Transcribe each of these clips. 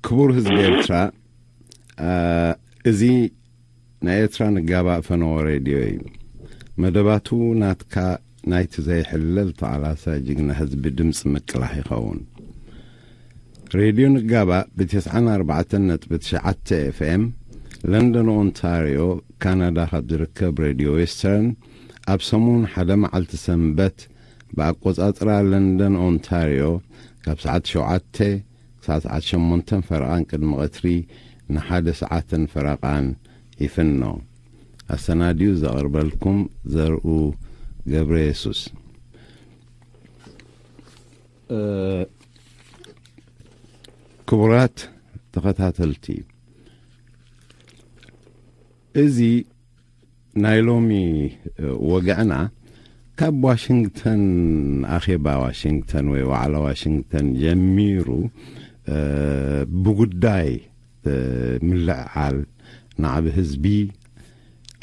ክቡር ህዝቢ ኤርትራ፣ እዚ ናይ ኤርትራ ንጋባእ ፈነወ ሬድዮ እዩ። መደባቱ ናትካ ናይቲ ዘይሕለል ተቓላሳይ ጅግና ህዝቢ ድምፂ ምቅላሕ ይኸውን። ሬድዮ ንጋባእ ብ94.9 ኤፍኤም፣ ለንደን ኦንታርዮ፣ ካናዳ ካብ ዝርከብ ሬድዮ ዌስተርን፣ ኣብ ሰሙን ሓደ መዓልቲ ሰንበት ብኣቆጻጽራ ለንደን ኦንታርዮ፣ ካብ ሰዓት ሸውዓተ ክሳብ ሰዓት ሸሞንተን ፈረቓን ቅድሚ ቀትሪ ንሓደ ሰዓትን ፈረቓን ይፍኖ። ኣሰናድዩ ዘቕርበልኩም ዘርኡ ገብረ የሱስ። ክቡራት ተኸታተልቲ፣ እዚ ናይ ሎሚ ወግዕና ካብ ዋሽንግተን፣ ኣኼባ ዋሽንግተን ወይ ዋዕላ ዋሽንግተን ጀሚሩ ብጉዳይ ምልዕዓል ናዕቢ ህዝቢ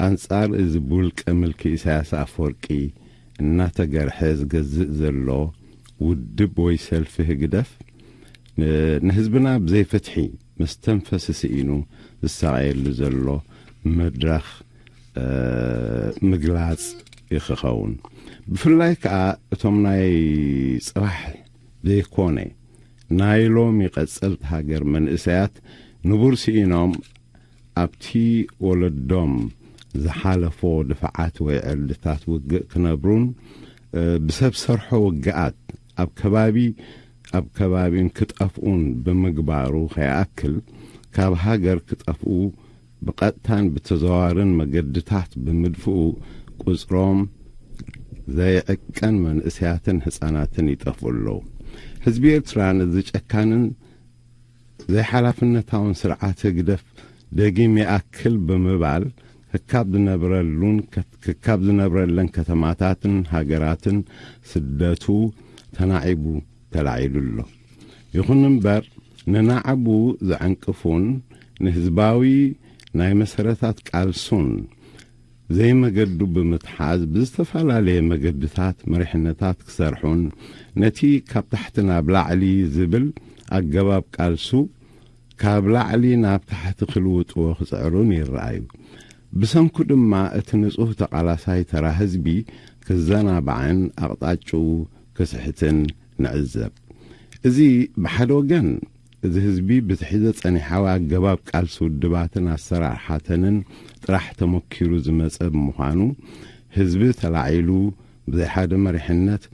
ኣንጻር እዚ ብውልቀ ምልኪ ኢሳያስ ኣፈወርቂ እናተገርሐ ዝገዝእ ዘሎ ውድብ ወይ ሰልፊ ህግደፍ፣ ንህዝብና ብዘይ ፍትሒ መስተንፈሲ ስኢኑ ዝሳቐየሉ ዘሎ መድረኽ ምግላጽ ይኽኸውን። ብፍላይ ከኣ እቶም ናይ ጽባሕ ዘይኮነ ናይ ሎሚ ቀጸልቲ ሃገር መንእሰያት ንቡር ስኢኖም ኣብቲ ወለዶም ዝሓለፎ ድፋዓት ወይ ዕርድታት ውግእ ክነብሩን ብሰብ ሰርሖ ውግኣት ኣብ ከባቢ ኣብ ከባቢን ክጠፍኡን ብምግባሩ ከይኣክል ካብ ሃገር ክጠፍኡ ብቐጥታን ብተዘዋዋርን መገድታት ብምድፍኡ ቁጽሮም ዘይዕቀን መንእሰያትን ህጻናትን ይጠፍኡ ኣለዉ። ህዝቢ ኤርትራ ነዚ ጨካንን ዘይሓላፍነታውን ስርዓት ህግደፍ ደጊም ይኣክል ብምባል ክካብ ዝነብረሉን ክካብ ዝነብረለን ከተማታትን ሃገራትን ስደቱ ተናዒቡ ተላዒሉ ኣሎ። ይኹን እምበር ንናዕቡ ዘዕንቅፉን ንህዝባዊ ናይ መሰረታት ቃልሱን ዘይመገዱ ብምትሓዝ ብዝተፈላለየ መገድታት መሪሕነታት ክሰርሑን ነቲ ካብ ታሕቲ ናብ ላዕሊ ዝብል ኣገባብ ቃልሱ ካብ ላዕሊ ናብ ታሕቲ ክልውጥዎ ክጽዕሩን ይረኣዩ። ብሰንኩ ድማ እቲ ንጹህ ተቓላሳይ ተራ ህዝቢ ክዘናባዕን ኣቕጣጭኡ ክስሕትን ንዕዘብ። እዚ ብሓደ ወገን እዚ ህዝቢ ብዝሒ ዘጸኒሓዊ ኣገባብ ቃልሲ ውድባትን ኣሰራርሓተንን ጥራሕ ተመኪሩ ዝመጸ ብምዃኑ ህዝቢ ተላዒሉ ብዘይ ሓደ መሪሕነት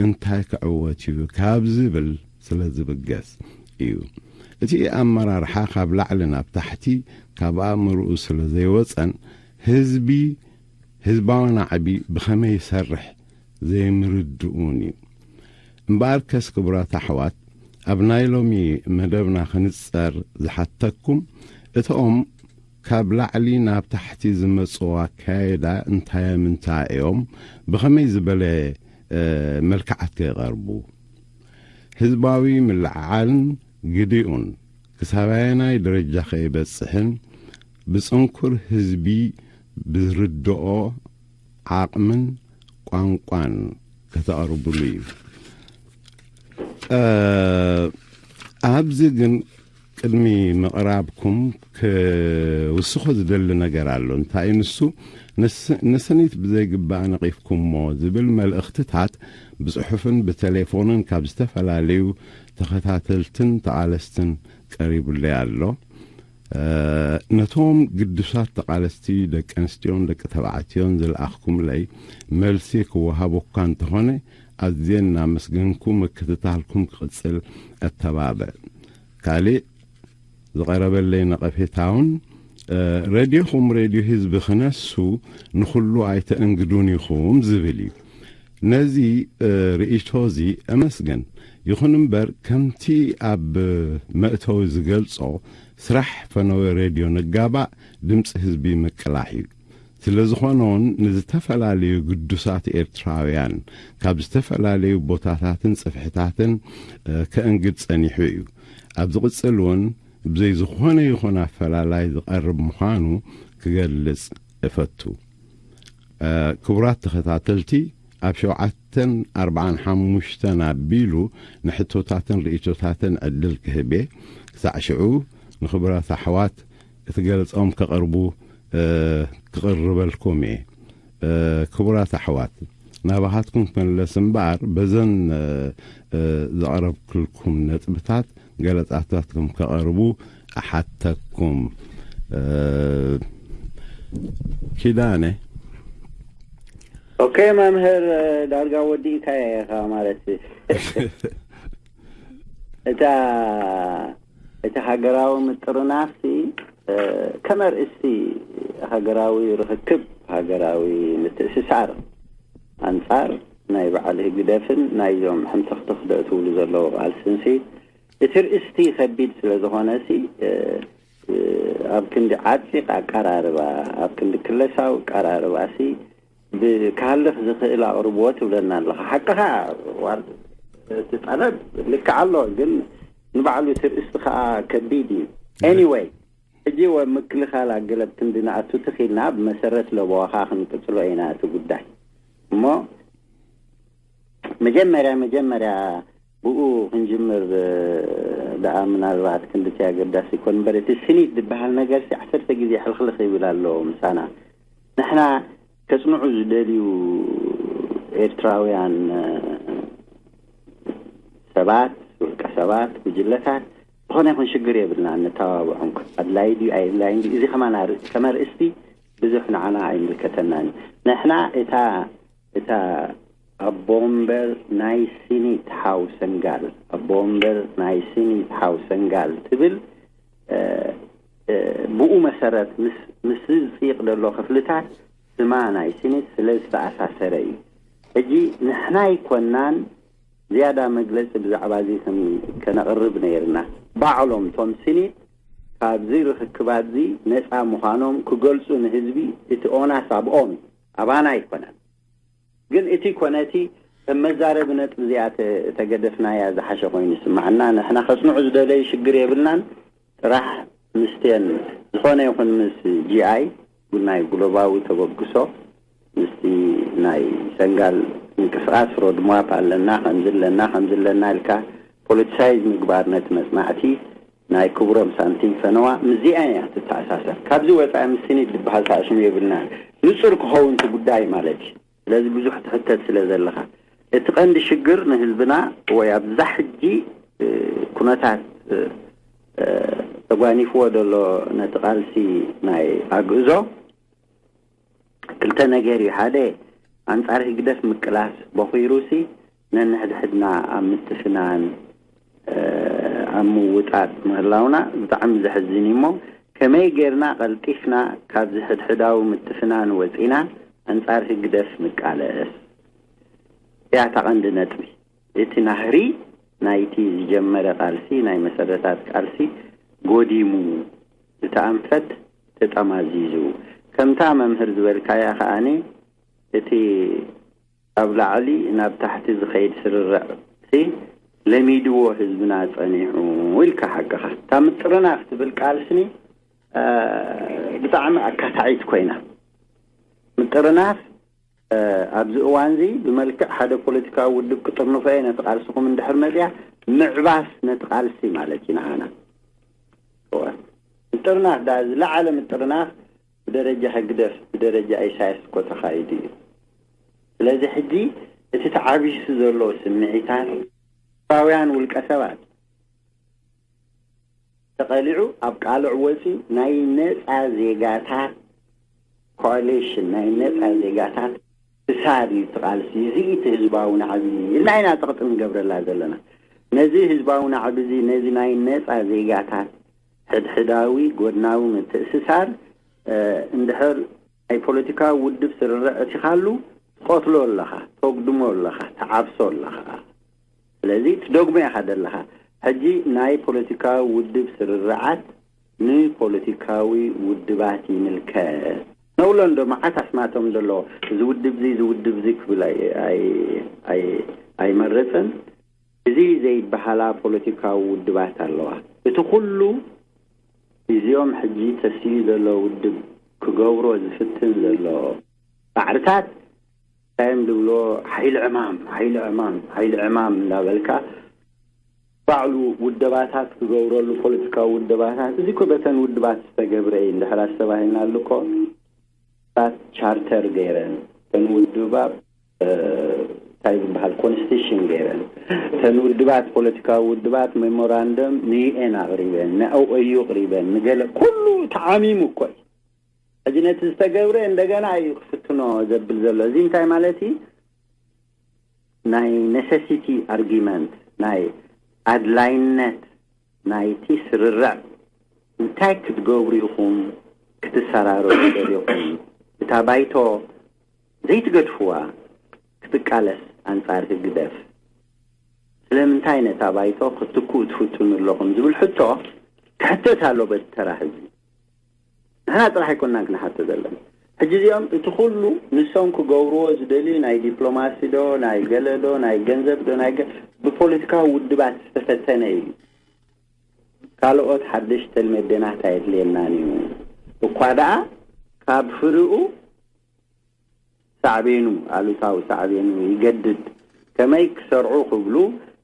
እንታይ ክዕወት እዩ ካብ ዝብል ስለ ዝብገስ እዩ። እቲ ኣመራርሓ ካብ ላዕሊ ናብ ታሕቲ ካብ ኣእምርኡ ስለ ዘይወጸን ህዝቢ ህዝባዊ ናዕቢ ብኸመይ ይሰርሕ ዘይምርድኡን እዩ። እምበኣርከስ ክቡራት ኣሕዋት ኣብ ናይ ሎሚ መደብና ክንጸር ዝሓተኩም እቶም ካብ ላዕሊ ናብ ታሕቲ ዝመጹ ኣካየዳ እንታይ ምንታይ እዮም ብኸመይ ዝበለ መልክዓት ከይቐርቡ ህዝባዊ ምልዕዓልን ግዲኡን ክሳብ ኣየናይ ደረጃ ከይበጽሕን ብጽንኩር ህዝቢ ብዝርድኦ ዓቕምን ቋንቋን ከተቕርብሉ እዩ። ኣብዚ ግን ቅድሚ ምቕራብኩም ክውስኾ ዝደሊ ነገር ኣሎ። እንታይ ንሱ ንስኒት ብዘይግባእ ነቒፍኩሞ ዝብል መልእኽትታት ብጽሑፍን ብቴሌፎንን ካብ ዝተፈላለዩ ተኸታተልትን ተቓለስትን ቀሪቡለይ ኣሎ። ነቶም ግዱሳት ተቓለስቲ ደቂ ኣንስትዮን ደቂ ተባዕትዮን ዝለኣኽኩምለይ መልሲ ክወሃቦ እኳ እንተኾነ ኣዝየ እናመስገንኩ ምክትታልኩም ክቕጽል ኣተባብዕ። ካልእ ዝቐረበለይ ነቐፌታውን ሬድዮኹም ሬድዮ ህዝቢ ክነሱ ንኹሉ ኣይተእንግዱን ኢኹም ዝብል እዩ። ነዚ ርእይቶ እዚ እመስገን። ይኹን እምበር ከምቲ ኣብ መእተዊ ዝገልጾ ስራሕ ፈነወ ሬድዮ ንጋባእ ድምፂ ህዝቢ ምቅላሕ እዩ። ስለ ዝኾነ እውን ንዝተፈላለዩ ግዱሳት ኤርትራውያን ካብ ዝተፈላለዩ ቦታታትን ጽፍሕታትን ከእንግድ ጸኒሑ እዩ። ኣብ ዝቕጽል እውን ብዘይ ዝኾነ ይኹን ኣፈላላይ ዝቐርብ ምዃኑ ክገልጽ እፈቱ። ክቡራት ተኸታተልቲ ኣብ ሸውዓተን ኣርባዓን ሓሙሽተን ኣቢሉ ንሕቶታትን ርእይቶታትን ዕድል ክህብ እየ። ክሳዕ ሽዑ ንኽቡራት ኣሕዋት እቲ ገለጾም ከቕርቡ፣ እ፣ ክቕርበልኩም እየ። እ፣ ክቡራት ኣሕዋት፣ ናባኻትኩም ክመለስ እምበኣር፣ በዘን፣ እ፣ እ፣ ዘቕረብክልኩም ነጥብታት ገለጻታትኩም ከቕርቡ እሓተኩም። እ፣ ኪዳነ። ኦኬ መምህር፣ ዳርጋ ወዲእካዮ ኢኻ ማለት እዩ። እታ እቲ ሃገራዊ ምጥርናፍሲ፣ እ፣ ከም ኣርእስቲ ሃገራዊ ርኽክብ፣ ሃገራዊ ምትእስሳር ኣንጻር ናይ በዓል ህግደፍን ናይዞም ሕምትኽትኽ ደእትውሉ ዘለዉ ቃልስንሲ እቲ ርእስቲ ከቢድ ስለ ዝኾነሲ፣ እ፣ እ፣ ኣብ ክንዲ ዓጺቕ ኣቀራርባ፣ ኣብ ክንዲ ክለሳዊ ኣቀራርባሲ ብካልኽ ዝኽእል ኣቕርብዎ ትብለና ኣለኻ። ሓቅኻ ዋል-፣ እቲ ጠለብ ልክዕ ኣሎ፣ ግን ንባዕሉ እቲ ርእስቲ ከኣ ከቢድ እዩ። ኤኒወይ፣ ሕጂ ወ-፣ ምክልኻል ኣገለብ ክንዲ ንኣቱ ትኺልና ብመሰረት ለበዋኻ ክንቅጽሎ ኢና እቲ ጉዳይ። እሞ መጀመርያ፣ መጀመርያ ብኡ ክንጅምር፣ እ፣ ደኣ ምናልባት ክንድቲ ኣገዳሲ ይኮን እምበር፣ እቲ ስኒት ዝበሃል ነገርሲ ዓሰርተ ግዜ ሕልኽልኽ ይብል ኣሎ ምሳና። ንሕና ከጽንዑ ዝደልዩ ኤርትራውያን፣ እ፣ ሰባት፣ ውልቀ ሰባት፣ ጉጅለታት፣ ዝኾነ ይኹን ሽግር የብልና፣ ንተባብዖም። ኣድላይ ድዩ ኣየድላይን ድዩ፣ እዚ ከማን ኣር-፣ ከም ኣርእስቲ ብዙሕ ንዓና ኣይምልከተናን እዩ። ንሕና እታ፣ እታ ኣቦ እምበር ናይ ሲኒት ሓው ሰንጋል፣ ኣቦ እምበር ናይ ሲኒት ሓው ሰንጋል ትብል፣ እ፣ እ፣ ብኡ መሰረት ምስ፣ ምስ ዝጽይቕ ዘሎ ክፍልታት ስማ ናይ ሲኒት ስለ ዝተኣሳሰረ እዩ። ሕጂ ንሕና ኣይኮናን ዝያዳ መግለጺ ብዛዕባ እዚ ከን-፣ ከነቕርብ ነይርና። ባዕሎም እቶም ሲኒት ካብዚ ርኽክባት እዚ ነጻ ምዃኖም ክገልጹ ንህዝቢ እቲ ኦናስ ኣብኦም እዩ፣ ኣባና ኣይኮነን። ግን እቲ ኮነ እቲ ከም መዛረቢ ነጥቢ እዚኣ ተ-፣ ተገደፍናያ ዝሓሸ ኮይኑ ይስምዓና። ንሕና ከጽንዑ ዝደለዩ ሽግር የብልናን። ጥራሕ ምስቲአን ዝኾነ ይኹን ምስ ጂ ኣይ፣ ናይ ግሎባዊ ተበግሶ፣ ምስቲ ናይ ሰንጋል ምንቅስቃስ ሮድማፕ ኣለና፣ ከምዚ ኣለና፣ ከምዚ ኣለና ኢልካ ፖለቲሳይዝ ምግባር ነቲ መጽናዕቲ ናይ ክቡሮም ሳንቲም ፈነዋ ምስዚኣ እያ ትተኣሳሰር። ካብዚ ወጻኢ ምስ ሲኒት ዝበሃል ሳዕስሙ የብልናን። ንጹር ክኸውን እቲ ጉዳይ ማለት እዩ። ስለዚ ብዙሕ ትሕተት ስለ ዘለኻ፣ እቲ ቀንዲ ሽግር ንህዝብና ወይ ኣብዛ ሕጂ፣ እ፣ ኩነታት፣ እ፣ እ፣ ተጓኒፍዎ ዘሎ ነቲ ቃልሲ ናይ ኣግእዞ ክልተ ነገር እዩ። ሓደ፣ ኣንጻር ህግደፍ ምቅላስ በኺሩሲ ነንሕድሕድና ኣብ ምትፍናን፣ እ፣ ኣብ ምውጣጥ ምህላውና ብጣዕሚ ዘሕዝን እዩ። እሞ ከመይ ጌርና ቀልጢፍና ካብዚ ሕድሕዳዊ ምትፍናን ወጺና ኣንጻር ህግደፍ ንቃለስ? እያ እታ ቀንዲ ነጥቢ። እቲ ናህሪ ናይቲ ዝጀመረ ቃልሲ፣ ናይ መሰረታት ቃልሲ ጎዲሙ፣ እቲ ኣንፈት ተጠማዚዙ። ከምታ መምህር ዝበልካያ ከኣኒ፣ እቲ ካብ ላዕሊ ናብ ታሕቲ ዝኸይድ ስርርዕሲ ለሚድዎ ህዝብና ጸኒሑ ኢልካ ሓቅኻ። እታ ምጥርናፍ ትብል ቃል ስኒ፣ እ፣ ብጣዕሚ ኣካታዒት ኮይና። ምጥርናፍ፣ እ፣ ኣብዚ እዋንዚ ብመልክዕ ሓደ ፖለቲካዊ ውድብ ክጥርንፎ እየ ነቲ ቃልስኹም እንድሕር መጽያ፣ ምዕባስ ነቲ ቃልሲ ማለት እዩ ንዓና። እወ። ምጥርናፍ፣ ዳ ዝለዓለ ምጥርናፍ ብደረጃ ህግደፍ፣ ብደረጃ ኢሳያስ እኮ ተኻይዱ እዩ። ስለዚ ሕጂ እቲ ተዓቢሱ ዘሎ ስምዒታት፣ ኤርትራውያን ውልቀ ሰባት ተቐሊዑ ኣብ ቃልዕ ወጺኡ ናይ ነጻ ዜጋታት ኮኣሊሽን፣ ናይ ነጻ ዜጋታት ክሳድ እዩ እቲ ቃልሲ። እዚ እቲ ህዝባዊ ናዕቢ ኢልና ኢና ጸቕጢ ንገብረላ ዘለና። ነዚ ህዝባዊ ናዕቢ እዚ፣ ነዚ ናይ ነጻ ዜጋታት ሕድሕዳዊ ጎድናዊ ምትእስሳር፣ እ፣ እንድሕር ናይ ፖለቲካዊ ውድብ ስርርዕ እቲኻሉ፣ ትቐትሎ ኣለኻ፣ ተጉድሞ ኣለኻ፣ ትዓብሶ ኣለኻ። ስለዚ ትደግሞ ኢኻ ዘለኻ። ሕጂ ናይ ፖለቲካዊ ውድብ ስርርዓት ንፖለቲካዊ ውድባት ይምልከት። ነብሎ እንዶ መዓት ኣስማቶም ዘሎ፣ እዚ ውድብ እዚ፣ እዚ ውድብ እዚ ክብል ኣይ-፣ ኣይ-፣ ኣይ-፣ ኣይመርጽን። እዚ ዘይበሃላ ፖለቲካዊ ውድባት ኣለዋ። እቲ ኩሉ እዚኦም ሕጂ ተስዩ ዘሎ ውድብ ክገብሮ ዝፍትን ዘሎ ባዕርታት እዮም ዝብሎ ሓይሊ ዕማም፣ ሓይሊ ዕማም፣ ሓይሊ ዕማም እንዳበልካ ባዕሉ ውደባታት ክገብረሉ፣ ፖለቲካዊ ውደባታት፣ እዚ እኮ በተን ውድባት ዝተገብረ እዩ። እንድሕር ኣስተባሂልና ኣሎ እኮ ባት ቻርተር ገይረን፣ ተን ውድባት እንታይ ዝበሃል ኮንስቲቱሽን ገይረን፣ ተን ውድባት፣ ፖለቲካዊ ውድባት ሜሞራንደም ንዩኤን ኣቕሪበን፣ ንኦኤዩ ኣቕሪበን፣ ንገለ ኩሉ ተዓሚሙ እኮ እዩ። ሕጂ ነቲ ዝተገብረ እንደገና እዩ ክፍትኖ ዘብል ዘሎ። እዚ እንታይ ማለት እዩ? ናይ ኔሰሲቲ ኣርጊመንት፣ ናይ ኣድላይነት ናይቲ ስርርዕ፣ እንታይ ክትገብሩ ኢኹም ክትሰራረሩ ደሊኹም? እታ ባይቶ ዘይትገድፍዋ ክትቃለስ ኣንጻር ህግደፍ፣ ስለምንታይ ነታ ባይቶ ክትትክኡ ትፍትኑ ኣለኹም ዝብል ሕቶ ክሕተት ኣሎ በቲ ተራ ህዝቢ። ንሕና ጥራሕ ኣይኮናን ክንሓቶ ዘለና። ሕጂ እዚኦም እቲ ኩሉ ንሶም ክገብርዎ ዝደልዩ ናይ ዲፕሎማሲ ዶ ናይ ገለ ዶ ናይ ገንዘብ ዶ ናይ ገ- ብፖለቲካዊ ውድባት ዝተፈተነ እዩ። ካልኦት ሓደሽቲ ተልመዴናት ኣየድልየናን እዩ። እኳ ደኣ ካብ ፍርኡ ሳዕቤኑ፣ ኣሉታዊ ሳዕቤኑ ይገድድ። ከመይ ክሰርዑ ክብሉ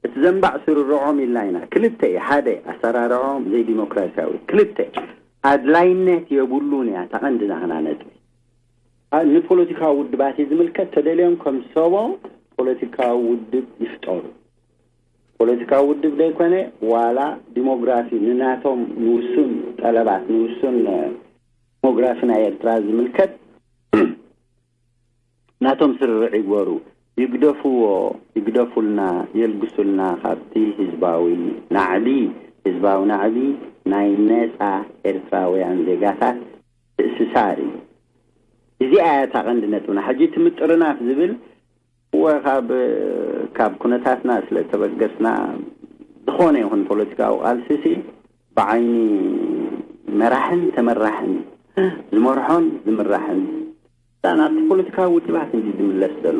እቲ ዘንባዕ ስርርዖም ኢልና ኢና። ክልተ እዩ። ሓደ ኣሰራርዖም ዘይዲሞክራሲያዊ፣ ክልተ ኣድላይነት የብሉን እያ እታ ቀንዲ ናህና ነጥቢ። ኣ- ንፖለቲካዊ ውድባት እዩ ዝምልከት። ተደልዮም ከም ሰቦ ፖለቲካዊ ውድብ ይፍጠሩ። ፖለቲካዊ ውድብ ዘይኮነ ዋላ ዲሞግራፊ ንናቶም ንውሱን ጠለባት ንውሱን እ፣ ዲሞግራፊ ናይ ኤርትራ ዝምልከት ናቶም ስርርዕ ይግበሩ፣ ይግደፍዎ፣ ይግደፉልና፣ የልግሱልና ካብቲ ህዝባዊ ናዕቢ። ህዝባዊ ናዕቢ ናይ ነጻ ኤርትራውያን ዜጋታት ምትእስሳር እዩ። እዚኣ እያ እታ ቀንዲ ነጥብና። ሕጂ እቲ ምጥርናፍ ዝብል እወ ካብ ካብ ኩነታትና ስለ ተበገስና ዝኾነ ይኹን ፖለቲካዊ ቃልሲ ሲ ብዓይኒ መራሕን ተመራሕን ዝመርሖን ዝምራሕን ናብቲ ፖለቲካዊ ውድባት እንጂ ዝምለስ ዘሎ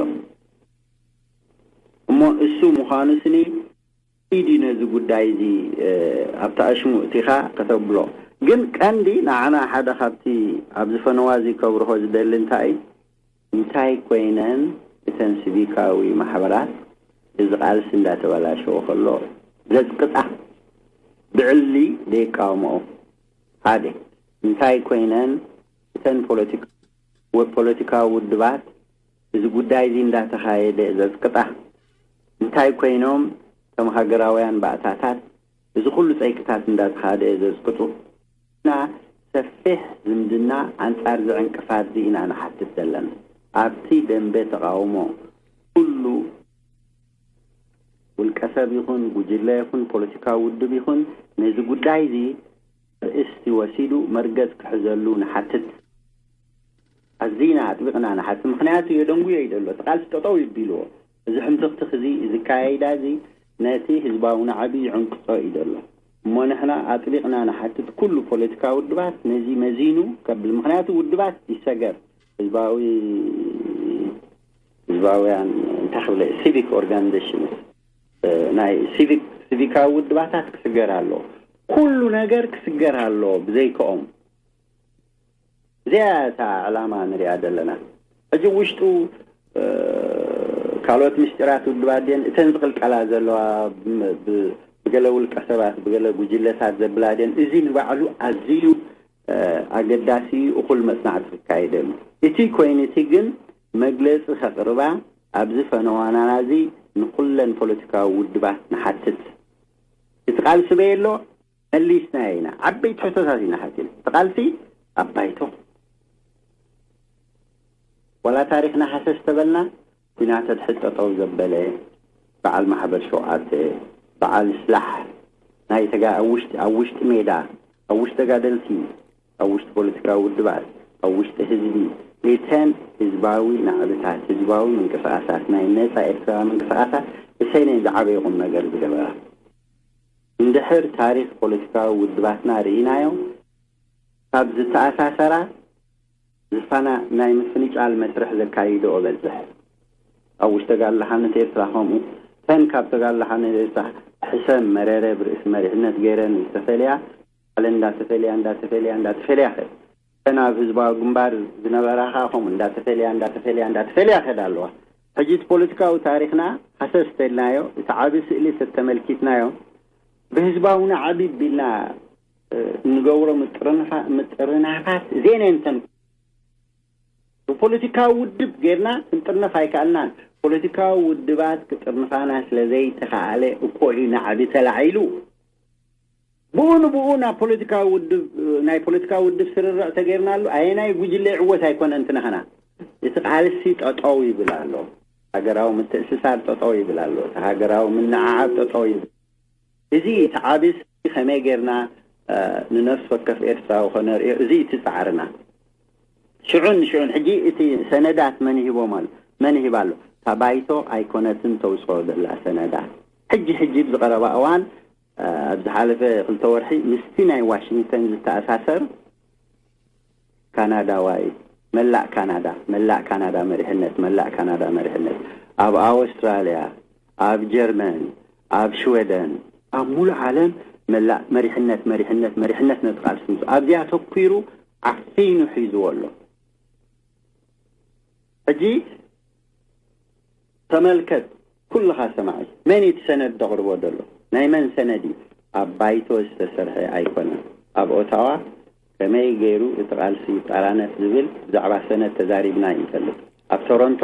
እሞ እሱ ምዃኑ ስኒ ኢዲ ነዚ ጉዳይ እዚ ኣብቲ ኣሽሙ እቲኻ ከተብሎ ግን ቀንዲ ንዓና ሓደ ካብቲ ኣብዚ ፈነዋ እዚ ከብርሆ ዝደሊ እንታይ እንታይ ኮይነን እተን ሲቪካዊ ማሕበራት እዚ ቃልሲ እንዳተበላሸወ ከሎ ዘጽቅጣ ብዕሊ ዘይቃወምኦ ሓደ እንታይ ኮይነን እተን ፖለቲካ ፖለቲካዊ ውድባት እዚ ጉዳይ እዚ እንዳተኻየደ ዘጽቅጣ እንታይ ኮይኖም ከም ሃገራውያን ባእታታት እዚ ኩሉ ጸይቅታት እንዳተኻደ ዘጽቅጡ እና ሰፊሕ ዝምድና ኣንጻር ዝዕንቅፋት እዚ ኢና ንሓትት ዘለና ኣብቲ ደንበ ተቃውሞ ኩሉ ውልቀ ሰብ ይኹን ጉጅለ ይኹን ፖለቲካዊ ውድብ ይኹን ነዚ ጉዳይ እዚ ርእስቲ ወሲዱ መርገጽ ክሕዘሉ ንሓትት ኣዚና ኣጥቢቕና ንሓትት ምኽንያቱ የደንጉዮ እዩ ዘሎ እቲ ቃልሲ ጠጠው ይቢልዎ እዚ ሕምትኽትኽ እዚ እዚ ካያይዳ እዚ ነቲ ህዝባዊ ናዕቢ ይዕንቅጾ እዩ ዘሎ እሞ ንሕና ኣጥቢቕና ንሓትት ኩሉ ፖለቲካዊ ውድባት ነዚ መዚኑ ከብል ምኽንያቱ ውድባት ይሰገር ህዝባዊ ህዝባውያን እንታይ ክብለ ሲቪክ ኦርጋኒዜሽን ናይ ሲቪክ ሲቪካዊ ውድባታት ክስገር ኣሎ ኩሉ ነገር ክስገር ኣሎ ብዘይከኦም እዚኣ እታ ዕላማ ንሪኣ ዘለና ሕጂ ውሽጡ ካልኦት ምስጢራት ውድባት ድን እተን ዝቕልቀላ ዘለዋ ብገለ ውልቀ ሰባት ብገለ ጉጅለታት ዘብላ ድን እዚ ንባዕሉ ኣዝዩ ኣገዳሲ እኹል መጽናዕቲ ክካየደሉ እቲ ኮይኑ እቲ ግን መግለጺ ከቕርባ ኣብዚ ፈነዋናና እዚ ንኹለን ፖለቲካዊ ውድባት ንሓትት እቲ ቃልሲ በየ ኣሎ መሊስናዮ ኢና ዓበይቲ ሕቶታት ኢና ሓቲና እቲ ቃልሲ ኣብ ባይቶ ዋላ ታሪኽና ሃሰስ ተበልና ኩናት ኣድሕድ ጠጠው ዘበለ በዓል ማሕበር ሸውዓተ በዓል ስላሕ ናይ ተጋ ኣብ ውሽጢ ኣብ ውሽጢ ሜዳ ኣብ ውሽጢ ተጋደልቲ ኣብ ውሽጢ ፖለቲካዊ ውድባት ኣብ ውሽጢ ህዝቢ እተን ህዝባዊ ናዕብታት ህዝባዊ ምንቅስቃሳት ናይ ነፃ ኤርትራዊ ምንቅስቃሳት እሰይነን ዝዓበየ ቁም ነገር ዝገበራ እንድሕር ታሪክ ፖለቲካዊ ውድባትና ርኢናዮ ካብ ዝተኣሳሰራ ዝፋና ናይ ምፍንጫል መስርሕ ዘካይድኦ በዝሕ ኣብ ውሽጢ ተጋድሎ ሓርነት ኤርትራ ከምኡ ተን ካብ ተጋድሎ ሓርነት ኤርትራ ሕሰም መረረ ብርእሲ መሪሕነት ገይረን ዝተፈልያ ባዕለን እንዳተፈልያ እንዳተፈልያ እንዳተፈልያ ከ ተን ኣብ ህዝባዊ ግንባር ዝነበራ ከ ከምኡ እንዳተፈልያ እንዳተፈልያ እንዳተፈልያ ከዳ ኣለዋ ሕጂ እቲ ፖለቲካዊ ታሪኽና ሃሰስ ተልናዮ፣ እቲ ዓቢ ስእሊ ተተመልኪትናዮ፣ ብህዝባውና ዓቢ ቢልና እንገብሮ ምጥርናፋት ዜና እንተን ብፖለቲካዊ ውድብ ጌርና ክንጥርነፍ ኣይከኣልናን። ፖለቲካዊ ውድባት ክጥርንፋና ስለ ዘይተኻኣለ እኮ እዩ ናዕቢ ተላዒሉ። ብኡ ንብኡ ናብ ፖለቲካዊ ውድብ፣ ናይ ፖለቲካዊ ውድብ ስርርዕ ተጌርናሉ፣ ኣየናይ ጉጅለ ይዕወት ኣይኮነን ትንኸና። እቲ ቃልሲ ጠጠው ይብል ኣሎ። ሃገራዊ ምትእስሳር ጠጠው ይብል ኣሎ። እቲ ሃገራዊ ምንዓዓብ ጠጠው ይብል። እዚ እቲ ዓቢ ስእሊ ከመይ ጌርና ንነፍሲ ወከፍ ኤርትራዊ ከነርእዮ፣ እዚ እቲ ጻዕርና። ሽዑን ሽዑን ሕጂ እቲ ሰነዳት መን ሂቦም ኣሎ? መን ሂባ ኣሎ? እታ ባይቶ ኣይኮነትን ተውጽኦ ዘላ ሰነዳት። ሕጂ ሕጂ ብዝቐረባ እዋን ኣብ ዝሓለፈ ክልተ ወርሒ ምስቲ ናይ ዋሽንግተን ዝተኣሳሰር ካናዳዋይ፣ መላእ ካናዳ፣ መላእ ካናዳ መሪሕነት፣ መላእ ካናዳ መሪሕነት፣ ኣብ ኣውስትራልያ፣ ኣብ ጀርመን፣ ኣብ ሽወደን፣ ኣብ ሙሉእ ዓለም መላእ መሪሕነት፣ መሪሕነት፣ መሪሕነት ነቲ ቃልሲ ምስ ኣብዚኣ ኣተኲሩ ዓፊኑ ሒዝዎ ኣሎ። ሕጂ ተመልከት፣ ኩልኻ ሰማዒ፣ መን እዩ እቲ ሰነድ ዘቕርቦ ዘሎ? ናይ መን ሰነድ እዩ? ኣብ ባይቶ ዝተሰርሐ ኣይኮነን። ኣብ ኦታዋ ከመይ ገይሩ እቲ ቃልሲ ይጠራነፍ ዝብል ብዛዕባ ሰነድ ተዛሪብና ይንፈልጥ። ኣብ ቶሮንቶ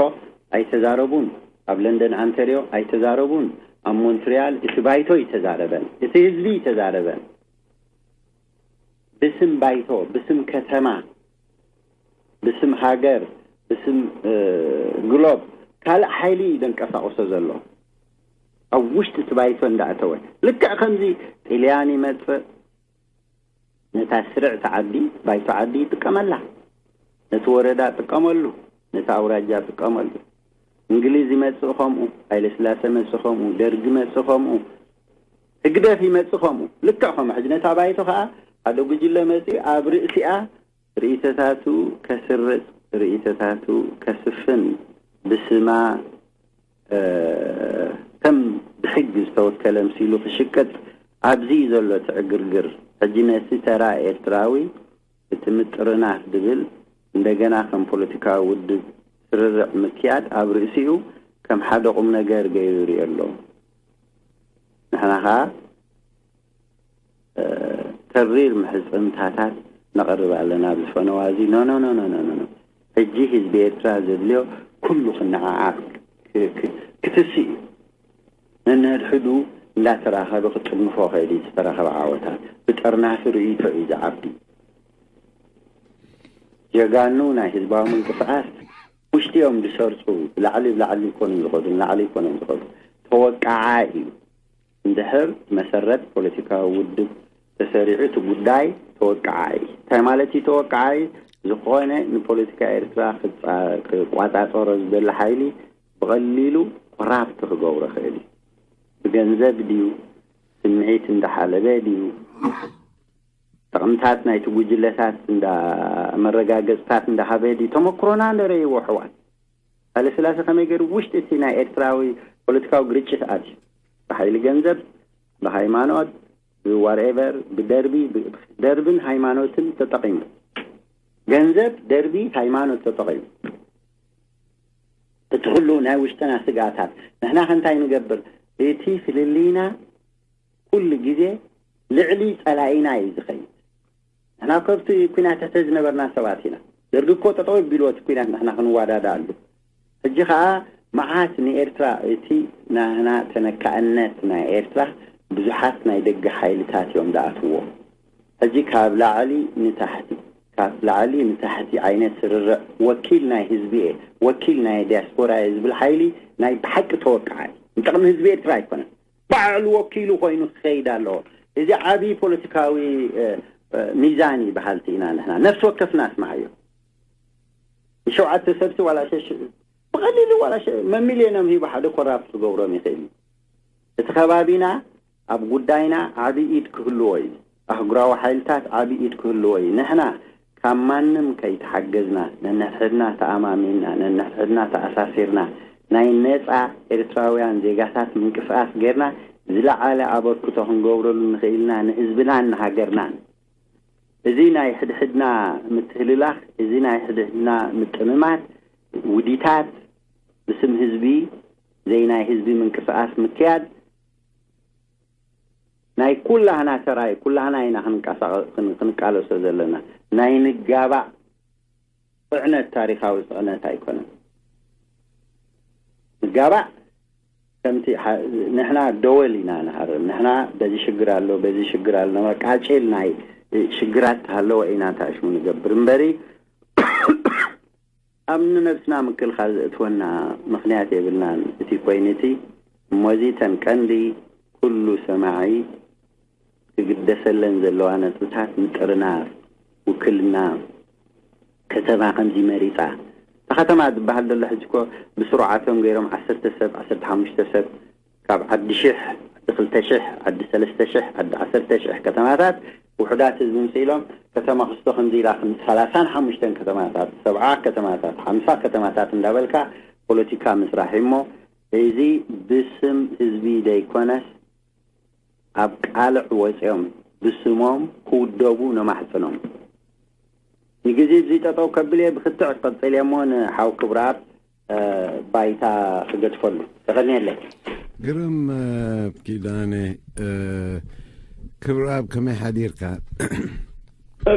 ኣይተዛረቡን። ኣብ ለንደን ኣንተርዮ ኣይተዛረቡን። ኣብ ሞንትሪያል እቲ ባይቶ ይተዛረበን፣ እቲ ህዝቢ ይተዛረበን። ብስም ባይቶ፣ ብስም ከተማ፣ ብስም ሃገር፣ ብስም ግሎብ ካልእ ሓይሊ እዩ ዘንቀሳቕሶ ዘሎ። ኣብ ውሽጢ እቲ ባይቶ እንዳእተወ ልክዕ ከምዚ ጥልያን ይመጽእ፣ ነታ ስርዕቲ ዓዲ፣ ባይቶ ዓዲ ይጥቀመላ። ነቲ ወረዳ ጥቀመሉ፣ ነቲ ኣውራጃ ጥቀመሉ። እንግሊዝ ይመጽእ ከምኡ፣ ሃይለ ስላሴ መጽእ ከምኡ፣ ደርጊ መጽእ ከምኡ፣ ህግደፍ ይመጽእ ከምኡ። ልክዕ ከምኡ ሕጂ ነታ ባይቶ ከኣ ሓደ ጉጅለ መጽኡ ኣብ ርእሲኣ ርእይቶታቱ ከስርጽ፣ ርእይቶታቱ ከስፍን፣ ብስማ ከም ብሕጊ ዝተወከለ ምሲሉ ክሽቅጥ ኣብዚ እዩ ዘሎ እቲ ዕግርግር። ሕጂ ነቲ ተራ ኤርትራዊ እቲ ምጥርናፍ ዝብል እንደገና ከም ፖለቲካዊ ውድብ ስርርዕ ምክያድ ኣብ ርእሲኡ ከም ሓደ ቁም ነገር ገይሩ ይሪኦ ኣሎ። ንሕና ኸኣ ተሪር ምሕጽንታታት ነቕርብ ኣለና ኣብዚ ፈነዋ እዚ። ኖ ኖ ኖ ኖ ኖ ኖ ሕጂ ህዝቢ ኤርትራ ዘድልዮ ኩሉ ክነዓዓብ ክትስእ እዩ። ነንሕድሕዱ እንዳተራኸበ ክጥርንፎ ከይዲ ዝተረኸበ ዓወታት ብጠርናፊ ርእይቶ እዩ ዝዓቢ። ጀጋኑ ናይ ህዝባዊ ምንቅስቃስ ውሽጢ እዮም ዝሰርፁ። ብላዕሊ ብላዕሊ ይኮኑ ዝኸዱ ንላዕሊ ይኮኑ ዝኸዱ ተወቃዓ እዩ። እንድሕር መሰረት ፖለቲካዊ ውድብ ተሰሪዑ እቲ ጉዳይ ተወቃዓ እዩ። እንታይ ማለት እዩ ተወቃዓ እዩ? ዝኾነ ንፖለቲካ ኤርትራ ክቋፃፀሮ ዝደሊ ሓይሊ ብቐሊሉ ኮራፕት ክገብሮ ክእል እዩ። ብገንዘብ ድዩ፣ ስምዒት እንዳሓለበ ድዩ፣ ጠቕምታት ናይቲ ጉጅለታት እንዳ መረጋገፅታት እንዳሃበ ድዩ? ተመክሮና እንደረይዎ ኣሕዋት ሃይለስላሴ ከመይ ገይሩ ውሽጢ እቲ ናይ ኤርትራዊ ፖለቲካዊ ግርጭት ኣትዩ? ብሓይሊ ገንዘብ፣ ብሃይማኖት፣ ብዋትኤቨር፣ ብደርቢ፣ ደርብን ሃይማኖትን ተጠቒሙ፣ ገንዘብ፣ ደርቢ፣ ሃይማኖት ተጠቒሙ። እቲ ኩሉ ናይ ውሽጥና ስጋታት ንሕና ከ እንታይ ንገብር? እቲ ፍልልይና ኩሉ ግዜ ልዕሊ ጸላኢና እዩ ዝኸይድ። ንሕና እኮ ኣብቲ ኲናት ትሕቲ ዝነበርና ሰባት ኢና። ደርጊ እኮ ጠጠው ኣቢልዎ እቲ ኲናት ንሕና ክንዋዳዳኣሉ። ሕጂ ኸኣ መዓት ንኤርትራ እቲ ናህና ተነካእነት ናይ ኤርትራ ብዙሓት ናይ ደገ ሓይልታት እዮም ዝኣትዎ። ሕጂ ካብ ላዕሊ ንታሕቲ፣ ካብ ላዕሊ ንታሕቲ ዓይነት ስርርዕ ወኪል ናይ ህዝቢ እየ፣ ወኪል ናይ ዲያስፖራ እየ ዝብል ሓይሊ ናይ ብሓቂ ተወቃዓይ ንጥቕሚ ህዝቢ ኤርትራ ኣይኮነን። ባዕሉ ወኪሉ ኮይኑ ክኸይድ ኣለዎ። እዚ ዓብዪ ፖለቲካዊ ሚዛን እዩ በሃልቲ ኢና ንሕና። ነፍሲ ወከፍና ኣስምዓዮ። ንሸውዓተ ሰብሲ ዋላ ሸሽ ብቐሊሉ ዋላ መሚልዮኖም ሂቡ ሓደ ኮራፕት ክገብሮም ይኽእል እዩ። እቲ ከባቢና ኣብ ጉዳይና ዓቢ ኢድ ክህልዎ እዩ። ኣህጉራዊ ሓይልታት ዓቢ ኢድ ክህልዎ እዩ። ንሕና ካብ ማንም ከይተሓገዝና፣ ነንሕድሕድና ተኣማሚንና፣ ነንሕድሕድና ተኣሳሲርና፣ ናይ ነጻ ኤርትራውያን ዜጋታት ምንቅስቓስ ጌርና ዝለዓለ ኣበርክቶ ክንገብረሉ ንኽእልና ንህዝብናን ንሃገርናን። እዚ ናይ ሕድሕድና ምትህልላኽ፣ እዚ ናይ ሕድሕድና ምጥምማት ውዲታት ብስም ህዝቢ ዘይናይ ህዝቢ ምንቅስቃስ ምክያድ ናይ ኩላህና ተራይ ኩላህና ኢና ክንቃለሶ ዘለና። ናይ ንጋባእ ጽዕነት ታሪካዊ ጽዕነት ኣይኮነን። ንጋባእ ከምቲ ንሕና ደወል ኢና ንሃርም። ንሕና በዚ ሽግር ኣሎ በዚ ሽግር ኣሎ ቃጭል ናይ ሽግራት ተሃለወ ኢና ታሽሙ ንገብር እምበሪ ኣብ ንነብስና ምክልኻል ዘእትወና ምኽንያት የብልናን። እቲ ኮይኑቲ እሞዚ ተን ቀንዲ ኩሉ ሰማዒ ክግደሰለን ዘለዋ ነጥብታት ምጥርናፍ ውክልና። ከተማ ከምዚ መሪፃ እታ ከተማ ዝበሃል ዘሎ ሕጂ ኮ ብስሩዓቶም ገይሮም ዓሰርተ ሰብ ዓሰርተ ሓሙሽተ ሰብ ካብ ዓዲ ሽሕ ዓዲ ክልተ ሽሕ ዓዲ ሰለስተ ሽሕ ዓዲ ዓሰርተ ሽሕ ከተማታት ውሕዳት ህዝቢ ምስ ኢሎም ከተማ ክስቶ ከምዚ ኢላ ሰላሳን ሓሙሽተን ከተማታት ሰብዓ ከተማታት ሓምሳ ከተማታት እንዳበልካ ፖለቲካ ምስራሕ እሞ እዚ ብስም ህዝቢ ዘይኮነስ ኣብ ቃልዕ ወፂኦም ብስሞም ክውደቡ ነማሕፅኖም። ንግዜ እዚ ጠጠው ከብል እየ ብክትዕ ክቅፅል እየ እሞ ንሓው ክብረኣብ ባይታ ክገድፈሉ። የቐንየለይ። ግርም ኪዳነ፣ ክብረኣብ ከመይ ሓዲርካ?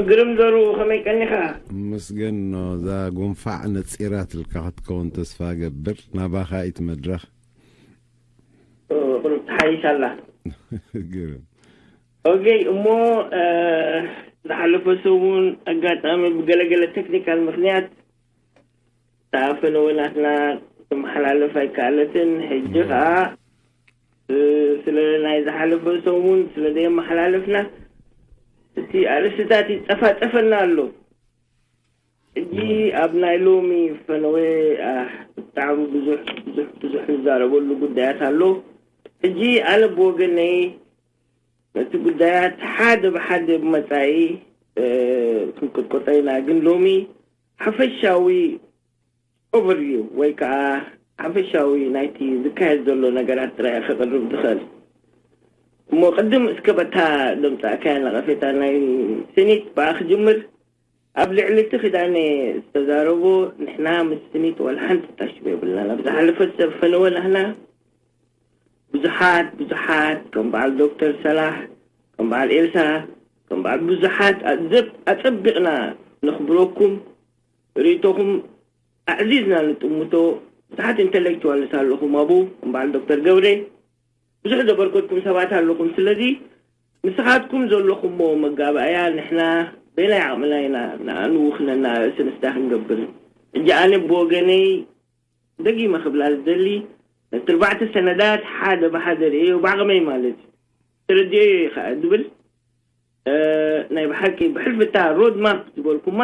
ግርም ዘሩ ከመይ ቀኒኻ? ምስገኖ፣ እዛ ጉንፋዕ ነፂራትልካ ክትከውን ተስፋ ገብር። ናባኻ ኢት መድረኽ። ቁሩብ ተሓይሽ ኣላ። ግርም። ኦኬ፣ እሞ ዝሓለፈ ሰሙን ኣጋጣሚ ብገለገለ ቴክኒካል ምኽንያት እታ ፈነወ ናትና ትመሓላለፍ ኣይከኣለትን። ሕጂ ኸዓ ስለ ናይ ዝሓለፈ ሰሙን ስለ ዘየመሓላለፍና እቲ ኣርእስትታት ይጸፋጸፈና ኣሎ። ሕጂ ኣብ ናይ ሎሚ ፈነወ ብጣዕሚ ብዙሕ ብዙሕ ብዙሕ ንዛረበሉ ጉዳያት ኣሎ። ሕጂ ኣነ ብወገነይ ነቲ ጉዳያት ሓደ ብሓደ ብመጻኢ ክንቅጥቆጦ ኢና። ግን ሎሚ ሓፈሻዊ ኦቨርቪው ወይ ከዓ ሓፈሻዊ ናይቲ ዝካየድ ዘሎ ነገራት ጥራይ ከቕርብ ዝኽእል። እሞ ቅድም እስከ በታ ደምጻእካያ ነቐፌታ ናይ ሴኔት ብኣ ክጅምር። ኣብ ልዕሊ እቲ ክዳነ ዝተዛረቦ ንሕና ምስ ስኒት ዋላ ሓንቲ ታሽም የብልናን። ኣብ ዝሓለፈ ዝሰፈነወ ናህና ብዙሓት ብዙሓት ከም በዓል ዶክተር ሰላሕ፣ ከም በዓል ኤልሳ፣ ከም በዓል ብዙሓት ኣዘብ-፣ ኣጸቢቕና ነኽብረኩም። ርእይቶኹም ኣዕዚዝና ንጥምቶ። ብዙሓት ኢንተሌክቹዋልስ ኣለኹም ኣብኡ፣ ከም በዓል ዶክተር ገብረ። ብዙሕ ዘበርከትኩም ሰባት ኣለኹም። ስለዚ ንስኻትኩም ዘለኹሞ መጋባእያ ንሕና በየናይ ዓቕምና ኢና ንኣንውኽነና ርእሲ ንስዳ ክንገብር? ሕጂ ኣነ ብወገነይ ደጊመ ክብላ ዝደሊ፣ ነቲ ኣርባዕተ ሰነዳት ሓደ ብሓደ ርእዮ፣ ብዓቕመይ ማለት እዩ፣ ተረዲኦዮ እየ ኸኣ ዝብል፣ እ፣ ናይ ብሓቂ ብሕልፊ እታ ሮድ ማፕ ዝበልኩማ፣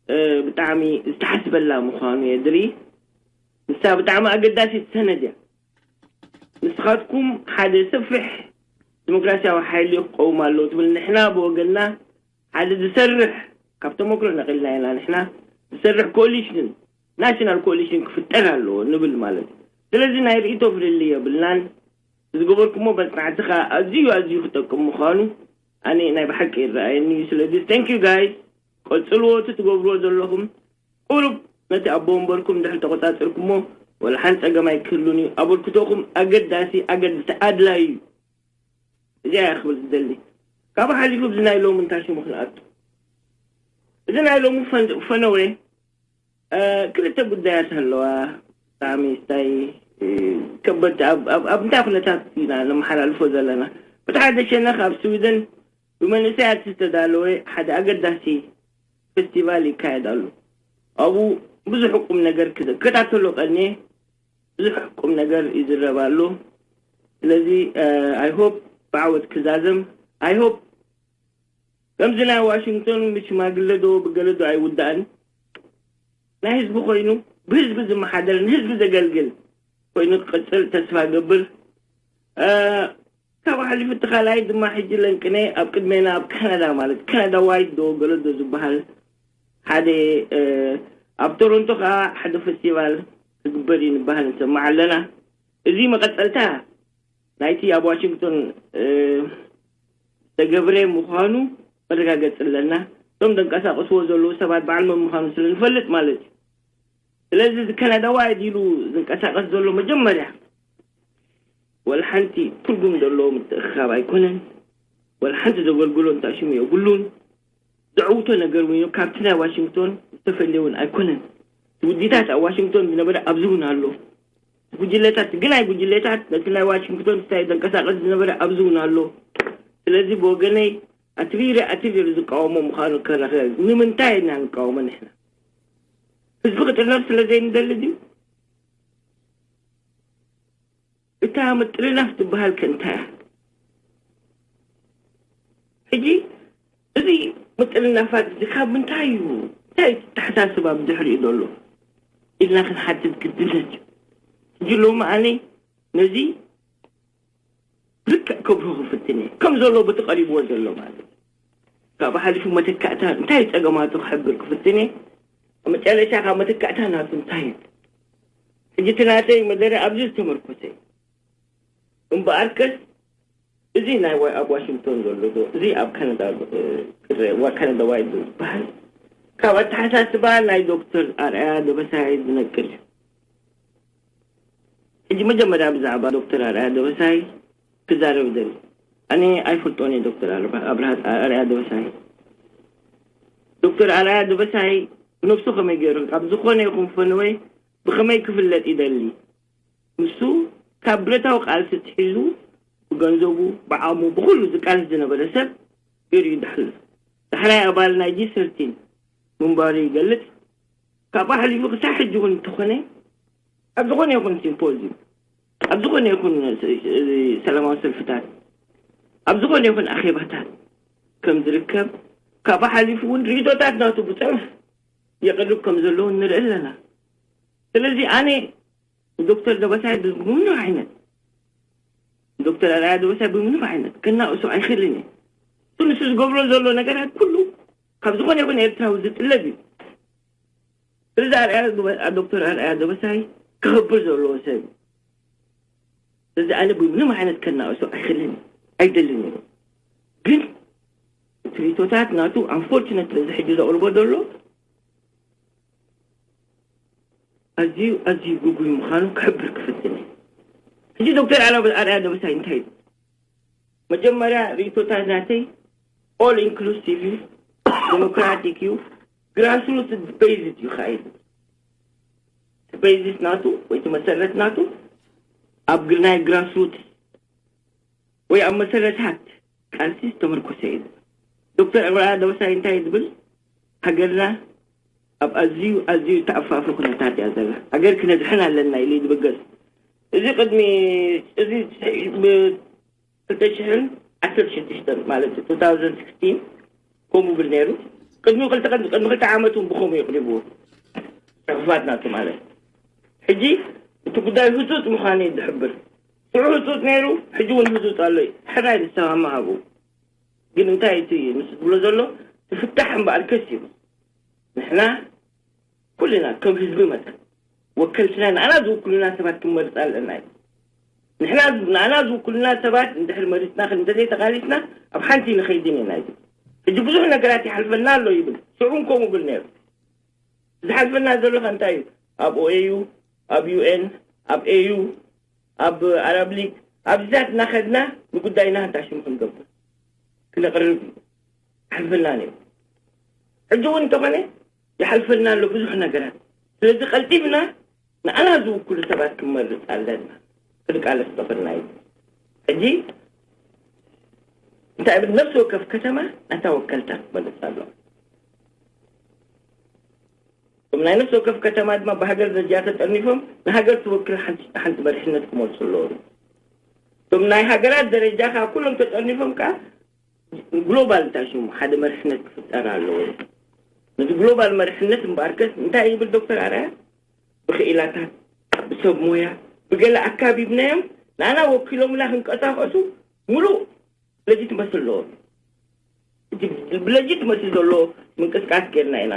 እ፣ ብጣዕሚ ዝተሓስበላ ምዃኑ እየ ዝርኢ። ንሳ ብጣዕሚ ኣገዳሲት ሰነድ እያ። ንስኻትኩም ሓደ ሰፊሕ ዲሞክራሲያዊ ሓይሊ ክቀውም ኣለዎ ትብል። ንሕና ብወገንና ሓደ ዝሰርሕ፣ ካብ ተመክሮ ነቒልና ኢና ንሕና፣ ዝሰርሕ ኮሊሽን፣ ናሽናል ኮሊሽን ክፍጠር ኣለዎ ንብል ማለት እዩ። ስለዚ ናይ ርእይቶ ፍልልይ የብልናን። ዝገበርኩሞ መጽናዕቲ ኸኣ ኣዝዩ ኣዝዩ ክጠቅም ምዃኑ ኣነ ናይ ብሓቂ ይረኣየኒ እዩ። ስለዚ thank you guys፣ ቀጽልዎ እቲ ትገብርዎ ዘለኹም። ቁሩብ ነቲ ኣቦ ወንበርኩም እንድሕር ተቖጻጸርኩሞ፣ ወላ ሓንቲ ጸገም ኣይክህሉን እዩ። ኣበርክቶኹም ኣገዳሲ፣ ኣገዳሲ፣ ኣድላዪ እዩ። እዚኣ እያ ክብል ዝደሊ። ካብኡ ሓሊፉ፣ ኣብዚ ናይ ሎሚ እንታይ ሽሙ ክንኣቱ? እዚ ናይ ሎሚ ፈን-፣ ፈነወ፣ እ፣ ክልተ ጉዳያት ኣለዋ። ብጣዕሚ ስታይ፣ እ፣ ከበድቲ፣ ኣብ፣ ኣብ፣ ኣብ እንታይ ኩነታት ኢና ነመሓላልፎ ዘለና? በቲ ሓደ ሸነኽ ኣብ ስዊድን ብመንእሰያት ዝተዳለወ ሓደ ኣገዳሲ ፌስቲቫል ይካየድ ኣሎ። ኣብኡ ብዙሕ ቁም ነገር ክከታተሎ ቀንየ፣ ብዙሕ ቁም ነገር ይዝረብ ኣሎ። ስለዚ፣ እ፣ I hope ብዓወት ክዛዘም፣ I hope ከምዚ ናይ ዋሽንግቶን ብሽማግለ ዶ ብገለ ዶ ኣይውዳእን። ናይ ህዝቢ ኮይኑ፣ ብህዝቢ ዝመሓደር፣ ንህዝቢ ዘገልግል ኮይኑ ክቕጽል ተስፋ ገብር። እ፣ ካብኡ ሓሊፉ እቲ ካልኣይ ድማ ሕጂ ለንቅነ ኣብ ቅድሜና ኣብ ካናዳ ማለት ካናዳ ዋይድ ዶ ገለ ዶ ዝበሃል ሓደ፣ እ፣ ኣብ ቶሮንቶ ከዓ ሓደ ፌስቲቫል ክግበር እዩ ንበሃል ንሰማዕ ኣለና። እዚ መቐጸልታ ናይቲ ኣብ ዋሽንግቶን፣ እ፣ ዝተገብረ ምዃኑ መረጋገጺ ኣለና። እቶም ዘንቀሳቕስዎ ዘለዉ ሰባት በዓል መን ምዃኑ ስለ ንፈልጥ ማለት እዩ። ስለዚ እዚ ካናዳዋይ ኢሉ ዝንቀሳቐስ ዘሎ መጀመርያ ወላ ሓንቲ ትርጉም ዘለዎ ምትእኽኻብ ኣይኮነን። ወላ ሓንቲ ዘገልግሎ እንታይ ሽሙ የብሉን። ዘዕውቶ ነገር እውን ካብቲ ናይ ዋሽንግቶን ዝተፈለየ እውን ኣይኮነን። እቲ ውዲታት ኣብ ዋሽንግቶን ዝነበረ ኣብዚ እውን ኣሎ። እቲ ጉጅለታት፣ ግናይ ጉጅለታት ነቲ ናይ ዋሽንግቶን ስታይ ዘንቀሳቐስ ዝነበረ ኣብዚ እውን ኣሎ። ስለዚ ብወገነይ ኣትሪረ ኣትሪረ ዝቃወሞ ምዃኑ ከረኸ ንምንታይ ኢና ንቃወሞ ንሕና? ህዝቢ ክጥርነፍ ስለ ዘይንደሊ ድዩ? እታ ምጥርናፍ ትበሃል ከ እንታይ እያ? ሕጂ እዚ ምጥርናፋት እዚ ካብ ምንታይ እዩ? እንታይ እዩ ተሓሳስባ ብድሕሪኡ ዘሎ ኢልና ክንሓትት ግድነት እዩ። ሕጂ ሎሚ ኣነ ነዚ ልክዕ ከብርሁ ክፍትን እየ። ከም ዘሎ በቲ ቀሪብዎ ዘሎ ማለት እዩ። ካብኡ ሓሊፉ መተካእታ እንታይ እዩ ጸገማቱ ክሕብር ክፍትን እየ። ኣብ መጨረሻ ካብ መተካእታ ናቱ እንታይ እዩ? ሕጂ እቲ ናተይ መደረ ኣብዚ ዝተመርኮሰ እዩ። እምበኣርከስ እዚ ናይ ዋ-፣ ኣብ ዋሽንግቶን ዘሎ ዶ፣ እዚ ኣብ ካናዳ፣ እ፣ ክረ-፣ ዋ-፣ ካናዳዋይ ዝበሃል ካብ ኣተሓሳስባ ናይ ዶክተር ኣርኣያ ደበሳይ ዝነቅል እዩ። ሕጂ መጀመርያ ብዛዕባ ዶክተር ኣርኣያ ደበሳይ ክዛረብ ደሊ። ኣነ ኣይፈልጦን እየ ዶክተር ኣርባ-፣ ኣብርሃ ኣርኣያ ደበሳይ። ዶክተር ኣርኣያ ደበሳይ ነብሱ ከመይ ገይሩ ካብ ዝኾነ ይኹን ፈነወ ብኸመይ ክፍለጥ ይደሊ? ንሱ ካብ ብረታዊ ቃልሲ ትሒዙ ብገንዘቡ፣ ብዓቕሙ፣ ብኹሉ ዝቃለስ ዝነበረ ሰብ ገይሩ እዩ ዝሓልፍ። ዳሕራይ ኣባል ናይ ጂ ሰርቲን ምንባሩ ይገልጽ። ካብኡ ሓሊፉ ክሳብ ሕጂ እውን እንተኾነ ኣብ ዝኾነ ይኹን ሲምፖዚዩም፣ ኣብ ዝኾነ ይኹን ሰላማዊ ሰልፍታት፣ ኣብ ዝኾነ ይኹን ኣኼባታት ከም ዝርከብ፣ ካብኡ ሓሊፉ እውን ርእይቶታት ናቱ ብጽሑፍ የቕርብ ከም ዘለዉ ንርኢ ኣለና። ስለዚ ኣነ ዶክተር ደበሳይ ብምንም ዓይነት፣ ዶክተር ኣርኣያ ደበሳይ ብምንም ዓይነት ከናእሶ ኣይኽእልን እየ። እቲ ንሱ ዝገብሮ ዘሎ ነገራት ኩሉ ካብ ዝኾነ ይኹን ኤርትራዊ ዝጥለብ እዩ። ስለዚ ኣርኣያ ደበ-፣ ዶክተር ኣርኣያ ደበሳይ ክኽብር ዘለዎ ሰብ እዩ። ስለዚ ኣነ ብምንም ዓይነት ከናእሶ ኣይኽእልን እየ፣ ኣይደልን እየ። ግን እቲ ርእይቶታት ናቱ፣ ኣንፎርቹነት፣ እዚ ሕጂ ዘቕርቦ ዘሎ ኣዝዩ፣ ኣዝዩ ግጉይ ምዃኑ ክሕብር ክፍትን እየ። ሕጂ ዶክተር ኣርኣያ ደበሳይ እንታይ እዩ? መጀመርያ ርእይቶታት ናተይ ኦል ኢንክሉሲቭ እዩ፣ ዴሞክራቲክ እዩ፣ ግራስሩት ቤዝድ እዩ። ካይድ እቲ ቤዝስ ናቱ ወይ እቲ መሰረት ናቱ ኣብ ግናይ ግራስሩት ወይ ኣብ መሰረታት ቃልሲ ዝተመርኮሰ እዩ። ዶክተር ኣርኣያ ደበሳይ እንታይ ዝብል? ሃገርና ኣብ ኣዝዩ፣ ኣዝዩ ተኣፋፊ ኩነታት እያ ዘላ። ሃገር ክነድሕን ኣለና ኢሉ እዩ ዝብገስ። እዚ ቅድሚ፣ እዚ ብ-፣ ክልተ ሽሕን ዓሰርተ ሽዱሽተን ማለት እዩ፣ two thousand sixteen ከምኡ ብል ነይሩ። ቅድሚ ክልተ፣ ቅድሚ፣ ቅድሚ ክልተ ዓመት እውን ብኸምኡ የቕሪብዎ። ጽሑፋት ናቱ ማለት። ሕጂ እቲ ጉዳይ ህጹጽ ምዃኑ እዩ ዝሕብር። ሽዑ ህጹጽ ነይሩ፣ ሕጂ እውን ህጹጽ ኣሎ እዩ። ሕራይ ንሰማማዕ ኣብኡ። ግን እንታይ እቲ ንሱ ዝብሎ ዘሎ? ትፍታሕ እምበኣር ከስ እዩ። ንሕና ኩልና ከም ህዝቢ መጠን ወከልትና ንኣና ዝውክሉና ሰባት ክንመርጽ ኣለና እዩ። ንሕና ንኣና ዝውክሉና ሰባት እንድሕር መሪጽና፣ ክንተዘይ ተቓሊስና ኣብ ሓንቲ ንኸይድን ኢና እዩ። ሕጂ ብዙሕ ነገራት ይሓልፈና ኣሎ ይብል። ሽዑ እውን ከምኡ ብል ነይሩ። ዝሓልፈና ዘሎ ከ እንታይ እዩ? ኣብ ኦኤዩ፣ ኣብ ዩኤን፣ ኣብ ኤዩ፣ ኣብ ኣረብ ሊግ፣ ኣብዚታት እናኸድና ንጉዳይና እንታይ ሽሙ ክንገብር፣ ክነቕርብ እዩ። ሓልፈና ነይሩ። ሕጂ እውን እንተኾነ ይሓልፈና ኣሎ ብዙሕ ነገራት። ስለዚ ቀልጢፍና ንኣና ዝውክሉ ሰባት ክንመርጽ ኣለና። ክንቃለስ ዝኸፈልና እዩ። ሕጂ እንታይ ብል? ነፍሲ ወከፍ ከተማ ናታ ወከልታ ክትመርጽ ኣለዋ። እቶም ናይ ነፍሲ ወከፍ ከተማ ድማ ብሃገር ደረጃ ተጠርኒፎም ንሃገር ትወክል ሓንቲ፣ ሓንቲ መሪሕነት ክመርጹ ኣለዎም። እቶም ናይ ሃገራት ደረጃ ከዓ ኩሎም ተጠርኒፎም ከዓ ግሎባል እንታይ ሽሙ ሓደ መሪሕነት ክፍጠር ኣለዎ። ነዚ ግሎባል መሪሕነት እምበኣርከስ እንታይ ይብል ዶክተር ኣርኣያ? ብክኢላታት፣ ብሰብ ሞያ፣ ብገለ ኣካቢብናዮም ንኣና ወኪሎምና ክንቀሳቐሱ ሙሉእ ለጂትመሲ ኣለዎም። እቲ ብለጂትመሲ ዘሎ ምንቅስቃስ ጌርና ኢና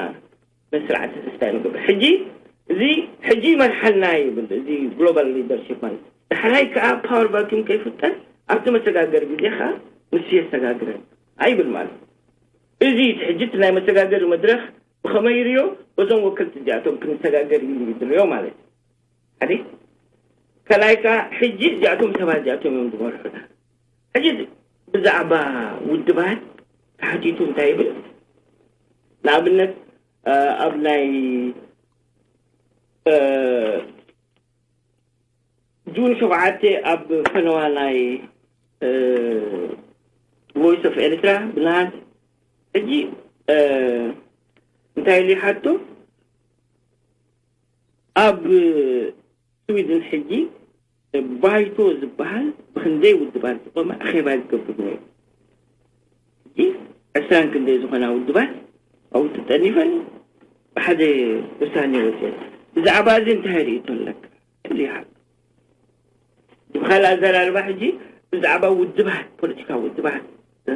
ነስርዓት ተስፋ ንገብር። ሕጂ እዚ ሕጂ ይመርሓልና ይብል፣ እዚ ግሎባል ሊደርሺፕ ማለት። ዳሕራይ ከዓ ፓወር ቫኪዩም ከይፍጠር ኣብቲ መሰጋገሪ ግዜ ከዓ ንሱ የሰጋግረን ኣይብል ማለት። እዚ እቲ ሕጂ እቲ ናይ መሰጋገሪ መድረኽ ብኸመይ ይርዮ? በዞም ወከልቲ እዚኣቶም ክንሰጋገር እዩ ዝርዮ ማለት እዩ። ሓደ ካልኣይ ከኣ ሕጂ እዚኣቶም ሰባት እዚኣቶም እዮም ዝመርሑና። ሕጂ ብዛዕባ ውድባት ተሓቲቱ እንታይ ይብል? ንኣብነት ኣብ ናይ ጁን ሸውዓተ ኣብ ፈነዋ ናይ ቮይስ ኦፍ ኤርትራ ብናት ሕጂ እንታይ ኢሉ ይሓቶ? ኣብ ስዊድን ሕጂ ባይቶ ዝበሃል ብክንደይ ውድባት ዝቆመ ኣኼባ ዝገብር ነይሩ። ሕጂ ዕስራን ክንደይ ዝኾና ውድባት ኣብኡ ተጠኒፈን ብሓደ ውሳኔ ወፅየን። ብዛዕባ እዚ እንታይ ርእይቶ ኣለካ? እዚ ይሓቶ። ብኻልእ ኣዘራርባ ሕጂ ብዛዕባ ውድባት፣ ፖለቲካዊ ውድባት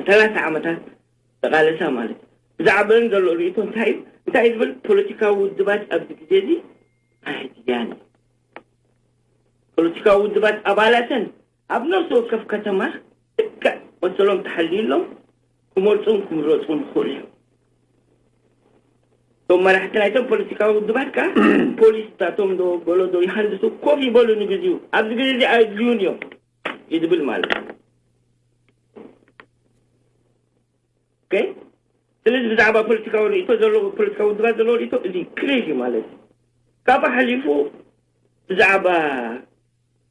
ሰላሳ ዓመታት ተቓለሳ ማለት እዩ። ብዛዕባን ዘሎ ርእይቶ እንታይ እዩ? እንታይ እዩ ዝብል? ፖለቲካዊ ውድባት ኣብዚ ግዜ እዚ ኣይድያን። ፖለቲካዊ ውድባት ኣባላተን ኣብ ነፍሲ ወከፍ ከተማ ልክዕ መሰሎም ተሓልዩሎም ክመርፁን ክምረፁን ይኽእሉ እዮም። እቶም መራሕቲ ናይቶም ፖለቲካዊ ውድባት ከዓ ፖሊስታቶም ዶ ገሎ ዶ ይሃንድሱ ኮፍ ይበሉ ንግዚኡ። ኣብዚ ግዜ እዚ ኣየድልዩን እዮም እዩ ዝብል ማለት እዩ። ኦኬ? ስለዚ ብዛዕባ ፖለቲካዊ ርእይቶ ዘለዎ፣ ፖለቲካዊ ውድባት ዘለዎ ርእይቶ እዚ ክሬዚ ማለት እዩ። ካብኡ ሓሊፉ ብዛዕባ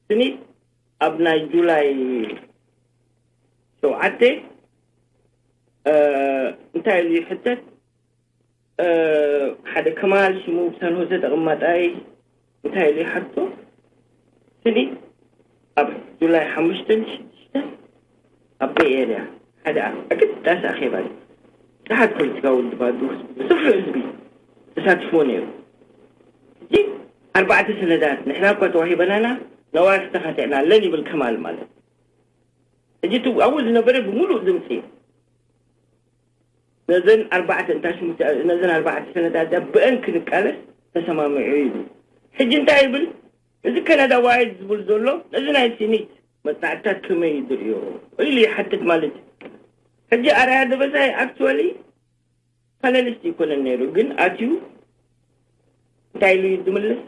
ስኒት ኣብ ናይ ጁላይ ሸውዓተ እንታይ ኢሉ ይሕተት? ሓደ ከማል ሽሙ ብሳን ሆሰ ተቐማጣይ እንታይ ኢሉ ይሓቶ? ስኒት ኣብ ጁላይ ሓሙሽተን ሽዱሽተን ኣብ ቤይ ኤርያ ሓደ ኣገዳሲ ኣኼባ እዩ። ብዙሓት ፖለቲካዊ ውድባት፣ ብዙሕ ህዝቢ ተሳትፎ ነይሩ። ሕጂ ኣርባዕተ ሰነዳት ንሕና እኳ ተዋሂበናና ነዋርሕ ተኻቲዕና ኣለን ይብል ከማል ማለት። ሕጂ እቲ ኣብኡ ዝነበረ ብምሉእ ድምፂ ነዘን ኣርባዕተ እንታ ሽሙሽተ ነዘን ኣርባዕተ ሰነዳት እዚኣ ብአን ክንቃለስ ተሰማሚዑ ይብል። ሕጂ እንታይ ይብል? እዚ ከናዳዋይ ዝብል ዘሎ ነዚ ናይ ሲኒት መጽናዕትታት ከመይ እዩ ዝርእዮ ኢሉ ይሓትት ማለት እዩ። ሕጂ ኣርኣያ ደበሳይ ኣክቹዋሊ ፓነሊስት ይኮነን ነይሩ፣ ግን ኣትዩ እንታይ ኢሉ እዩ ዝምልስ?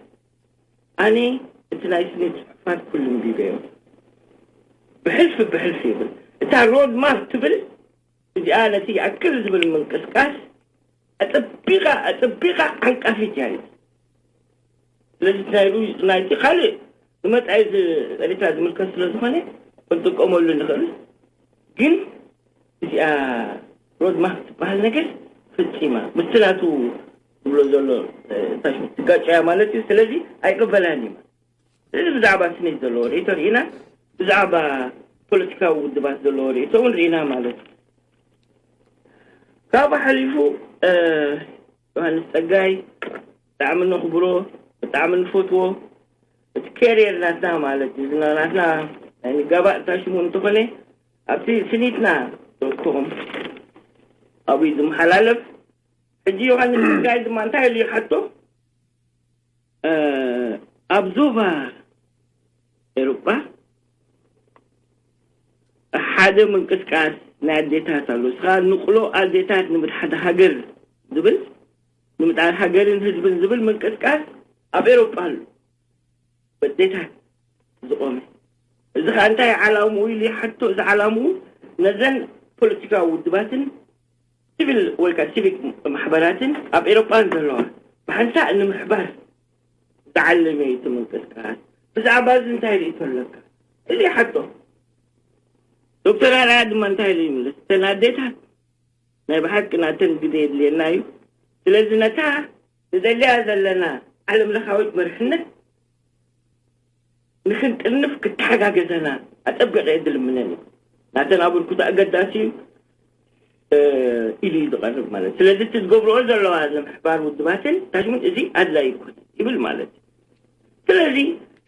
ኣነ እቲ ናይ ስኒት ጽሑፋት ኩሉ እንቢበዮ ብሕልፊ ብሕልፊ ይብል። እታ ሮድ ማፕ ትብል እዚኣ ነቲ ይኣክል ዝብል ምንቅስቃስ ኣጸቢቓ ኣጸቢቓ ዓንቃፊት እያ። ስለዚ ናይ ሩ ናይቲ ካልእ ንመጻኢ ዝ- ኤርትራ ዝምልከት ስለ ዝኾነ ክንጥቀመሉ ንኽእል፣ ግን እዚኣ ሮድ ማፕ ትበሃል ነገር ፈጺማ ምስቲ ናቱ ዝብሎ ዘሎ እ፣ እንታይ ሽሙ ትጋጨያ ማለት እዩ። ስለዚ ኣይቅበላን እዩ። ስለዚ ብዛዕባ ስኒት ዘለዎ ርእይቶ ርኢና፣ ብዛዕባ ፖለቲካዊ ውድባት ዘለዎ ርእይቶ እውን ርኢና ማለት እዩ። ካብኡ ሓሊፉ እ፣ ዮሃንስ ጸጋይ ብጣዕሚ ነኽብሮ፣ ብጣዕሚ ንፈትዎ። እቲ ኬሪየር ናትና ማለት እዩ፣ ዝና- ናትና ናይ ንጋባእ እታ ሽሙ እንተኾነ ኣብቲ ስኒትና ዶትኮም ኣብኡ እዩ ዝመሓላለፍ። ሕጂ ዮሃንስ ጸጋይ ድማ እንታይ ኢሉ ይሓቶ? እ፣ ኣብ ዞባ ኤውሮጳ ሓደ ምንቅስቃስ ናይ ኣዴታት ኣሎ። እስኻ ንቕሎ ኣዴታት ንምድሓድ ሃገር ዝብል፣ ንምድሓድ ሃገርን ህዝብን ዝብል ምንቅስቃስ ኣብ ኤውሮጳ ኣሎ። በዴታት ዝቆመ። እዚ ኸኣ እንታይ ዓላምኡ ኢሉ ይሓቶ። እዚ ዓላምኡ ነዘን ፖለቲካዊ ውድባትን ሲቪል ወይ ከዓ ሲቪክ ማሕበራትን ኣብ ኤውሮጳን ዘለዋ ብሓንሳእ ንምሕባር ዝዓለመ እዩ እቲ ምንቅስቃስ። ብዛዕባ እዚ እንታይ ርእይቶ ኣለካ? እዚ ይሓቶ። ዶክተር ኣርኣያ ድማ እንታይ ኢሉ ይምልስ? እተን ኣዴታት ናይ ብሓቂ ናተን ግዜ የድልየና እዩ። ስለዚ ነታ ንደልያ ዘለና ዓለም ለኻዊት መርሕነት ንክንጥርንፍ ክተሓጋገዘና ኣጸቢቐ እየ ዝልምነን እዩ። ናተን ኣበርክቶ ኣገዳሲ እዩ እ፣ ኢሉ እዩ ዝቐርብ ማለት። ስለዚ እቲ ዝገብርኦ ዘለዋ ንምሕባር ውድባትን ታሽሙን እዚ ኣድላይ ይኮነ ይብል ማለት እዩ። ስለዚ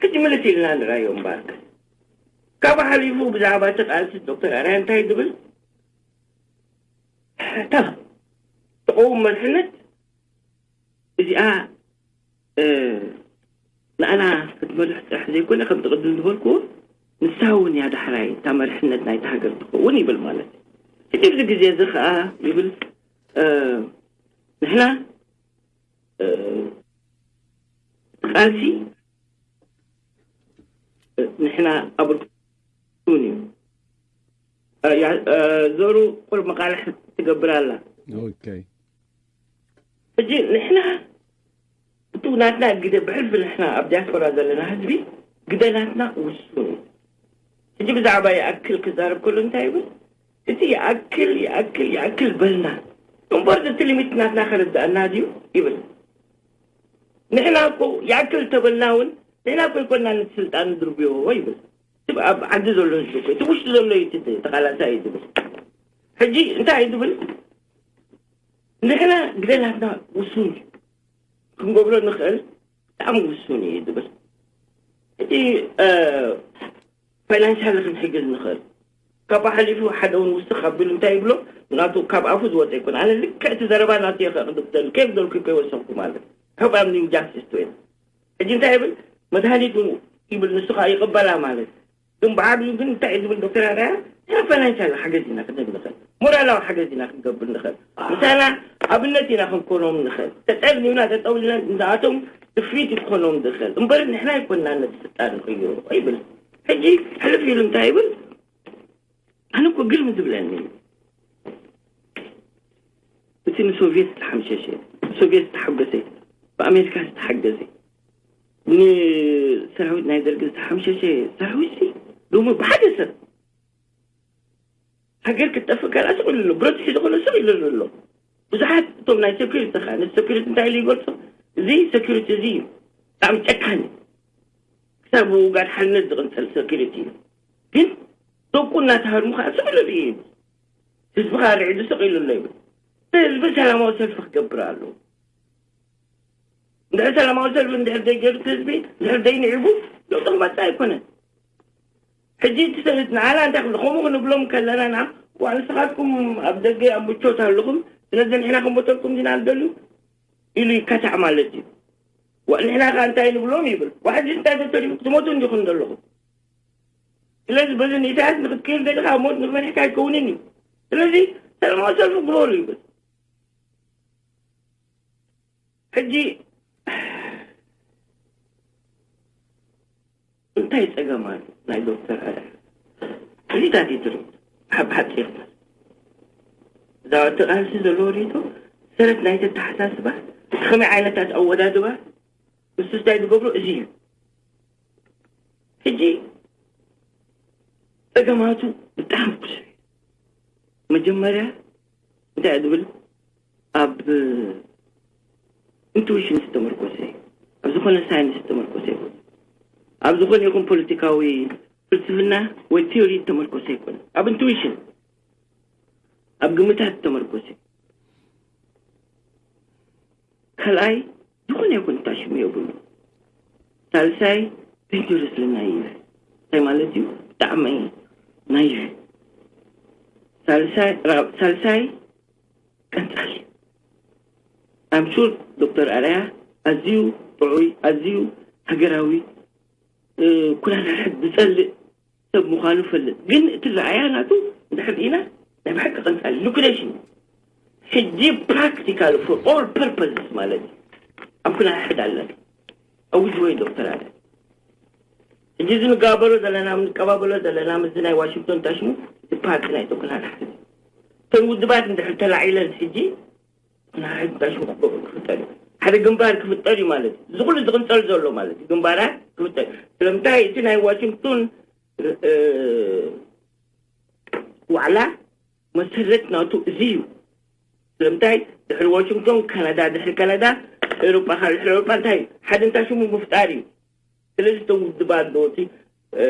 ሕጂ ምልስ ኢልና ንራዮ እምበኣርከ ካብኡ ሓሊፉ ብዛዕባ እቲ ቃልሲ ዶክተር ኣርኣያ እንታይ ዝብል? እታ ትቐውም መርሕነት እዚኣ እ፣ ንኣና ክትመርሕ ጥራሕ ዘይኮነ ከምቲ ቅድም ዝበልክዎ ንሳ እውን እያ ዳሕራይ እታ መርሕነት ናይታ ሃገር ትኸውን ይብል ማለት እዩ። ሕጂ ኣብዚ ግዜ እዚ ከዓ ይብል እ፣ ንሕና ቃልሲ ንሕና ኣበርክቱን እዩ። እ፣ ያ-፣ እ፣ ዘሩ ቁሩብ መቃልሕ ትገብር ኣላ። ኦኬ። ሕጂ ንሕና እቲ ናትና ግደ ብሕልፊ ንሕና ኣብ ዲያስፖራ ዘለና ህዝቢ ግደ ናትና ውሱን እዩ። ሕጂ ብዛዕባ ይኣክል ክዛረብ ከሎ እንታይ ይብል? እቲ ይኣክል፣ ይኣክል፣ ይኣክል በልና እምበር እቲ ሊሚት ናትና ከረድኣና ድዩ ይብል? ንሕና እኮ ይኣክል ተበልና እውን ንሕና እኮ ይኮንና ነቲ ስልጣን ንድርብዮ ይብል። እቲ ኣብ ዓዲ ዘሎ ህዝቢ እኮ፣ እቲ ውሽጢ ዘሎ እዩ እቲ ተቓላሳይ እዩ ዝብል። ሕጂ እንታይ እዩ ዝብል? ንሕና ግደ ናትና ውሱን እዩ። ክንገብሮ ንኽእል ብጣዕሚ ውሱን እዩ ዝብል። እቲ፣ እ፣ ፋይናንሻል ክንሕግዝ ንኽእል። ካብኡ ሓሊፉ ሓደ እውን ውስኽ ኣቢሉ እንታይ ይብሎ? ናቱ ካብ ኣፉ ዝወፀ ይኮን። ኣነ ልክዕ እቲ ዘረባ ናቱ እየ ከቕርብ ደሊ። ከይፍ ደልኩ ከይወሰንኩ ማለት። ሕባም ኒው ጃስቲስ ትዌን። ሕጂ እንታይ ይብል? መድሃኒት ይብል ንሱ ከዓ ይቕበላ ማለት። ግን ብዓብዩ ግን እንታይ እዩ ዝብል ዶክተር ኣርኣያ? ንሕና ፋይናንሻል ሓገዝ ኢና ክንህብ ንኽእል። ሞራላዊ ሓገዝ ኢና ክንገብር ንኽእል። ኣህ። ምሳና ኣብነት ኢና ክንኮኖም ንኽእል። ተጠርኒብና፣ ተጠውልና ንኣቶም ድፍሪት ክኾኖም ዝኽእል። እምበር ንሕና ኣይኮንና ነቲ ስልጣን ንቕይሮ ይብል። ሕጂ ሕልፍ ኢሉ እንታይ ይብል? ኣነ እኮ ግርም ዝብለኒ እዩ። እቲ ንሶቪየት ዝተሓምሸሸ፣ ብሶቪየት ዝተሓገዘ፣ ብኣሜሪካ ዝተሓገዘ፣ ንሰራዊት ናይ ደርጊ ዝተሓምሸሸ ሰራዊት ሲ ሎሚ ብሓደ ሰብ ሃገር ክትጠፍእ ከላ ስቕ ኢሉ ኣሎ። ብረት ሒዙ ከሎ ስቕ ኢሉ ኣሎ። ብዙሓት እቶም ናይ ሴኩሪቲ ኸዓ፣ ነቲ ሴኩሪቲ እንታይ ኢሉ ይገልጾ? እዚ ሴኩሪቲ እዚ እዩ። ብጣዕሚ ጨካን እዩ። ክሳብ ውጋድ ሓልነት ዝቕንጸል ሴኩሪቲ እዩ። ግን ደቁ እናተሃርሙ ኸዓ ስቕ ኢሉ እዩ። ህዝቢ ኸዓ ርዒዱ ስቕ ኢሉ ኣሎ ይብል። ህዝቢ ሰላማዊ ሰልፊ ክገብር ኣለዎ። እንድሕር ሰላማዊ ሰልፊ እንድሕር ዘይገይሩ እቲ ህዝቢ፣ እንድሕር ዘይንዒቡ፣ ለውጢ ክመጽእ ኣይኮነን። ሕጂ እቲ ሰ-፣ ንዓና እንታይ ክብሉ፣ ከምኡ ክንብሎም ከለና፣ ንዓ-፣ ዋ፣ ንስኻትኩም ኣብ ደገ ኣብ ምቾት ኣለኹም፣ ስለዚ ንሕና ክንሞተልኩም ዲና ንደልዩ ኢሉ ይካታዕ ማለት እዩ። ዋ፣ ንሕና ከ እንታይ ንብሎም ይብል። ዋ፣ ሕጂ እንታይ ተተሪፉ ክትሞቱ እንዲኹም ዘለኹም። ስለዚ በዚ ንኢሳያስ ንክትክእል ደሊኻ ኣብ ሞት ንክመርሕካ ኣይከውንን እዩ። ስለዚ ሰላማዊ ሰልፊ ግበሩ ይብል። ሕጂ እንታይ ጸገም ኣሎ ናይ ዶክተር ኣርኣያ? ሕዚታት ይትርም ሓብ ሓጺርና እዛ እቲ ቃልሲ ዘለዎ ሪቶ ሰረት ናይቲ ኣተሓሳስባ፣ እቲ ከመይ ዓይነታት ኣወዳድባ፣ ንሱ እንታይ ዝገብሮ እዚ እዩ። ሕጂ ጸገማቱ ብጣዕሚ ብዙሕ እዩ። መጀመርያ እንታይ እዩ ዝብል? ኣብ ኢንቱዊሽን ዝተመርኮሰ እዩ። ኣብ ዝኾነ ሳይንስ ዝተመርኮሰ ይኹን፣ ኣብ ዝኾነ ይኹን ፖለቲካዊ ፍልስፍና ወይ ቲዮሪ ዝተመርኮሰ ይኮነ። ኣብ ኢንቱዊሽን፣ ኣብ ግምታት ዝተመርኮሰ እዩ። ካልኣይ፣ ዝኾነ ይኹን ታሽሙ የብሉ። ሳልሳይ፣ ዴንጀረስሊ ናይቭ። እንታይ ማለት እዩ? ብጣዕሚ ናይቭ። ሳልሳይ፣ ራ-፣ ሳልሳይ፣ ቀንጻል። ኣም ሹር ዶክተር ኣርኣያ ኣዝዩ ጥዑይ፣ ኣዝዩ ሃገራዊ፣ እ፣ ኩናት ሓድሕድ ዝጸልእ ሰብ ምዃኑ ፈልጥ። ግን እቲ ረኣያ ናቱ እንድሕር ርኢና ናይ ብሓቂ ቀንጻል ሊኩዴሽን። ሕጂ ፕራክቲካል ፎር ኦል ፐርፐስስ ማለት እዩ። ኣብ ኩናት ሓድሕድ ኣለና። ኣውጅ ወይ ዶክተር ኣለ። ሕጂ እዚ ንጋበሮ ዘለና፣ ንቀባበሎ ዘለና ምስዚ ናይ ዋሽንግቶን ታሽሙ፣ እቲ ፓርቲ ናይ ኩናት ሓድሕድ። እተን ውድባት እንድሕር ተላዒለን ሕጂ ኩናት ሓድሕድ ታሽሙ ክገብሩ ክፍጠር እዩ። ሓደ ግንባር ክፍጠር እዩ ማለት እዩ። እዚ ኩሉ ዝቕንጸል ዘሎ ማለት እዩ። ግንባራት ክፍጠር። ስለምንታይ እቲ ናይ ዋሽንግቶን፣ እ፣ ዋዕላ መሰረት ናቱ እዚ እዩ። ስለምንታይ ድሕሪ ዋሽንግቶን ካናዳ፣ ድሕሪ ካናዳ ኤውሮጳ፣ ካብ ድሕሪ ኤውሮጳ እንታይ ሓደ እንታይ ሽሙ ምፍጣር እዩ። ስለዚ እቶም ውድባት ዶ እቲ፣ እ፣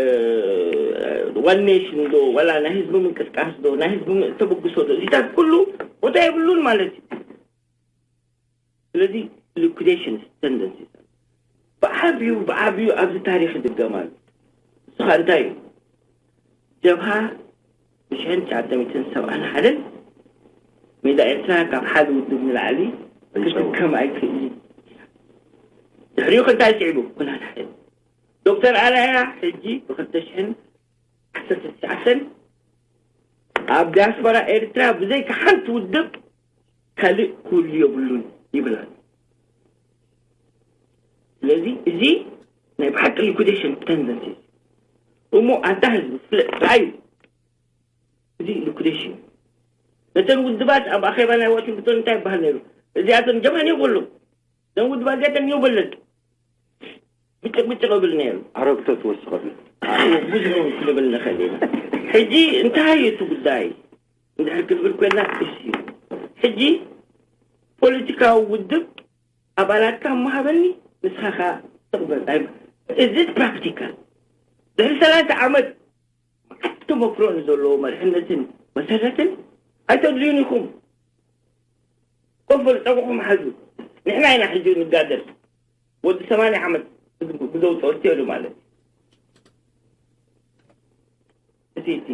ዋን ኔሽን ዶ ዋላ ናይ ህዝቢ ምንቅስቃስ ዶ ናይ ህዝቢ ም-፣ ተበግሶ ዶ እዚታት ኩሉ ቦታ የብሉን ማለት እዩ። ስለዚ ሊኩዴሽን ተንደንሲ ብዓብዩ፣ ብዓብዩ ኣብዚ ታሪኽ ይድገም ኣሎ። ንሱ ኸኣ እንታይ እዩ? ጀብሃ ብሽሕን ትሽዓተ ሚእትን ሰብዓን ሓደን ሜዳ ኤርትራ ካብ ሓደ ውድብ ንላዕሊ ክትከም ኣይክእልን። ድሕሪኡ ከ እንታይ ስዒቡ? ኩናት ሓድሕድ። ዶክተር ኣርኣያ ሕጂ ብክልተ ሽሕን ዓሰርተ ትሽዓተን ኣብ ዲያስፖራ ኤርትራ ብዘይካ ሓንቲ ውድብ ካልእ ክህሉ የብሉን ይብል ኣሎ። ስለዚ እዚ ናይ ብሓቂ ሊኩዴሽን ተንደንሲ እሞ ኣንታ ህዝቢ ፍለጥ ራዩ እዚ ሊኩዴሽን ነተን ውድባት ኣብ ኣኼባ ናይ ዋሽንግቶን እንታይ ይበሃል ነይሩ? እዚኣተን ጀማን ይበሉ እዘን ውድባት እዚኣተን ይበለን ብጭቕ ብጭቕ እብል ነይሩ። ኣረግቶ ትወስኸሉ ብዙ ክንብል ንኽእል ኢና። ሕጂ እንታይ እዩ እቲ ጉዳይ እንድሕር ክንብል ኮይና እሱ እዩ። ሕጂ ፖለቲካዊ ውድብ ኣባላትካ መሃበኒ ንስኻ ኸዓ ትቕበል። እዚ ፕራክቲካል ድሕሪ ሰላሳ ዓመት መዓት ተመክሮ ንዘለዎ መሪሕነትን መሰረትን ኣይተድልዩን ኢኹም። ኮፍ በሉ ጸጉዕኹም ሓዙ። ንሕና ኢና ሕጂ ንጋደል። ወዲ ሰማንያ ዓመት ብዘውፅኦ ቴሉ ማለት እዩ እቲ እቲ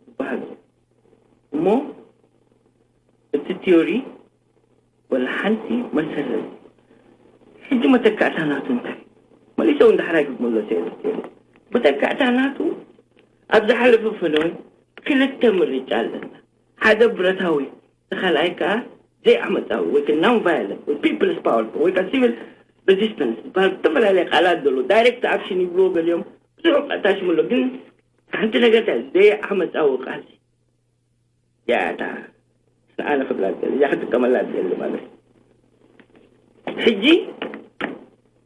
ዝበሃል እሞ እቲ ቲዮሪ ወላ ሓንቲ መሰረት ሕጂ መተካእታ ናቱ እንታይ መሊሰው እንዳሕራይ ክትመለስ እየ መተካእታ ናቱ ኣብ ዝሓለፈ ፈነወ ክልተ ምርጫ ኣለና ሓደ ብረታዊ ተኻልኣይ ከዓ ዘይዓመፃዊ ወይ non violent ወይ people's power ወይ ከዓ civil resistance ዝበሃል ዝተፈላለየ ቃላት ዘሎ direct action ይብልዎ ገሊኦም ብዙሕ ቃታሽም ኣሎ ግን ሓንቲ ነገር እንታይ ዘይዓመፃዊ ቃልሲ ያታ ኣነ ክብላ ዝደሊ እዚኣ ክጥቀመላ ዝደሊ ማለት እዩ ሕጂ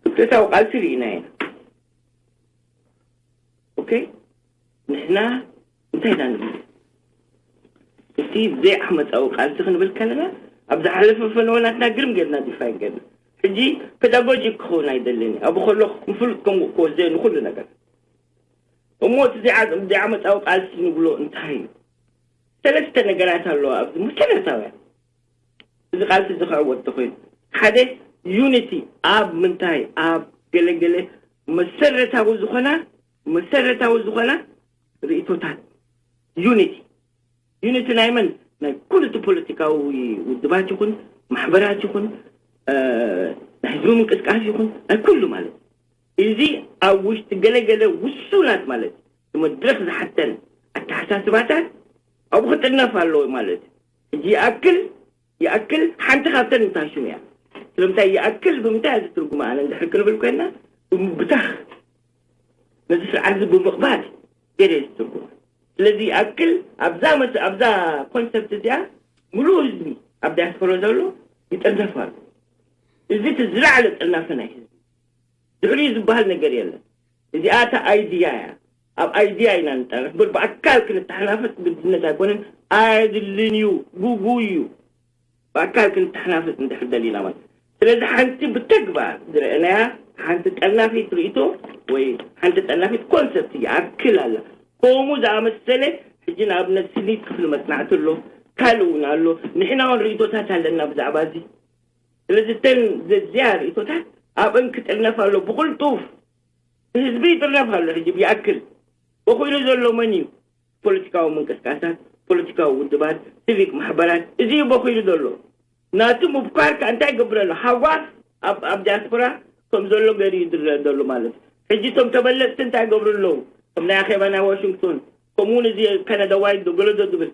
ክብተታዊ ቃልሲ ርኢና ኢና ኦኬ ንሕና እንታይ ኢና ንብል እቲ ዘይዓመፃዊ ቃልሲ ክንብል ከለና ኣብ ዝሓለፈ ፈነወ ናትና ግርም ጌርና ዲፋይን ጌርና ሕጂ ፔዳጎጂ ክኸውን ኣይደልን እዩ ኣብ ከሎ ምፍሉጥ ከም ክወስደ ንኩሉ ነገር እሞ እቲ ዘይዓመፃዊ ቃልሲ ንብሎ እንታይ እዩ ሰለስተ ነገራት ኣለዋ ኣብዚ መሰረታውያን እዚ ቃልሲ እዚ ክዕወት ተኮይኑ ሓደ ዩኒቲ ኣብ ምንታይ ኣብ ገለገለ መሰረታዊ ዝኾና መሰረታዊ ዝኾና ርእቶታት ዩኒቲ ዩኒቲ ናይ መን ናይ ኩሉ እቲ ፖለቲካዊ ውድባት ይኹን ማሕበራት ይኹን ናይ ህዝቢ ምንቅስቃስ ይኹን ናይ ኩሉ ማለት እዚ ኣብ ውሽጢ ገለገለ ውሱናት ማለት መድረክ ዝሓተን ኣተሓሳስባታት ኣብኡ ክጥነፍ ኣለዎ ማለት እዩ። ሕጂ ይኣክል ይኣክል ሓንቲ ካብተን እንታይ ሽሙ እያ? ስለምንታይ ይኣክል ብምንታይ እያ ዝትርጉማ? ኣነ እንድሕር ክንብል ኮይና ብምብታኽ ነዚ ስርዓት እዚ ብምቕባል ገለ እየ ዝትርጉማ። ስለዚ ይኣክል ኣብዛ ኣብዛ ኮንሰፕት እዚኣ ሙሉእ ህዝቢ ኣብ ዲያስፖራ ዘሎ ይጥርነፍ ኣሎ። እዚ እቲ ዝለዓለ ጥርናፈ ናይ ህዝቢ ድሕሪኡ ዝበሃል ነገር የለን። እዚኣ እታ ኣይድያ እያ። ኣብ ኣይድያ ኢና ንጠርፍ እምበር ብኣካል ክንተሓናፈጥ ግድነት ኣይኮነን። ኣየድልን እዩ። ጉጉይ እዩ። ብኣካል ክንተሓናፈጥ እንድሕር ደሊና ማለት ስለዚ ሓንቲ ብተግባር ዝረአናያ ሓንቲ ጠርናፊት ርእቶ ወይ ሓንቲ ጠርናፊት ኮንሰፕት ይኣክል ኣላ። ከምኡ ዝኣመሰለ ሕጂ ንኣብነት ስኒት ክፍሊ መጽናዕቲ ኣሎ ካልእ እውን ኣሎ። ንሕና እውን ርእቶታት ኣለና ብዛዕባ እዚ። ስለዚ እተን ዘዚያ ርእቶታት ኣብአን ክጥርነፍ ኣሎ ብቕልጡፍ። ህዝቢ ይጥርነፍ ኣሎ ሕጂ ይኣክል በኺሉ ዘሎ መን እዩ? ፖለቲካዊ ምንቅስቃሳት፣ ፖለቲካዊ ውድባት፣ ሲቪክ ማሕበራት እዚ እዩ በኺሉ ዘሎ። ናቱ ምብኳር ከ እንታይ ይገብር ኣሎ? ሃጓፍ ኣብ ኣብ ዲያስፖራ ከም ዘሎ ገይሩ እዩ ዝረአ ዘሎ ማለት እዩ። ሕጂ እቶም ተበለፅቲ እንታይ ይገብሩ ኣለዉ? ከም ናይ ኣኼባ ናይ ዋሽንግቶን ከምኡ እውን እዚ ካናዳዋይ ዶ ገለዶ ዝብል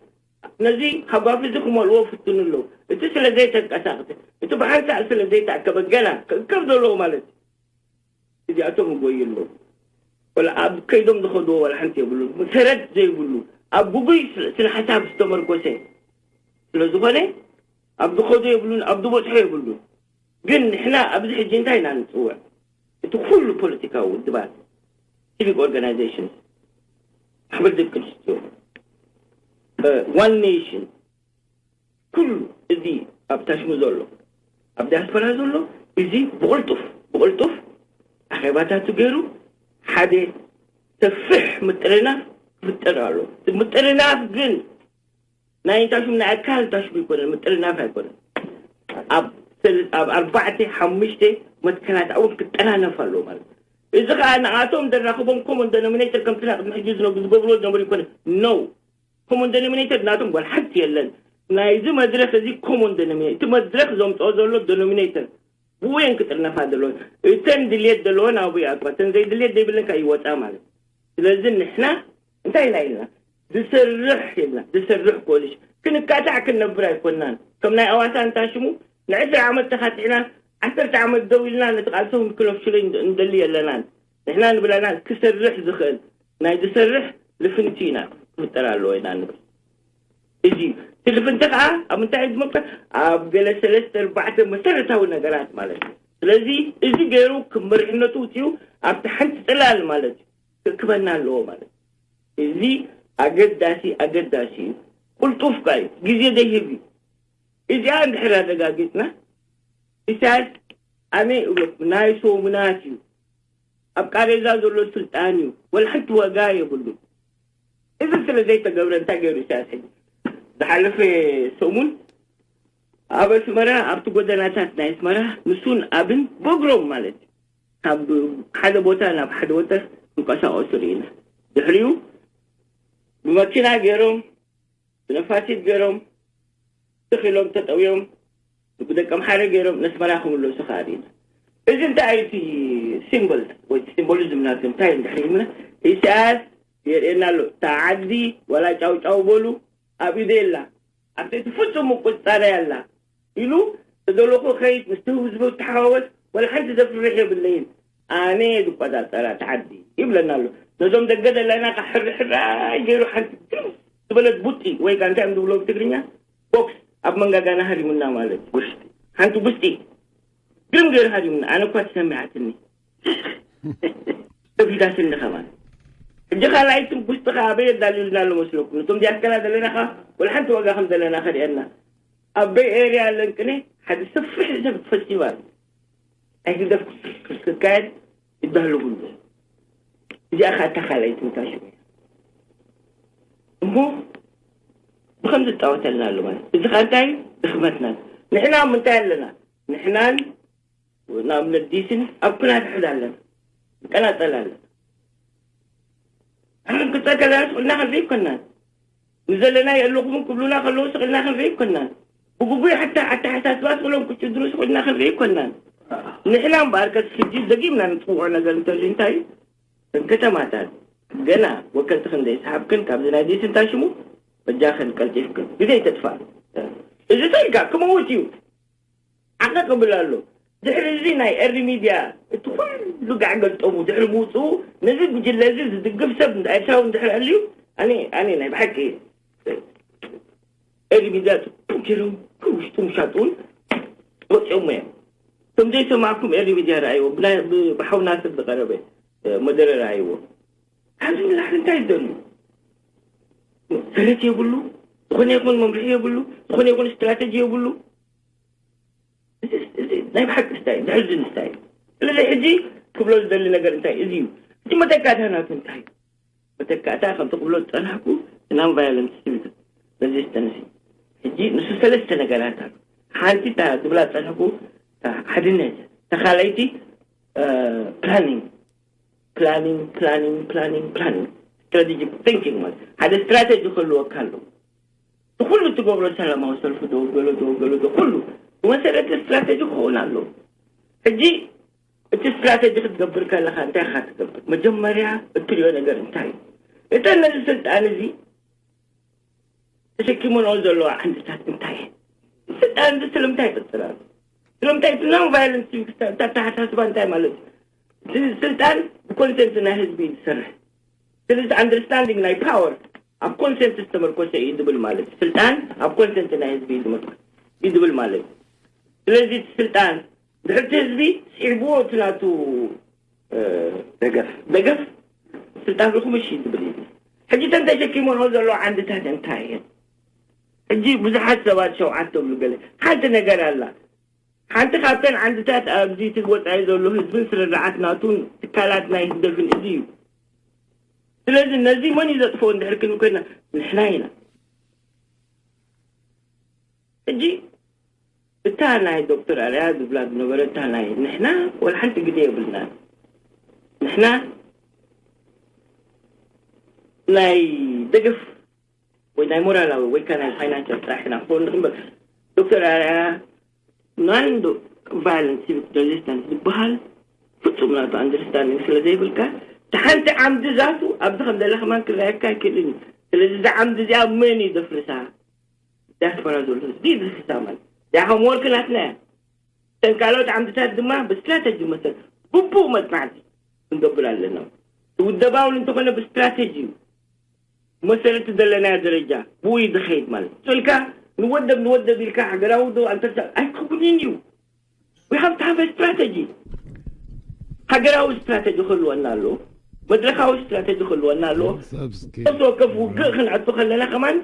ነዚ ሃጓፍ እዚ ክመልዎ ፍትኑ ኣለዉ። እቲ ስለ ዘይተንቀሳቅስ እቲ ብሓንሳእ ስለ ዘይተኣከበ ገና ክእከብ ዘለዎ ማለት እዩ። እዚኣቶም ይጎዩ ኣለዉ። ወላ ኣብ ከይዶም ዝኸድዎ ዋላ ሓንቲ የብሉን። መሰረት ዘይብሉ ኣብ ጉጉይ ስነ ሓሳብ ዝተመርኮሰ ስለ ዝኾነ ኣብ ዝኸዱ የብሉን፣ ኣብ ዝበፅሑ የብሉን። ግን ንሕና ኣብዚ ሕጂ እንታይ ኢና ንፅውዕ? እቲ ኩሉ ፖለቲካዊ ውድባት፣ ሲቪክ ኦርጋናይዜሽን፣ ማሕበር ደቂ ኣንስትዮ፣ ዋን ኔሽን ኩሉ እዚ ኣብ ታሽሙ ዘሎ ኣብ ዲያስፖራ ዘሎ እዚ ብቕልጡፍ ብቕልጡፍ ኣኼባታቱ ገይሩ ሓደ ሰፍሕ ምጥርናፍ ክፍጠር ኣሎ። ምጥርናፍ ግን ናይ ታሽሙ ናይ ኣካል ታሽሙ ኣይኮነን፣ ምጥርናፍ ኣይኮነን። ኣብ ኣብ ኣርባዕተ ሓሙሽተ መትከላት እውን ክጠናነፍ ኣለዎ ማለት እዩ። እዚ ከዓ ንኣቶም ዘራኽቦም ኮመን ደኖሚኔተር ከምቲ ናይ ቅድሚ ሕጂ ዝነብ ዝገብርዎ ዝነበሩ ይኮነ ነው ኮመን ደኖሚኔተር ናቶም ጓል ሓንቲ የለን። ናይዚ መድረክ እዚ ኮመን ደኖሚኔተር እቲ መድረክ ዘምፅኦ ዘሎ ደኖሚኔተር ብኡ እየን ክጥርነፋ ዘለወን። እተን ድልየት ዘለወን ኣብኡ ይኣትዋ፣ እተን ዘይድልየት ዘይብለን ከዓ ይወፃ ማለት እዩ። ስለዚ ንሕና እንታይ ኢና ኢልና ዝሰርሕ ኢልና ዝሰርሕ ኮሊሽ ክንካታዕ ክንነብር ኣይኮናን። ከም ናይ ኣዋሳ እንታይ ሽሙ ንዕስራ ዓመት ተኻቲዕና ዓሰርተ ዓመት ደው ኢልና ነቲ ቃልሲ ክንክለፍሽሎ ንደሊ የለናን። ንሕና ንብለና ክሰርሕ ዝኽእል ናይ ዝሰርሕ ልፍንቲ ኢና ክፍጠር ኣለዎ ኢና ንብል። እዚ እቲ ልፍንቲ ከዓ ኣብ ምንታይ እዩ ዝመቀ ኣብ ገለ ሰለስተ ኣርባዕተ መሰረታዊ ነገራት ማለት እዩ። ስለዚ እዚ ገይሩ ክመርሕነቱ ውፅኡ ኣብቲ ሓንቲ ፅላል ማለት እዩ ክእክበና ኣለዎ ማለት እዩ። እዚ ኣገዳሲ ኣገዳሲ እዩ። ቁልጡፍ ካ እዩ፣ ግዜ ዘይህብ እዩ። እዚኣ እንድሕር ኣረጋጊፅና ኢሳያስ ኣነ እብለኩም ናይ ሰሙናት እዩ ኣብ ቃሬዛ ዘሎ ስልጣን እዩ። ወላ ሓንቲ ዋጋ የብሉ። እዚ ስለ ዘይተገብረ እንታይ ገይሩ ኢሳያስ ሕጂ ዝሓለፈ ሰሙን ኣብ ኣስመራ ኣብቲ ጎደናታት ናይ ኣስመራ ንሱን ኣብን በእግሮም ማለት እዩ ካብ ሓደ ቦታ ናብ ሓደ ቦታ ክንቀሳቀሱ ርኢና። ድሕሪኡ ብመኪና ገይሮም ብነፋሲት ገይሮም ትኽ ኢሎም ተጠውዮም ብደቀምሓረ ገይሮም ነስመራ ክምለሱ ከዓ ርኢና። እዚ እንታይ እዩ እቲ ሲምቦል ወይ ሲምቦሊዝም ናቱ እንታይ እንድሕር ኢልና ኢሳያስ የርእየና ኣሎ። እታ ዓዲ ዋላ ጫውጫው በሉ ኣብ ኢደይ ኣላ፣ ኣብቲ ፍጹም ምቁጽጻረይ ኣላ ኢሉ ዝደለኹ ከይድ ምስቲ ህዝቢ ተሓዋወስ ወላ ሓንቲ ዘፍርሕ የብለይን። ኣነ ዝቆጻጸራ ተዓዲ ይብለና ኣሎ። ነዞም ደገ ዘለና ካብ ሕርሕራይ ገይሩ ሓንቲ ግርም ዝበለት ቡጢ ወይ ከዓ እንታይ እዮም ዝብሎ ብትግርኛ ቦክስ ኣብ መንጋጋና ሃሪሙና ማለት እዩ። ጉስጢ። ሓንቲ ጉስጢ ግርም ገይሩ ሃሪሙና። ኣነ እኳ ተሰሚዓትኒ ከፊታትኒ ከማን። ሕጂ ካልኣይቲ ጉስጢ ከዓ ኣበይ ኣዳልዩልና ኣሎ መስለኩም? ነቶም ዲያስፖራ ዘለና ከዓ ወላ ሓንቲ ዋጋ ከም ዘለና ከርእየና ኣብ ቤይ ኤርያ ለንቅነ ሓደ ሰፊሕ ሰብ ፈስቲቫል ናይ ህግደፍ ክካየድ ይዳለዉ ኣለዉ። እዚኣ ከዓ እታ ካልኣይቲ ትንፋሽ እያ። እሞ ብኸምዚ ዝፃወተልና ኣሎ ማለት እዚ ከዓ እንታይ ድኽመትና ንሕና ኣብ ምንታይ ኣለና? ንሕናን ንኣብነት ዲስን ኣብ ኩናት ሕድ ኣለና፣ ንቀናፀል ኣለና። ኣነ ክፀከላ ስቁልና ክንርኢ ይኮናን ንዘለና የለኹምን ክብሉና ከለዉ ስቅልና ክንርኢ ይኮናን ብግጉይ ሓታ ኣተሓሳስባ ስቅሎም ክጭድሩ ስቅልና ክንርኢ ይኮናን። ንሕና እምበኣር ከስ ሕጂ ደጊምና ንፅውዖ ነገር እንተሉ እንታይ እዩ? እተን ከተማታት ገና ወከልቲ ክንደይ ሰሓብክን ካብዚ ናይ ዲስን ታሽሙ በጃኽን ቀልጢፍክን ግዜ ይተጥፋ። እዚ ሰልካ ክመውት እዩ። ዓቐ ክብል ኣሎ። ድሕሪ እዚ ናይ ኤሪ ሚድያ እቲ ኩሉ ጋዕ ገልጠሙ ድሕሪ ምውፅኡ ነዚ ጉጅለ እዚ ዝድግፍ ሰብ ኤርትራዊ እንድሕር ኣልዩ ኣነ ኣነ ናይ ብሓቂ ኤሪ ሚድያ ጽቡቅ ገይሮም ከውሽጡ ምሻጡ እውን ወፂኦም እዮም። ከም ዘይሰማዕኩም ኤሪ ሚድያ ረኣይዎ ብሓው ናስር ዝቀረበ መደረ ረኣይዎ። ካብዚ ንላዕሊ እንታይ ዝደልዩ? ሰረት የብሉ፣ ዝኾነ ይኹን መምርሒ የብሉ፣ ዝኾነ ይኹን ስትራተጂ የብሉ። እዚ ናይ ብሓቂ ስታይ ዘሕዝን ስታይ። ስለዚ ሕጂ ክብሎ ዝደሊ ነገር እንታይ እዚ እዩ? እቲ መተካእታ ናቱ እንታይ እዩ? መተካእታ ከምቲ ክብሎ ዝፀናሕኩ ናን ቫዮለንስ ሲቪክ ሬዚስተንስ እዩ። ሕጂ ንሱ ሰለስተ ነገራት ኣሎ። ሓንቲ እታ ዝብላ ዝፀናሕኩ እታ ሓድነት፣ እታ ካልኣይቲ ፕላኒንግ ፕላኒንግ ፕላኒንግ ፕላኒንግ ፕላኒንግ ስትራቴጂክ ቲንኪንግ ማለት ሓደ ስትራቴጂ ክህልወካ ኣለዎ። እቲ ኩሉ እትገብሮ ሰላማዊ ሰልፊ ዶ ገሎ ዶ ገሎ ዶ ኩሉ ብመሰረት ስትራቴጂ ክኸውን ኣለዎ። ሕጂ እቲ ስትራቴጂ ክትገብር ከለካ እንታይ ኢካ ትገብር? መጀመርያ እትሪኦ ነገር እንታይ እዩ? እተን ነዚ ስልጣን እዚ ተሸኪመንኦ ዘለዋ ዓንድታት እንታይ እየን? ስልጣን እዚ ስለምንታይ ይቅፅል ኣሎ? ስለምንታይ እቲ ናን ቫይለንስ ኣተሓሳስባ እንታይ ማለት እዩ? እቲ ስልጣን ብኮንሰንት ናይ ህዝቢ እዩ ዝሰርሕ። ስለዚ ኣንደርስታንዲንግ ናይ ፓወር ኣብ ኮንሰንት ዝተመርኮሰ እዩ ዝብል ማለት እዩ። ስልጣን ኣብ ኮንሰንት ናይ ህዝቢ እዩ ዝምር- እዩ ዝብል ማለት እዩ። ስለዚ እቲ ስልጣን ድሕርቲ ህዝቢ ስዒብዎ እቲ ናቱ ደገፍ ደገፍ ስልጣን ርኹም እሺ ዝብል እዩ። ሕጂ እተን ተሸኪሞንኦ ዘለዋ ዓንድታት እንታይ እየን? ሕጂ ብዙሓት ሰባት ሸውዓት ተብሉ ገለ ሓንቲ ነገር ኣላ። ሓንቲ ካብተን ዓንድታት ኣብዚ እቲ ወፃኢ ዘሎ ህዝብን ስርርዓት ናቱን ትካላት ናይ ህግደፍን እዚ እዩ። ስለዚ ነዚ መን እዩ ዘጥፍኦ እንድሕር ክንብል ኮይና ንሕና ኢና። ሕጂ እታ ናይ ዶክተር ኣርያ ዝብላ ዝነበረ እታ ናይ ንሕና ወላ ሓንቲ ግዜ የብልና ንሕና ናይ ደገፍ ወይ ናይ ሞራላዊ ወይ ከዓ ናይ ፋይናንሻል ጥራሕ ኢና ክኾን ንኽንበር ዶክተር ኣርያ ናን ቫይለንስ ሲቪክ ሬዚስተንስ ዝበሃል ፍፁም ናቱ ኣንደርስታንዲንግ ስለ ዘይብልካ እቲ ሓንቲ ዓምዲ ዛቱ ኣብዚ ከም ዘለ ከማን ክረኣየካ ኣይክእልን እዩ። ስለዚ እዛ ዓምዲ እዚኣ መን እዩ ዘፍርሳ? ዲያስፖራ ዘሎ ህዝቢ እዩ ዘፍርሳ ማለት እዚኣ ከም ወርክ ናትና እያ። እተን ካልኦት ዓምድታት ድማ ብስትራተጂ መሰረት ግቡእ መጽናዕቲ ክንገብር ኣለና። ውደባውን እንተኾነ ብስትራተጂ እዩ። መሰረት ዘለናዮ ደረጃ ብኡ እዩ ዝኸይድ ማለት እዩ። ስልካ ንወደብ ንወደብ ኢልካ ሃገራዊ ዶ ኣንተርሳ ኣይከውንን እዩ። We have to have a strategy። ሃገራዊ ስትራተጂ ክህልወና ኣሎ። መድረኻዊ ስትራተጂ ክህልወና ኣሎ። ነፍሲ ወከፍ ውግእ ክንኣቱ ከለና ከማን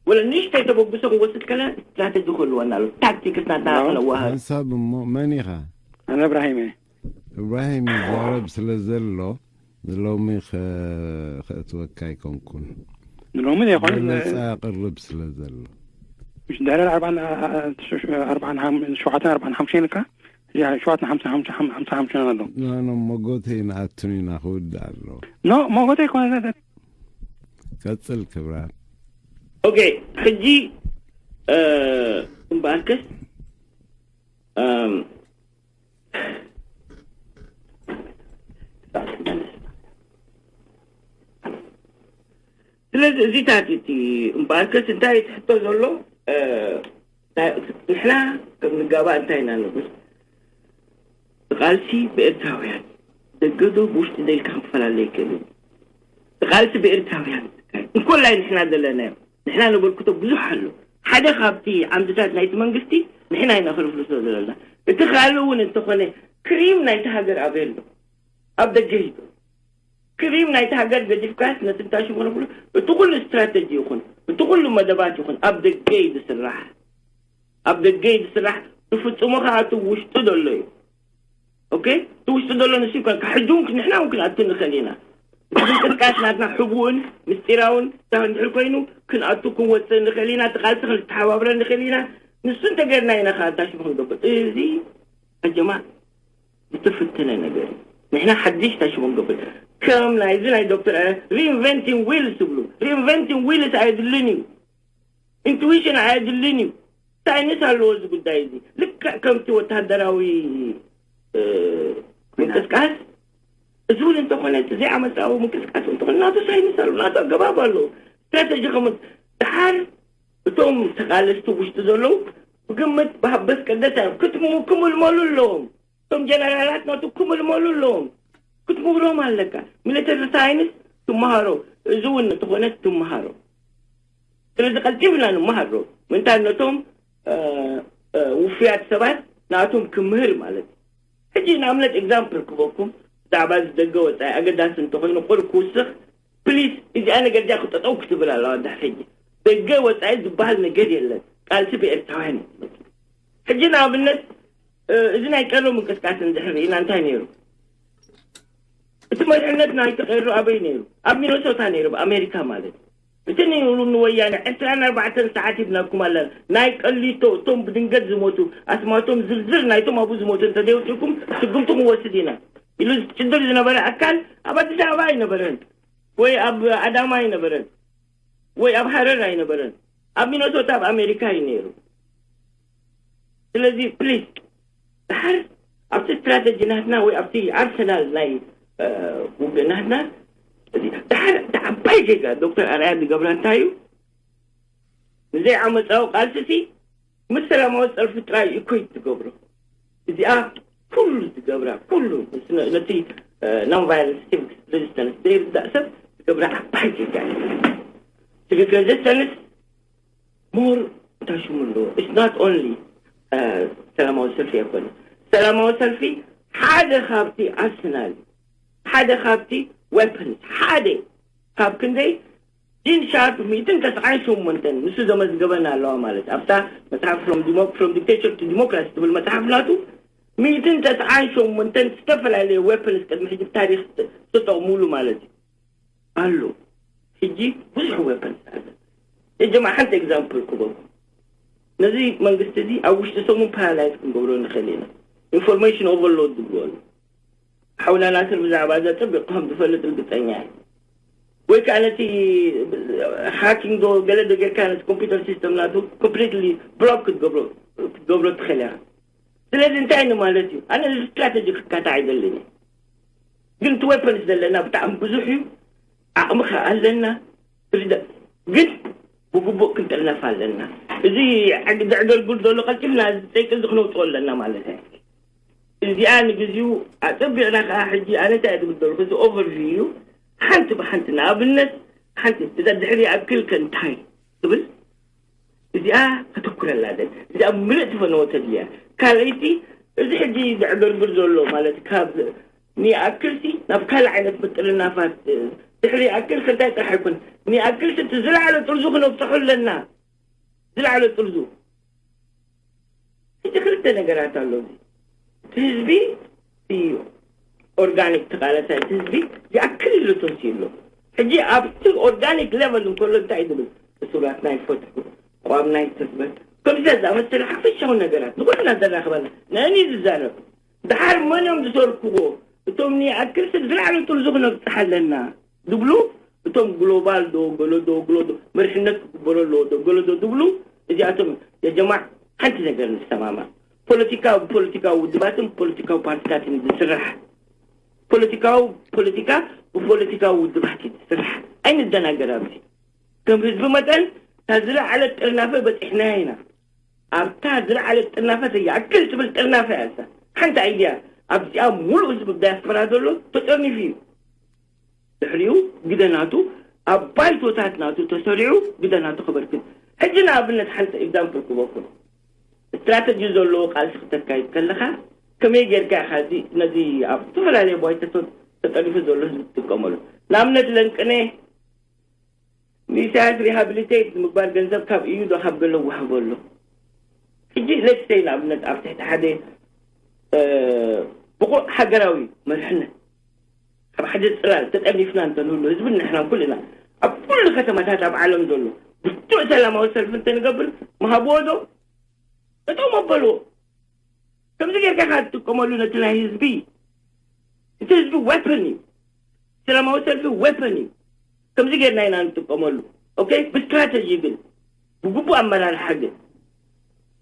ወለ ንእሽተይ ተበግሶ ክንወስድ ከለና ስትራተጂ ክህልወና ኣሎ። ታክቲክስ ናትና ክነዋህር። ሓንሳብ እሞ መን ኢኻ? ኣነ እብራሂም እየ። እብራሂም ይዛረብ ስለ ዘሎ ንሎሚ ከእትወካ ኣይኮንኩን። ንሎሚ ዘይኮን ገለጻ ኣቕርብ ስለ ዘሎ። ድሕሪ ኣርባን ኣርባን ሸውዓተን ኣርባን ሓሙሽተን ኢልካ እዚኣ ሸውዓተን ሓምሳ ሓምሳ ሓምሳ ሓምሳ ኣሎ። ኖ መጎተይ ንኣቱን ኢና ክውድእ ኣሎ። ኖ መጎተይ ኮነ ቀጽል ክብራ። ኦኬ ሕጂ እምበኣርከስ ስለዚ እዚታት እቲ እምበኣርከስ እንታይ ትሕቶ ዘሎ ንሕና ከም ንጋባእ እንታይ ኢና ንብል ቃልሲ ብኤርትራውያን ደገዶ ብውሽጢ ደልካ ክፈላለ ይክእል ቃልሲ ብኤርትራውያን እንኮላይ ንሕና ዘለናዮ ንሕና ነበርክቶ ብዙሕ ኣሎ ሓደ ካብቲ ዓምድታት ናይቲ መንግስቲ ንሕና ኢና ክልፍልሶ ዘለና እቲ ካልእ እውን እንተኾነ ክሪም ናይቲ ሃገር ኣበይ ኣሎ ኣብ ደገ ሂዶ ክሪም ናይቲ ሃገር ገዲፍካስ ነቲ እንታይ ሽሙ ንብሎ እቲ ኩሉ ስትራተጂ ይኹን እቲ ኩሉ መደባት ይኹን ኣብ ደገ እዩ ዝስራሕ ኣብ ደገ እዩ ዝስራሕ ዝፍፅሞ ከዓ እቲ ውሽጡ ዘሎ እዩ ኦኬ እቲ ውሽጡ ዘሎ ንሱ ይኮን ሕጂ እውን ንሕና እውን ክንኣቱ ንኽእል ኢና ምንቅስቃስ ናትና ሕቡእን ምስጢራውን እንድሕር ኮይኑ ክንኣቱ ክንወፅእ ንኽእል ኢና እቲ ቃልሲ ክንተሓባብረ ንኽእል ኢና ንሱ እንተገርና ኢና ከዓ እንታይ ሽሙ ክንገብር እዚ ኣጀማ ዝተፈተነ ነገር እዩ ንሕና ሓድሽ እንታይ ሽሙ ክንገብር ከም ናይዚ ናይ ዶክተር reinventing wheels ዝብሉ reinventing wheels ኣየድልን እዩ intuition ኣየድልን እዩ ሳይንስ ኣለዎ እዚ ጉዳይ እዚ ልክዕ ከምቲ ወታደራዊ ምንቅስቃስ እዚ እውን እንተኾነ እቲ ዘይዓመፃዊ ምንቅስቃስ እንተኾነ ናቱ ሳይንስ ኣሎ ናቱ ኣገባብ ኣሎ ስትራተጂ ከም ድሓር እቶም ተቃለስቲ ውሽጢ ዘለዉ ብግምት ብሃበስ ቀደስ እዮም ክትሙ ክምልመሉ ኣለዎም እቶም ጀነራላት ናቱ ክምልመሉ ኣለዎም ክትምብሮም ኣለካ ሚሊተሪ ሳይንስ ትመሃሮ እዚ እውን እንተኾነ ትመሃሮ ስለዚ ቀልጢፍና ንመሃሮ ምንታይ ነቶም ውፍያት ሰባት ንኣቶም ክምህር ማለት እዩ ሕጂ ንኣብነት ኤግዛምፕል ክበኩም ብዛዕባ እዚ ደገ ወፃኢ ኣገዳሲ እንተኮይኑ ቁር ክውስኽ ፕሊስ እዚኣ ነገር እዚኣ ክጠጠው ክትብል ኣለዋ ድሕር ሕጂ ደገ ወፃኢ ዝበሃል ነገር የለን ቃልሲ ብኤርትራውያን ሕጂ ንኣብነት እዚ ናይ ቀሎ ምንቅስቃስ እንድሕር ርኢና እንታይ ነይሩ እቲ መሪሕነት ናይቲ ቀይሩ ኣበይ ነይሩ ኣብ ሚነሶታ ነይሩ ኣብ ኣሜሪካ ማለት እቲ ነይሩ ንወያነ ዕስራን ኣርባዕተን ሰዓት ሂብናኩም ኣለና ናይ ቀሊቶ እቶም ብድንገት ዝሞቱ ኣስማቶም ዝርዝር ናይቶም ኣብኡ ዝሞቱ እንተዘይወፅእኩም ስጉምቲ ክንወስድ ኢና ኢሉ ዝጭድር ዝነበረ ኣካል ኣብ ኣዲስ ኣበባ ኣይነበረን ወይ ኣብ ኣዳማ ኣይነበረን ወይ ኣብ ሃረር ኣይነበረን ኣብ ሚነሶታ ኣብ ኣሜሪካ እዩ ነይሩ ስለዚ ፕሊስ ድሓር ኣብቲ ስትራተጂ ናትና ወይ ኣብቲ ኣርሰናል ናይ ውግእ ናትና ድሓር እቲ ዓባይ ጌጋ ዶክተር ኣርኣያ ዝገብራ እንታይ እዩ ንዘይ ዓመፃዊ ቃልሲ ሲ ምስ ሰላማዊ ፀርፊ ጥራይ እዩ ኮይት ዝገብሮ እዚኣ ኩሉ ዝገብራ ኩሉ ነቲ non violence civic resistance ዘይርዳእ ሰብ ዝገብራ ዓባይ ጌጋ እዩ civic resistance more እንታይ ሽሙ ኣለዎ it's not only ሰላማዊ ሰልፊ ኣይኮነ ሰላማዊ ሰልፊ ሓደ ካብቲ ኣርሰናል ሓደ ካብቲ weapons ሓደ ካብ ክንደይ ጂን ሻርፕ ሚእትን ተስዓን ሸሞንተን ንሱ ዘመዝገበና ኣለዋ ማለት ኣብታ መፅሓፍ from dictator to democracy ትብል መፅሓፍ ናቱ ሚእትን ተስዓን ሸሞንተን ዝተፈላለዩ weapons ቅድሚ ሕጂ ታሪክ ተጠቕሙሉ ማለት እዩ ኣሎ ሕጂ ብዙሕ weapons ኣለ የጀማ ሓንቲ example ክበልኩ ነዚ መንግስቲ እዚ ኣብ ውሽጢ ሰሙን ፓራላይዝ ክንገብሮ ንኽእል ኢና information overload ዝብልዎ ኣሎ ሓውና ናስር ብዛዕባ እዚ ኣፀቢቑ ከም ዝፈልጥ ርግፀኛ እዩ ወይ ከዓ ነቲ hacking ዶ ገለ ዶ ጌርካ ነቲ computer system ናቱ completely block ክትገብሮ ክትገብሮ ትኽእል ኢኻ ስለዚ እንታይ ንማለት እዩ ኣነ እዚ strategy ክካታዕ ኣይደልን እየ ግን እቲ weapons ዘለና ብጣዕሚ ብዙሕ እዩ ዓቕሚ ከዓ ኣለና ግን ብግቡእ ክንጥርነፍ ኣለና እዚ ዘዕገልግል ዘሎ ቀልጢፍና እዚ ፀይቂ እዚ ክነውፅኦ ኣለና ማለት እዩ እዚኣ ንግዚኡ ኣጸቢቕና ከኣ ሕጂ ኣነ እንታይ እየ ዝብል ዘለኹ፣ እዚ ኦቨርቪው እዩ። ሓንቲ ብሓንቲ ንኣብነት ሓንቲ እዛ ድሕሪ ይኣክል ከ እንታይ ትብል፣ እዚኣ ከተኩረላ ደል እዚኣ ምልእቲ ፈነወ ተድልያ። ካልኣይቲ እዚ ሕጂ ዘዕገርግር ዘሎ ማለት ካብ ንይኣክልሲ ናብ ካልእ ዓይነት ምጥርናፋት ድሕሪ ይኣክል ከ እንታይ ጥራሕ ኣይኮነ፣ ንይኣክልሲ እቲ ዝለዓለ ጥርዙ ክነብፅሑ ኣለና። ዝለዓለ ጥርዙ ሕጂ ክልተ ነገራት ኣሎ። እቲ ህዝቢ እዩ ኦርጋኒክ ተቃለሳይ፣ እቲ ህዝቢ ይኣክል ኢሉ ተንስኡ ኣሎ። ሕጂ ኣብቲ ኦርጋኒክ ሌቨል እንከሎ እንታይ እዩ ዝብል? እሱራት ናይ ፈትሑ ኣቋም ናይ ትግበር ከምዚ ዝኣመሰለ ሓፈሻዊ ነገራት ንኩልና ዘራኽበና ንእኒ ዝዛረብ። ድሓር መን እዮም ዝሰርክዎ? እቶም ንኣክል ሰብ ዝለዓለ ጥርዙ ክነብፅሕ ኣለና ዝብሉ፣ እቶም ግሎባል ዶ ገሎ ዶ ግሎ ዶ መርሕነት ክግበሮ ኣለዎ ዶ ገሎ ዶ ዝብሉ፣ እዚኣቶም የጀማዕ ሓንቲ ነገር ንሰማማዕ። ፖለቲካ ብፖለቲካዊ ውድባትን ፖለቲካዊ ፓርቲታትን ዝስራሕ፣ ፖለቲካዊ ፖለቲካ ብፖለቲካዊ ውድባት እዩ ዝስራሕ። ኣይንደናገር ኣብዚ። ከም ህዝቢ መጠን እታ ዝለዓለት ጥርናፈ በፂሕናያ ኢና። ኣብታ ዝለዓለት ጥርናፈ ይኣክል ትብል ጥርናፈ እያ እዛ። ሓንቲ ኣይድያ ኣብዚኣ ሙሉእ ህዝቢ ዳያስፖራ ዘሎ ተጠርኒፉ እዩ። ድሕሪኡ ግደ ናቱ ኣብ ባይቶታት ናቱ ተሰሪዑ ግደ ናቱ ከበርክት። ሕጂ ንኣብነት ሓንቲ ኤግዛምፕል ክበኩም። ስትራተጂ ዘለዎ ቃልሲ ክተካይድ ከለኻ ከመይ ጌርካ ኢኻ እዚ ነዚ ኣብ ዝተፈላለየ ባይቶታት ተጠሪፉ ዘሎ ህዝቢ ትጥቀመሉ? ንኣብነት ለንቅነ ንኢሳያስ ሪሃብሊቴት ንምግባር ገንዘብ ካብ እዩ ዶ ካብ ገለ ዋህቦ ኣሎ? ሕጂ ሌትስ ሰይ ንኣብነት ኣብ ትሕቲ ሓደ ብቑዕ ሃገራዊ መርሕነት ኣብ ሓደ ፅላል ተጠርኒፍና እንተንህሉ ህዝብን ንሕናን ኩልና ኣብ ኩሉ ከተማታት ኣብ ዓለም ዘሎ ብርቱዕ ሰላማዊ ሰልፊ እንተንገብር ምሃብዎ ዶ? ጠጠው መበልዎ። ከምዚ ጌርካ ኢኻ ትጥቀመሉ ነቲ ናይ ህዝቢ። እቲ ህዝቢ ዌፐን እዩ። ሰላማዊ ሰልፊ ዌፐን እዩ። ከምዚ ጌርና ኢና ንጥቀመሉ። ኦኬ፣ ብስትራተጂ ግን ብግቡእ ኣመራርሓ ግን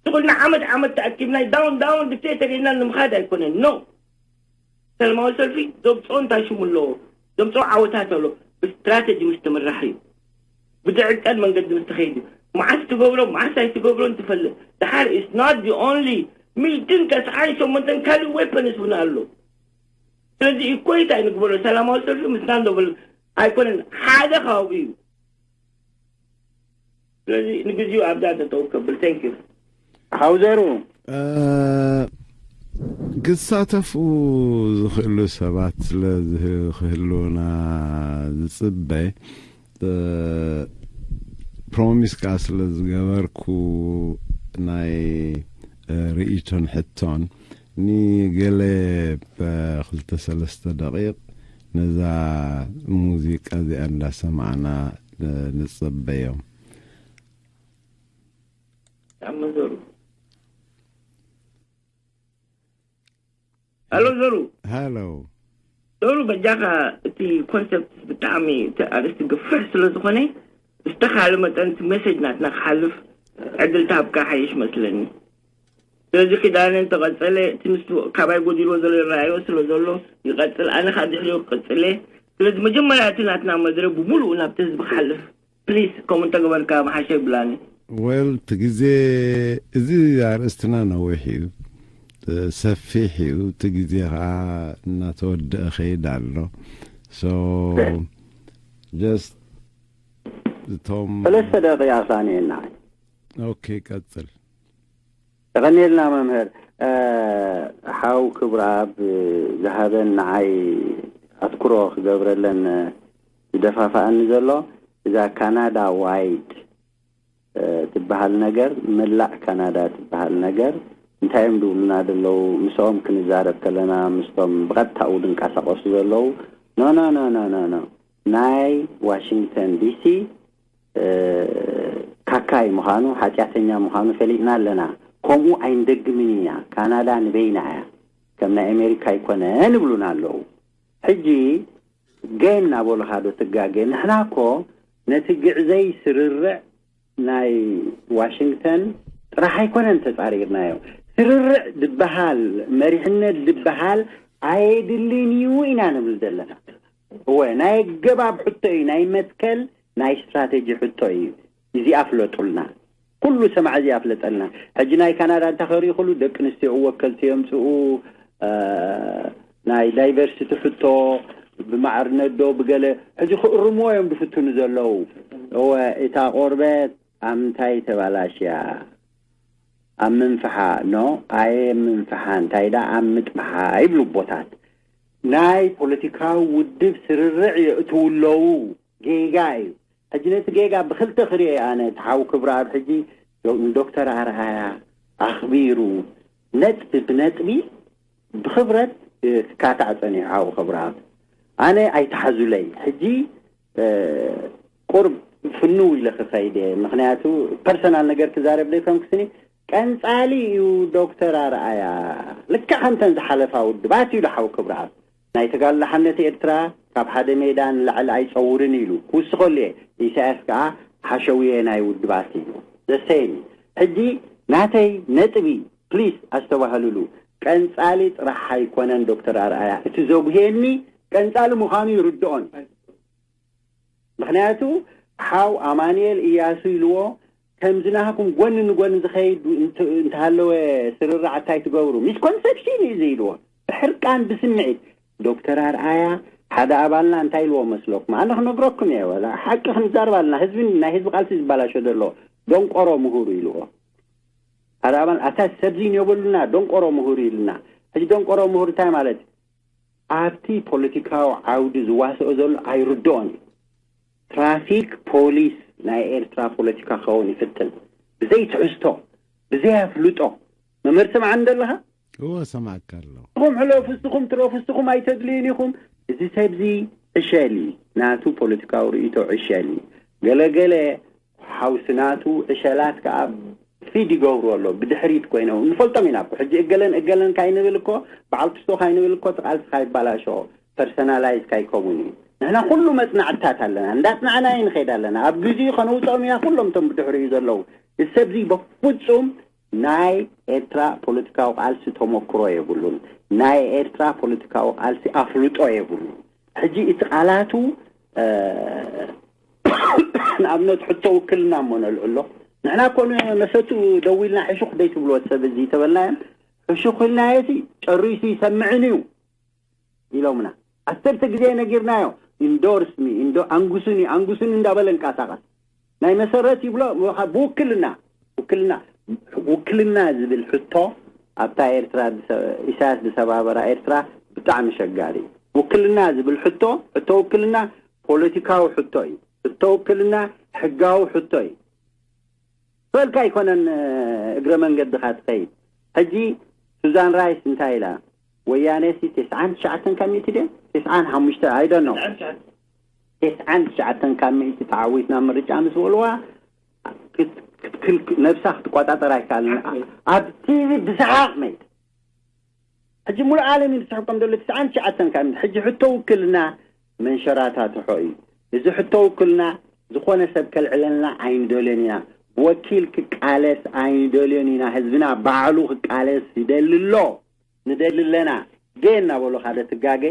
ትቕልና ዓመት ዓመት ተኣኪብና ዳውን ዳውን ዲክቴተር ኢልና ንምኻድ ኣይኮነን። ኖ፣ ሰላማዊ ሰልፊ ዘምፅኦ እንታይ ሽሙ ኣለዎ? ዘምፅኦ ዓወታት ኣሎ። ብስትራተጂ ምስ ትምራሕ እዩ። ብዝዕቀድ መንገዲ ምስ ትኸይድ እዩ። መዓስ ትገብሮ መዓስ ኣይትገብሮን ትፈልጥ። ድሓር is not the only ሚእትን ተስዓን ሸሞንተን ካልእ ዌፐንስ እውን ኣሎ። ስለዚ ኢኮይት ኣይንግበሮ። ሰላማዊ ሰልፊ ምስና እንደበሉ ኣይኮነን፣ ሓደ ካብኡ እዩ። ስለዚ ንግዚኡ ኣብዛ ተጠው ከብል። Thank you። ሓውዘሩ ክሳተፉ ዝኽእሉ ሰባት ስለ ክህልውና ዝፅበ ፕሮሚስ ከዓ ስለ ዝገበርኩ ናይ ርእይቶን ሕቶን ንገለ ብክልተ ሰለስተ ደቂቕ ነዛ ሙዚቃ እዚኣ እንዳሰማዕና ንፅበዮም። ኣመዘሩ ኣሎ ዘሩ ሃሎ ዘሩ በጃኻ እቲ ኮንሰፕት ብጣዕሚ እቲ ኣርእስቲ ግፍሕ ስለ ዝኾነ ዝተኻለ መጠን እቲ ሜሴጅ ናትና ክሓልፍ ዕድል ተሃብካ ሓይሽ መስለኒ። ስለዚ ኪዳነ እንተቐጸለ እቲ ንሱ ካባይ ጎዲልዎ ዘሎ ይረኣዮ ስለ ዘሎ ይቐጽል፣ ኣነ ከዓ ድሕሪኡ ክቕጽል እየ። ስለዚ መጀመርያ እቲ ናትና መድረ ብሙሉኡ ናብቲ ህዝቢ ክሓልፍ ፕሊስ፣ ከምኡ እንተገበርካ ምሓሸ ይብላኒ። ወል እቲ ግዜ እዚ ኣርእስትና ነዊሕ እዩ፣ ሰፊሕ እዩ። እቲ ግዜ ከዓ እናተወደአ ከይድ ኣሎ። So just እቶም ሰለስተ ደቂቃ ሳኒኤልና። ኦኬ ቀጽል። ተቐኒልና መምህር። ሓው ክብረኣብ ዝሃበን ንዓይ ኣትኩሮ ክገብረለን ዝደፋፍኣኒ ዘሎ እዛ ካናዳ ዋይድ ትበሃል ነገር፣ መላእ ካናዳ ትበሃል ነገር እንታይ እዮም ዝብሉና ዘለዉ? ምስኦም ክንዛረብ ከለና ምስቶም ብቐጥታ ው ዝንቀሳቐሱ ዘለዉ no no no no no no ናይ ዋሽንግተን ዲሲ ካካይ ምዃኑ ሓጢኣተኛ ምዃኑ ፈሊጥና ኣለና። ከምኡ ኣይንደግምን ኢና። ካናዳ ንበይና እያ፣ ከም ናይ ኣሜሪካ ኣይኮነን ይብሉና ኣለዉ። ሕጂ ገን እናበሉኻ ዶ ትጋገ? ንሕና እኮ ነቲ ግዕዘይ ስርርዕ ናይ ዋሽንግተን ጥራሕ ኣይኮነን ተጻሪርናዮ። ስርርዕ ዝበሃል መሪሕነት ዝበሃል ኣየድልን እዩ ኢና ንብል ዘለና። እወ ናይ ኣገባብ ሕቶ እዩ፣ ናይ መትከል ናይ ስትራተጂ ሕቶ እዩ። እዚኣ ፍለጡልና፣ ኩሉ ሰማዕ እዚኣ ፍለጠልና። ሕጂ ናይ ካናዳ እንታይ ከሪእኹሉ ደቂ ኣንስትዮ ወከልቲ የምፅኡ፣ እ፣ ናይ ዳይቨርሲቲ ሕቶ ብማዕርነት ዶ ብገለ ሕጂ ክእርምዎ እዮም ዝፍትኑ ዘለዉ። እወ፣ እታ ቆርበት ኣብ ምንታይ ተባላሽያ? ኣብ ምንፍሓ ኖ፣ ኣየ ምንፍሓ፣ እንታይ ደኣ ኣብ ምጥብሓ ይብሉ ኣቦታት። ናይ ፖለቲካዊ ውድብ ስርርዕ የእትዉ ኣለዉ። ጌጋ እዩ። ሕጂ ነቲ ጌጋ ብክልተ ክሪኦ እየ ኣነ። እቲ ሓው ክብረኣብ ሕጂ ዶ-፣ ንዶክተር ኣርኣያ ኣኽቢሩ ነጥቢ ብነጥቢ ብኽብረት፣ እ፣ ክካታዕ ጸኒሑ ሓው ክብረኣብ። ኣነ ኣይተሓዙለይ። ሕጂ፣ እ፣ ቁርብ ፍንው ኢለ ክኸይድ እየ። ምኽንያቱ ፐርሰናል ነገር ክዛረብ ዘይኮንኩስኒ፣ ቀንጻሊ እዩ ዶክተር ኣርኣያ። ልክዕ ከምተን ዝሓለፋ ውድባት ኢሉ ሓው ክብረኣብ። ናይ ተጋድሎ ሓርነት ኤርትራ ካብ ሓደ ሜዳ ንላዕሊ ኣይጸውርን ኢሉ ክውስኸሉ እየ። ኢሳያስ ከኣ ሓሸውየ ናይ ውድባት እዩ። ዘሰይኒ ሕጂ ናተይ ነጥቢ ፕሊስ ኣስተባህልሉ። ቀንጻሊ ጥራሕ ኣይኮነን ዶክተር ኣርኣያ። እቲ ዘጉህየኒ ቀንጻሊ ምዃኑ ይርድኦን። ምኽንያቱ ሓው ኣማኑኤል እያሱ ኢልዎ፣ ከምዚ ናህኩም ጎኒ ንጎኒ ዝኸይድ እንተ-፣ እንተሃለወ ስርርዕ እንታይ ትገብሩ? ሚስኮንሰፕሽን እዩ እዚ ኢልዎ። ብሕርቃን ብስምዒት። ዶክተር ኣርኣያ ሓደ ኣባልና እንታይ ኢልዎ መስለኩም? ኣነ ክነግረኩም እየ፣ ወላ ሓቂ ክንዛረብ ኣለና። ህዝቢ፣ ናይ ህዝቢ ቃልሲ ዝበላሾ ዘሎ ደንቆሮ ምሁር ኢልዎ። ሓደ ኣባል፣ ኣታ ሰብዚ የብሉና፣ ደንቆሮ ምሁር ኢልና። ሕጂ ደንቆሮ ምሁር እንታይ ማለት? ኣብቲ ፖለቲካዊ ዓውዲ ዝዋስኦ ዘሎ ኣይርድኦን እዩ። ትራፊክ ፖሊስ ናይ ኤርትራ ፖለቲካ ክኸውን ይፍትን። ብዘይ ትሕዝቶ፣ ብዘይ ኣፍልጦ። መምህር ስምዓኒ ደለኻ? እወ፣ ሰማዕካ ኣለኹ። ንስኹም ሕለፉ፣ ንስኹም ትረፉ፣ ንስኹም ኣይተድልዩን ኢኹም። እዚ ሰብዚ ዕሸል እዩ። ናቱ ፖለቲካዊ ርእይቶ ዕሸል እዩ። ገለገለ ሓውሲ ናቱ ዕሸላት ከኣ ፊድ ይገብሩ ኣሎ። ብድሕሪት ኮይኖም ንፈልጦም ኢና እኮ። ሕጂ እገለን እገለን ካይንብል እኮ፣ በዓል ክስቶ ካይንብል እኮ፣ እቲ ቃልሲ ካይባላሾ፣ ፐርሰናላይዝ ካይከውን እዩ። ንሕና ኩሉ መጽናዕትታት ኣለና። እንዳጽናዕና እዩ ንኸይድ ኣለና። ኣብ ግዜኡ ከነውጽኦም ኢና ኩሎም እቶም ብድሕሪኡ ዘለዉ። እዚ ሰብዚ በፍጹም ናይ ኤርትራ ፖለቲካዊ ቃልሲ ተመክሮ የብሉን። ናይ ኤርትራ ፖለቲካዊ ቃልሲ ኣፍልጦ የብሉን። ሕጂ እቲ ቃላቱ፣ እ፣ ንኣብነት ሕቶ ውክልና እሞ ነልዕሎ። ንሕና እኮ ንመሰቱ ደዊልና ሕሹኽ ደይትብልዎ ሰብ እዚ ተበልናዮም። ሕሹኽ ኢልናዮ ሲ ጨሪሱ ይሰምዕን እዩ ኢሎምና። ዓሰርተ ግዜ ነጊርናዮ። ኢንዶርስ ሚ፣ ኢንዶ-፣ ኣንጉሱኒ፣ ኣንጉሱኒ እንዳበለ እንቀሳቐስ። ናይ መሰረት ይብሎ፣ ወኻ-፣ ብውክልና፣ ውክልና፣ ውክልና ዝብል ሕቶ ኣብታ ኤርትራ ዝሰ-፣ ኢሳያስ ዝሰባበራ ኤርትራ ብጣዕሚ ሸጋሪ እዩ። ውክልና ዝብል ሕቶ፣ ሕቶ ውክልና ፖለቲካዊ ሕቶ እዩ። ሕቶ ውክልና ሕጋዊ ሕቶ እዩ። በልካ ኣይኮነን፣ እግረ መንገድኻ ትኸይድ። ሕጂ ሱዛን ራይስ እንታይ ኢላ? ወያነ ሲ ተስዓን ትሽዓተን ካብ ሚእቲ ድየ? ተስዓን ሓሙሽተ፣ I don't know። ተስዓን ትሽዓተን ካብ ሚእቲ ተዓዊትና ምርጫ ምስ በልዋ፣ ክት-፣ ክትክል-፣ ነብሳ ክትቆጻጸር ኣይከኣልን። ኣብ ቲቪ ብሰሓቕ መይት። ሕጂ ሙሉእ ዓለም እዩ ዝስሕብ ከም ዘሎ፣ ትስዓን ትሽዓተን ካብ ሚእቲ። ሕጂ ሕቶ ውክልና መንሸራታትሖ እዩ። እዚ ሕቶ ውክልና ዝኾነ ሰብ ከልዕለልና ኣይንደልዮን ኢና። ብወኪል ክቃለስ ኣይንደልዮን ኢና። ህዝብና ባዕሉ ክቃለስ ይደሊ ኣሎ። ንደሊ ኣለና። ጌ እናበሉ ሓደ ትጋገ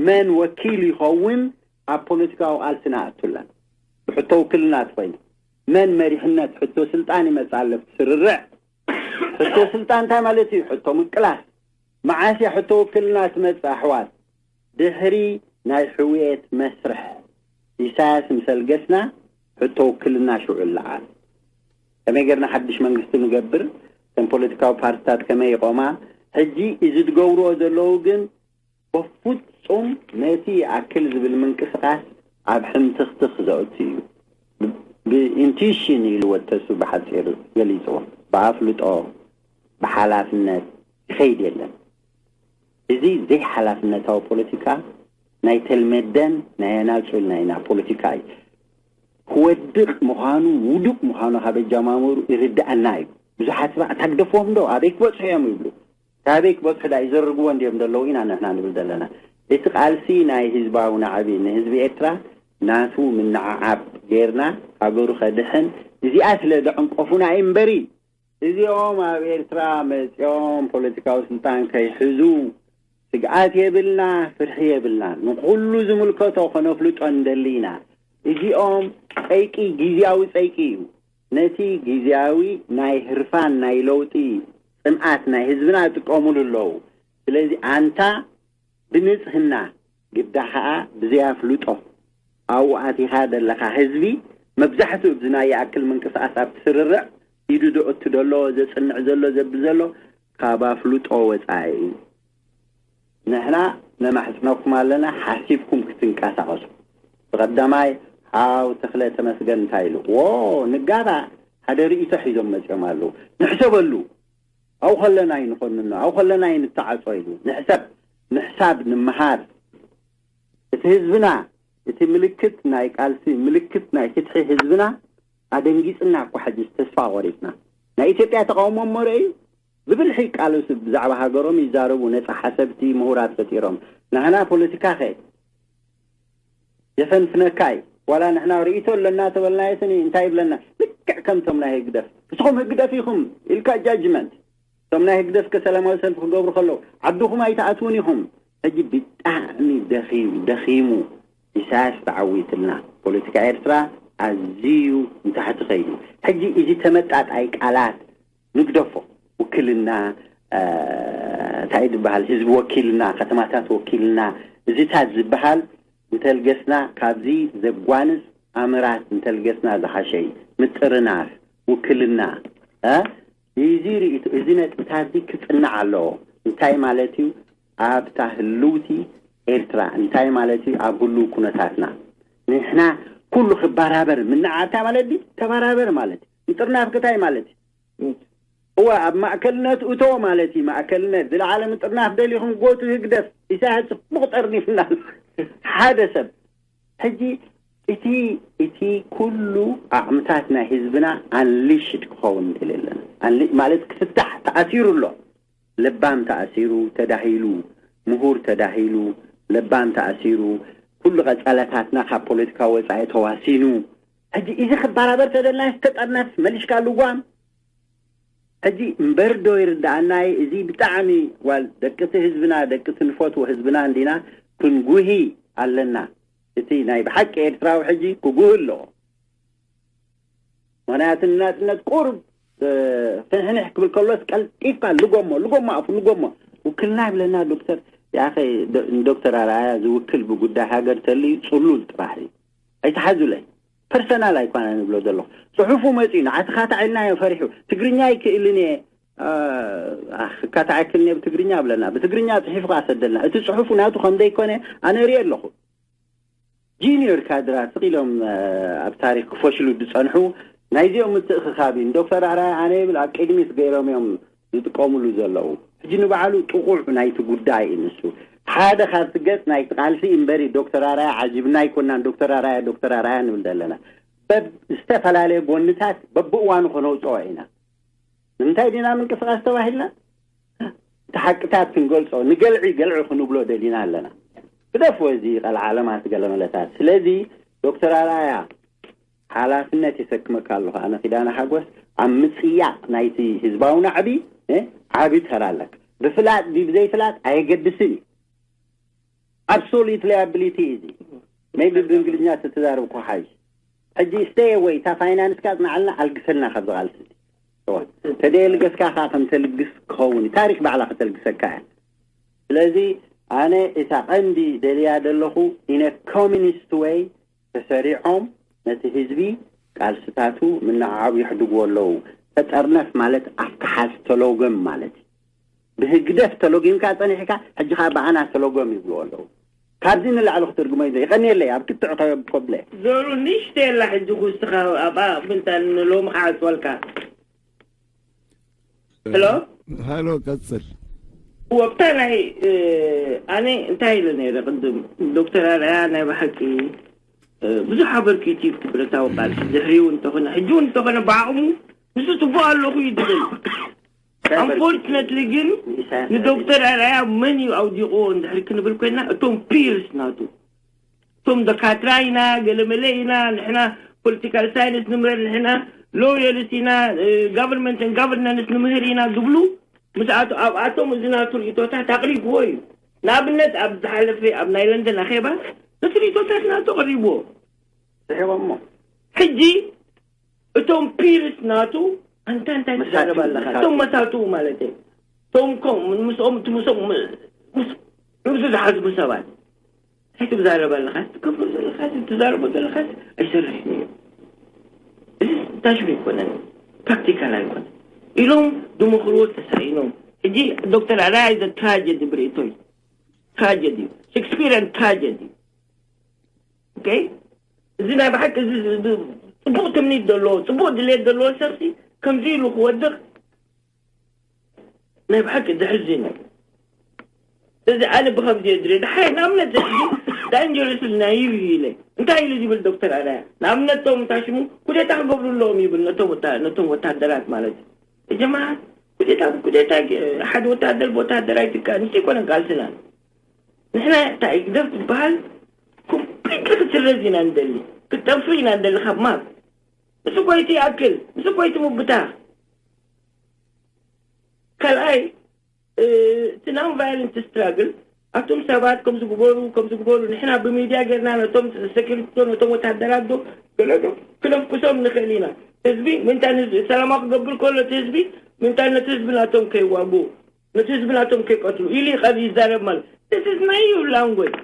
መን ወኪል ይኸውን ኣብ ፖለቲካዊ ቃልሲ ንኣቱለን። ብሕቶ ውክልና ተኾይኑ መን መሪሕነት፣ ሕቶ ስልጣን ይመጽእ ኣሎ፣ ስርርዕ። ሕቶ ስልጣን እንታይ ማለት እዩ? ሕቶ ምቅላስ። መዓስ እያ ሕቶ ውክልና ትመጽእ ኣሕዋት? ድሕሪ ናይ ሕውየት መስርሕ ኢሳያስ ምስ ኣልገስና ሕቶ ውክልና ሽዑ ይለዓል። ከመይ ጌርና ሓድሽ መንግስቲ ንገብር? እተን ፖለቲካዊ ፓርትታት ከመይ ይቖማ? ሕጂ እዚ ዝገብርዎ ዘለዉ ግን በፍጹም ነቲ ይኣክል ዝብል ምንቅስቓስ ኣብ ሕምትኽትኽ ዘእቱ እዩ። ብ-፣ ብኢንቱዊሽን ኢልዎ ተሱ ብሓጺር ገሊጽዎ። ብኣፍልጦ፣ ብሓላፍነት ይኸይድ የለን። እዚ ዘይሓላፍነታዊ ፖለቲካ ናይ ተልመደን ናይ ኣናጹል ናይና ፖለቲካ እዩ። ክወድቕ ምዃኑ፣ ውዱቕ ምዃኑ ካብ ኣጀማምሩ ይርድኣና እዩ። ብዙሓት ሰባት፣ "እታ ግደፍዎም ዶ? ኣበይ ክበጽሑ እዮም?" ይብሉ። "እታ ኣበይ ክበጽሑ ደኣ ይዘርግዎ እንድዮም ዘለዉ?" ኢና ንሕና ንብል ዘለና። እቲ ቃልሲ ናይ ህዝባዊ ናዕቢ፣ ንህዝቢ ኤርትራ ናቱ ምንዓዓብ ጌርና ሃገሩ ከድሕን፣ እዚኣ ስለ ዘዕንቀፉና እዩ እምበሪ፣ እዚኦም ኣብ ኤርትራ መጺኦም ፖለቲካዊ ስልጣን ከይሕዙ ስግኣት የብልና፣ ፍርሒ የብልና። ንኹሉ ዝምልከቶ ከነፍልጦ ንደሊ ኢና። እዚኦም ጸይቂ፣ ግዝያዊ ጸይቂ እዩ። ነቲ ግዝያዊ ናይ ህርፋን ናይ ለውጢ ጽምኣት ናይ ህዝብና ይጥቀሙሉ ኣለዉ። ስለዚ ኣንታ ብንጽህና ግዳ ኸኣ ብዘይ ኣፍልጦ ኣብኡ ኣቲኻ ዘለኻ ህዝቢ መብዛሕትኡ ብዝናይ ይኣክል ምንቅስቓስ ኣብቲ ስርርዕ ኢዱ ዘእቱ ዘሎ፣ ዘጽንዕ ዘሎ፣ ዘቢ ዘሎ ካብ ኣፍልጦ ወጻኢ እዩ። ንሕና ነማሕጽነኩም ኣለና፣ ሓሲብኩም ክትንቀሳቐሱ። ብቐዳማይ ሓው ተኽለ ተመስገን እንታይ ኢሉ? ዎ ንጋራ ሓደ ርእይቶ ሒዞም መጺኦም ኣለዉ። ንሕሰበሉ። ኣብኡ ከለና እዩ ንኾንኖ፣ ኣብኡ ከለና እዩ ንተዓጾ ኢሉ። ንሕሰብ፣ ንሕሳብ፣ ንምሃር። እቲ ህዝብና፣ እቲ ምልክት ናይ ቃልሲ፣ ምልክት ናይ ፍትሒ ህዝብና ኣደንጊጽና እኳ ሕጂ ተስፋ ቆሪጽና። ናይ ኢትዮጵያ ተቃውሞ እሞ ርእዩ፣ ብብልሒ ቃልሲ ብዛዕባ ሃገሮም ይዛረቡ፣ ነጻ ሓሰብቲ፣ ምሁራት ፈጢሮም። ናህና ፖለቲካ ኸ የፈንፍነካ እዩ። ዋላ ንሕና ርእይቶ ኣለና ተበልናዮ ስኒ እንታይ ይብለና? ልክዕ ከምቶም ናይ ህግደፍ። ንስኹም ህግደፍ ኢኹም ኢልካ ጃጅመንት። እቶም ናይ ህግደፍ ከ ሰላማዊ ሰልፊ ክገብሩ ከለዉ ዓድኹም ኣይትኣትዉን ኢኹም። ሕጂ ብጣዕሚ ደኺሙ፣ ደኺሙ። ኢሳያስ ተዓዊትልና። ፖለቲካ ኤርትራ ኣዝዩ ንታሕቲ ኸይዱ። ሕጂ እዚ ተመጣጣይ ቃላት ንግደፎ። ውክልና፣ እ፣ እንታይ ዝበሃል? ህዝቢ ወኪልና፣ ከተማታት ወኪልና፣ እዚታት ዝበሃል እንተልገስና፣ ካብዚ ዘጓንጽ ኣምራት እንተልገስና ዝሓሸ እዩ። ምጥርናፍ፣ ውክልና፣ እ? እዚ ርእይቶ፣ እዚ ነጥብታት እዚ ክጽናዕ ኣለዎ። እንታይ ማለት እዩ? ኣብታ ህልውቲ ኤርትራ እንታይ ማለት እዩ? ኣብ ህልው ኩነታትና ንሕና ኩሉ ክበራበር ምንዓርታ ማለት ድዩ? ተበራበር ማለት እዩ። ምጥርናፍ ክታይ ማለት እዩ? እወ፣ ኣብ ማእከልነት እቶ ማለት እዩ። ማእከልነት፣ ዝለዓለ ምጥርናፍ ደሊኹም ጎቱ ህግደፍ፣ ኢሳያስ ጽቡቕ ጠርኒፍና ኣሎ። ሓደ ሰብ። ሕጂ እቲ፣ እቲ ኩሉ ዓቕምታት ናይ ህዝብና ኣንሊሽድ ክኸውን ንደሊ ኣለና። ኣንሊ-፣ ማለት ክፍታሕ ተኣሲሩ ኣሎ። ለባም ተኣሲሩ፣ ተዳሂሉ፣ ምሁር ተዳሂሉ፣ ለባም ተኣሲሩ፣ ኩሉ ቀጸላታትና ካብ ፖለቲካ ወጻኢ ተዋሲኑ። ሕጂ እዚ ክበራበር ተደልና ተጠርነፍ መሊሽካ ልጓም። ሕጂ እምበር ዶ ይርዳኣና እዩ? እዚ ብጣዕሚ ዋል ደቅቲ ህዝብና፣ ደቅቲ ንፈትዎ ህዝብና እንዲና ክንጉሂ ኣለና። እቲ ናይ ብሓቂ ኤርትራዊ ሕጂ ክጉህ ኣለዎ። ምኽንያቱ ንናጽነት ቁሩብ፣ እ፣ ፍንሕንሕ ክብል ከሎስ ቀልጢፍካ ልጎሞ፣ ልጎሞ ኣፉ፣ ልጎሞ። ውክልና ይብለና ዶክተር፣ ያኸ ዶ-፣ ንዶክተር ኣርኣያ ዝውክል ብጉዳይ ሃገር ተልዩ ጽሉል ጥራሕ እዩ። ኣይትሓዙለይ። ፐርሰናል ኣይኮነ ንብሎ ዘለኹ። ጽሑፉ መጺኡ፣ ንዓትኻ ታዒልናዮ ፈሪሑ። ትግርኛ ኣይክእልን እየ፣ እ፣ ኣኽ፣ እካ ተዓክልኒ ብትግርኛ ብለና። ብትግርኛ ጽሒፉ ከኣ ሰደልና። እቲ ጽሑፉ ናቱ ከም ዘይኮነ ኣነ እርእየ ኣለኹ። ጂኒዮር ካድራት ስቕ ኢሎም፣ እ፣ ኣብ ታሪኽ ክፈሽሉ ዝጸንሑ ናይዚኦም ምትእኽኻብ እዩ። ንዶክተር ኣርኣያ ኣነ ይብል ኣብ ቅድሚት ገይሮም እዮም ዝጥቀሙሉ ዘለዉ። ሕጂ ንባዕሉ ጥቑዕ ናይቲ ጉዳይ እዩ ንሱ። ሓደ ካብቲ ገጽ ናይቲ ቃልሲ እምበሪ ዶክተር ኣርኣያ ዓጂብና ኣይኮናን፣ ዶክተር ኣርኣያ፣ ዶክተር ኣርኣያ ንብል ዘለና። በብ-፣ ዝተፈላለየ ጎንታት በብእዋኑ ከነውጽኦ ኢና። ንምንታይ ዲና ምንቅስቓስ ተባሂልና? እቲ ሓቅታት ክንገልጾ፣ ንገልዒ ገልዒ ክንብሎ ደሊና ኣለና። ግደፍዎ እዚ ቀልዓለማት ገለመለታት። ስለዚ ዶክተር ኣርኣያ ሓላፍነት የሰክመካ ኣለኹ። ኣነ ኪዳነ ሓጎስ ኣብ ምጽያቕ ናይቲ ህዝባዊ ናዕቢ፣ እ፣ ዓቢ ተራ ኣለካ። ብፍላጥ ድዩ ብዘይፍላጥ ኣየገድስን እዩ። ኣብሶሉት ላያብሊቲ እዩ እዚ። ሜይቢ ብእንግሊዝኛ ተተዛረብኩ ሓይሽ። ሕጂ stay away፣ እታ ፋይናንስካ ኣጽንዓልና፣ ኣልግሰልና ካብዚ ቃልሲ እዚ። እወ። ተደየልገስካ ከኣ ከም ተልግስ ክኸውን እዩ። ታሪኽ ባዕላ ከተልግሰካ እያ። ስለዚ ኣነ እታ ቀንዲ ደልያ ዘለኹ in a communist way ተሰሪዖም ነቲ ህዝቢ ቃልስታቱ ምንዓዓብ የሕድግዎ ኣለዉ። ተጠርነፍ ማለት ኣፍካ ሓዝ ተሎገም ማለት እዩ። ብህግደፍ ተሎጊምካ ጸኒሕካ፣ ሕጂ ኸኣ ብኣና ተሎገም ይብልዎ ኣለዉ። ካብዚ ንላዕሊ ክትርጉሞ ይዘ-፣ ይቐንየለይ፣ ኣብ ክትዕ ከ-፣ ከብለ። ዞሩ ንእሽተይ ኣላ ሕጂ ኩስኻ ኣብኣ ምንታ ንሎሚ ክዓጽወልካ። ሄሎ? ሃሎ፣ ቀጽል። ወብታ ናይ፣ እ፣ ኣነ እንታይ ኢለ ነይረ ቅድም? ዶክተር ኣርኣያ ናይ ብሓቂ፣ እ፣ ብዙሕ ኣበርኪቱ እዩ እቲ ብረታዊ ቃልሲ። ድሕሪኡ እንተኾነ፣ ሕጂ እውን እንተኾነ ብዓቕሙ ንሱ ጽቡቕ ኣለኹ እዩ ዝብል። ኣንፎርችነትሊ ግን ንዶክተር ኣርኣያ መን እዩ ኣውዲቑዎ እንድሕሪ ክንብል ኮይንና፣ እቶም ፒርስ ናቱ፣ እቶም ደካትራ ኢና፣ ገለመለ ኢና፣ ንሕና ፖለቲካል ሳይንስ ንምረር፣ ንሕና ሎየርስ ኢና፣ እ፣ ጋቨርንመንትን ጋቨርናንስ ንምህር ኢና ዝብሉ፣ ምስ ኣቶ-፣ ኣብኣቶም እዚ ናቱ ርእይቶታት ኣቕሪብዎ እዩ። ንኣብነት ኣብ ዝሓለፈ ኣብ ናይ ለንደን ኣኼባ ነቲ ርእይቶታት ናቱ ኣቕሪብዎ። ስሒቦሞ። ሕጂ እቶም ፒርስ ናቱ ኣንታ እንታይ መሳቱ፣ ትዛረብ ኣለኻ? መሳቱ። እቶም መሳቱ ማለት እዩ። ቶም ከም ምስኦም እቲ ምስኦም ምስ ምስኡ ዝሓዝቡ ሰባት እንታይ ትዛረብ ኣለኻ? ትገብሮ ዘለኻ ትዛረቦ ዘለኻ ኣይሰርሕን እዩ። እዚ ታሽሙ ኣይኮነን፣ ፕራክቲካል ኣይኮነን ኢሎም ዝመኽርዎ ተሳኢኖም። ሕጂ ዶክተር ኣርኣያ is a tragedy ብርእቶይ፣ ትራጀዲ፣ ሼክስፒሪያን ትራጀዲ። ኦኬ፣ እዚ ናይ ብሓቂ እዚ ጽቡቕ ትምኒት ዘለዎ ጽቡቕ ድሌት ዘለዎ ሰብሲ ከምዚ ኢሉ ክወድቕ ናይ ብሓቂ ዘሕዝን እዩ። ስለዚ ኣነ ብኸምዚ እየ ዝርኢ። ድሓይ ንኣብነት እዚ ዳንጀረስ ናይቭ እዩ ኢለ። እንታይ ኢሉ ዝብል ዶክተር ኣርኣያ? ንኣብነት እቶም ታሽሙ ኩዴታ ክገብሩ ኣለዎም ይብል ነቶም ወታ-፣ ነቶም ወታደራት ማለት እዩ። የጀማዓ ኩዴታ፣ ኩዴታ ሓደ ወታደር ብወታደር ኣይትካእ። ንሱ ኣይኮነን ቃልስና። ንሕና እንታይ ግደፍ ዝበሃል ኮምፕሊትሊ ክትስረዝ ኢና ንደሊ። ክትጠፍእ ኢና ንደሊ ካብ ማፕ። ምስ እኮ እቲ ይኣክል፣ ምስ እኮ እቲ ምብታኽ። ካልኣይ እቲ non violent struggle ኣቶም ሰባት ከም ዝግበሩ ከም ዝግበሩ ንሕና ብሚድያ ጌርና ነቶም ሴኩሪቲ ዶ ነቶም ወታደራት ዶ ገለ ዶ ክነፍኩሶም ንኽእል ኢና። ህዝቢ ምንታይ ንህዝቢ ሰላማዊ ክገብር ከሎ እቲ ህዝቢ ምንታይ ነቲ ህዝቢ ናቶም ከይዋጉ ነቲ ህዝቢ ናቶም ከይቀትሉ ኢሉ ይቐር ይዛረብ ማለት this is naive language።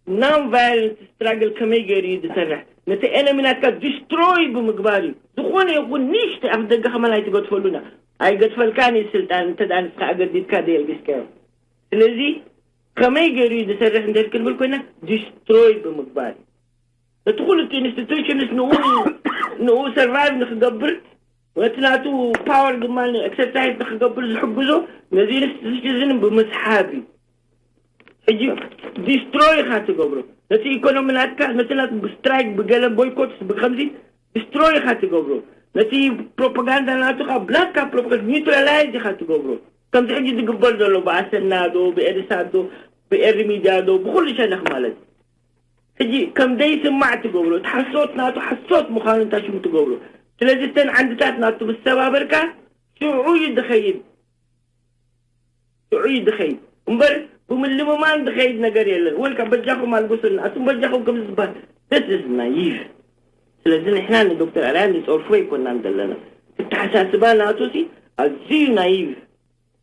Non violent struggle ከመይ ገይሩ እዩ ዝሰርሕ? ነቲ ኤነሚ ናትካ ዲስትሮይ ብምግባር እዩ። ዝኾነ ይኹን ንእሽተይ ኣብ ደገ ከማን ኣይትገድፈሉና። ኣይገድፈልካን እዩ ስልጣን እንተ ደኣ ንስኻ ኣገዲድካ ደየልጊስካዮ። ስለዚ ከመይ ገይሩ እዩ ዝሰርሕ እንተ ክንብል ኮይና ዲስትሮይ ብምግባር እዩ። ነቲ ኩሉ እቲ ኢንስቲቱሽንስ ንኡ ንኡ ሰርቫይቭ ንክገብር ነቲ ናቱ ፓወር ድማ ኤክሰርሳይዝ ንክገብር ዝሕግዞ ነዚ ኢንስቲቱሽን ብምስሓብ እዩ። ሕጂ ዲስትሮይ ኢኻ ትገብሮ ነቲ ኢኮኖሚ ናትካ ነቲ ናት ብስትራይክ ብገለ ቦይኮትስ ብከምዚ ዲስትሮይ ኢኻ ትገብሮ ነቲ ፕሮፓጋንዳ ናቱ ካብ ብላካ ፕሮፓጋንዳ ኒውትራላይዝ ኢኻ ትገብሮ። ከምዚ ሕጂ ዝግበር ዘሎ ብኣሰና ዶ ብኤሪሳት ዶ ብኤሪ ሚድያ ዶ ብኩሉ ሸነኽ ማለት እዩ። ሕጂ ከም ዘይስማዕ ትገብሮ እቲ ሓሶት ናቱ ሓሶት ምዃኑ እንታይ ሽሙ ትገብሮ። ስለዚ እተን ዓንድታት ናቱ ምስተባበርካ ሽዑ እዩ ዝኸይድ ሽዑ እዩ ዝኸይድ እምበር ብምልምማን ዝኸይድ ነገር የለን። ወልካ በጃኹም ኣልግሱና ኣቱም በጃኹም ከም ዝበሃል this is naive። ስለዚ ንሕና ንዶክተር ኣርኣያ ንፀርፎ ኣይኮናን ዘለና። እተሓሳስባ ናቱ ሲ ኣዝዩ ናይቭ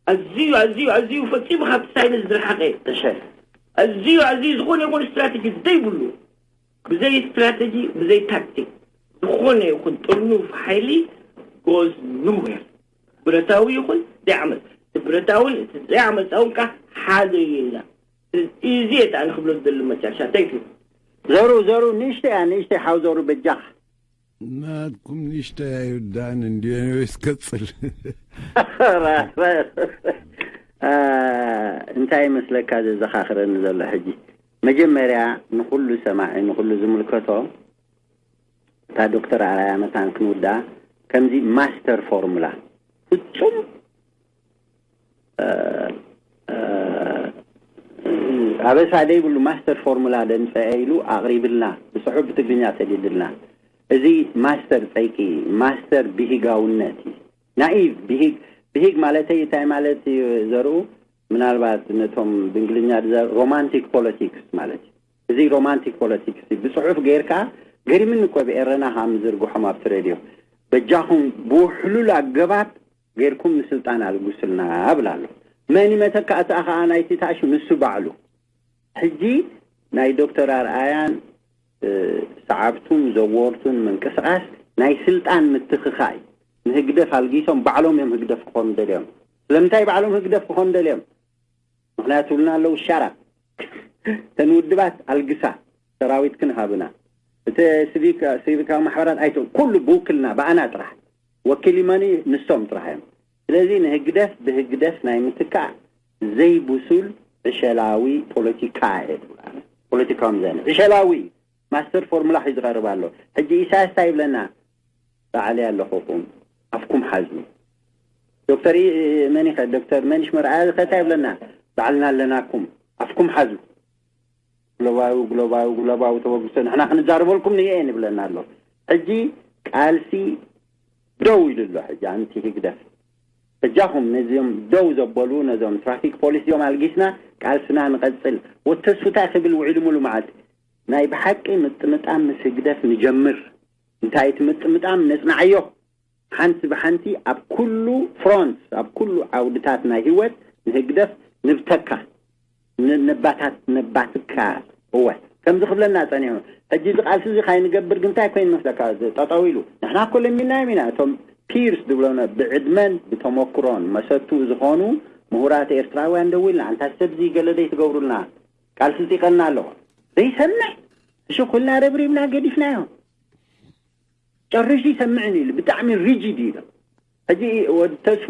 ኣዝዩ ኣዝዩ ኣዝዩ ፈጺሙ ካብቲ ሳይንስ ዝረሓቐ እዩ። እሺ። ኣዝዩ ኣዝዩ ዝኾነ ይኹን ስትራተጂ ዘይብሉ ብዘይ ስትራተጂ ብዘይ ታክቲክ ዝኾነ ይኹን ጥርኑፍ ሓይሊ goes nowhere። ብረታዊ ይኹን ዘይዓመፅ እቲ ብረታውን እቲ ዘይዓመፃውን ካ ሓደ እዩ ኢልና እዚ እቲ ኣነ ክብሎ ዝደሊ መጨረሻ thank you። ዘሩ ዘሩ ንእሽተይ እያ ንእሽተይ ሓው ዘሩ በጃኻ ናትኩም ንእሽተይ ኣይርዳእን እንድዮ። ኒወይስ ቀፅል። እንታይ ይመስለካ ዘዘኻኽረኒ ዘሎ ሕጂ መጀመርያ ንኩሉ ሰማዒ ንኩሉ ዝምልከቶ እታ ዶክተር ኣርኣያ መታን ክንውዳ ከምዚ ማስተር ፎርሙላ ፍጹም ኣበሳ ደይብሉ ማስተር ፎርሙላ ደምፀአ ኢሉ ኣቕሪብልና ብፅሑፍ ብትግርኛ ሰዲድልና። እዚ ማስተር ፀይቂ ማስተር ብሂጋውነት እዩ። ናኢቭ ብሂግ ብሂግ ማለተይ እንታይ ማለት እዩ ዘርኡ ምናልባት ነቶም ብእንግሊዝኛ ሮማንቲክ ፖለቲክስ ማለት እዩ። እዚ ሮማንቲክ ፖለቲክስ ብፅሑፍ ገይርካ ገሪምኒ እኮ ብኤረና ከም ዝርግሖም ኣብቲ ሬድዮ በጃኹም ብውሕሉል ኣገባብ ገይርኩም ንስልጣን ኣልጉስልና እብል ኣሎ። መን ይመተካ እቲ ኣኸኣ ናይቲ ታእሹ ንሱ ባዕሉ። ሕጂ ናይ ዶክተር ኣርኣያን ሰዓብቱን ዘወርቱን ምንቅስቃስ ናይ ስልጣን ምትኽኻእ እዩ። ንህግደፍ ኣልጊሶም ባዕሎም እዮም ህግደፍ ክኾኑ ደልዮም። ስለምንታይ ባዕሎም ህግደፍ ክኾኑ ደልዮም? ምክንያቱ ብልና ኣለዉ ሻራ ተን ውድባት ኣልግሳ ሰራዊት ክንሃብና እቲ ሲቪካዊ ማሕበራት ኣይተ ኩሉ ብውክልና ብኣና ጥራሕ ወኪል ይመኒ ንሶም ጥራሕ እዮም። ስለዚ ንህግደፍ ብህግደፍ ናይ ምትካእ ዘይብሱል ዕሸላዊ ፖለቲካ እየ ፖለቲካዊ ምዘነ ዕሸላዊ ማስተር ፎርሙላ ሒዙ ቀርብ ኣሎ። ሕጂ ኢሳያስ እንታይ ይብለና? ባዕለይ ኣለኹኹም ኣፍኩም ሓዙ። ዶክተር መን ኸ ዶክተር መንሽ መርኣያ ከ እንታይ ይብለና? ባዕልና ኣለናኩም ኣፍኩም ሓዙ። ግሎባዊ ግሎባዊ ግሎባዊ ተበግሶ ንሕና ክንዛረበልኩም ንየን ይብለና ኣሎ። ሕጂ ቃልሲ ደው ኢሉ ኣሎ። ሕጂ ኣንቲ ህግደፍ በጃኹም ነዚኦም ደው ዘበሉ ነዞም ትራፊክ ፖሊስ እዚኦም ኣልጊስና ቃልስና ንቐጽል። ወተስፉ እንታይ ክብል ውዒሉ ሙሉ መዓልቲ ናይ ብሓቂ ምጥምጣም ምስ ህግደፍ ንጀምር። እንታይ እቲ ምጥምጣም ነጽንዓዮ። ሓንቲ ብሓንቲ ኣብ ኩሉ ፍሮንት ኣብ ኩሉ ዓውድታት ናይ ህይወት ንህግደፍ ንብተካ፣ ን- ነባታት ነባትካ። እወ፣ ከምዚ ክብለና ጸኒሑ። ሕጂ እዚ ቃልሲ እዚ ካይንገብር ግን እንታይ ኮይኑ መስለካ? እዚ ጠጠው ኢሉ፣ ንሕና እኮ ለሚናዮም ኢና። እቶም ፒርስ ዝብሎነ ብዕድመን ብተመክሮን መሰቱ ዝኾኑ ምሁራት ኤርትራውያን ደዊልና፣ ኣንታ ሰብዚ ገለ ደይ ትገብሩልና፣ ቃልሲ ጺቀልና ኣለዎ። ዘይሰምዕ፣ እሺ፣ ኩልና ረብሪብና ገዲፍናዮ። ጨሪሱ ይሰምዕን ኢሉ፣ ብጣዕሚ ሪጂድ ኢሉ። ሕጂ ወዲ ተስፉ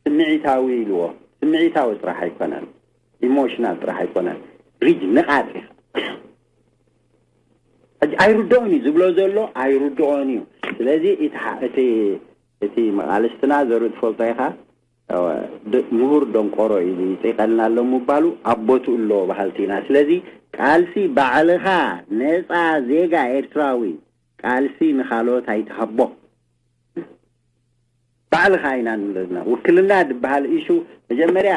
ስምዒታዊ ኢልዎ፣ ስምዒታዊ ጥራሕ ኣይኮነን፣ ኢሞሽናል ጥራሕ ኣይኮነን፣ ሪጅ ንቓጥ እዩ። ሕጂ ኣይርድኦን እዩ ዝብሎ ዘሎ፣ ኣይርድኦን እዩ። ስለዚ እቲ ሓ- እቲ እቲ መቓልስትና ዘርኢ ትፈልጦ ኢኻ። እ፣ ድ- ምሁር ደንቆሮ እዩ ፂቀልና ኣሎ ምባሉ ኣብ ቦትኡ ኣሎ በሃልቲ ኢና። ስለዚ ቃልሲ ባዕልኻ ነፃ ዜጋ ኤርትራዊ ቃልሲ ንኻልኦት ኣይትሃቦ። ባዕልኻ ኢና ንብለና። ውክልና ዝበሃል ኢሹ መጀመርያ፣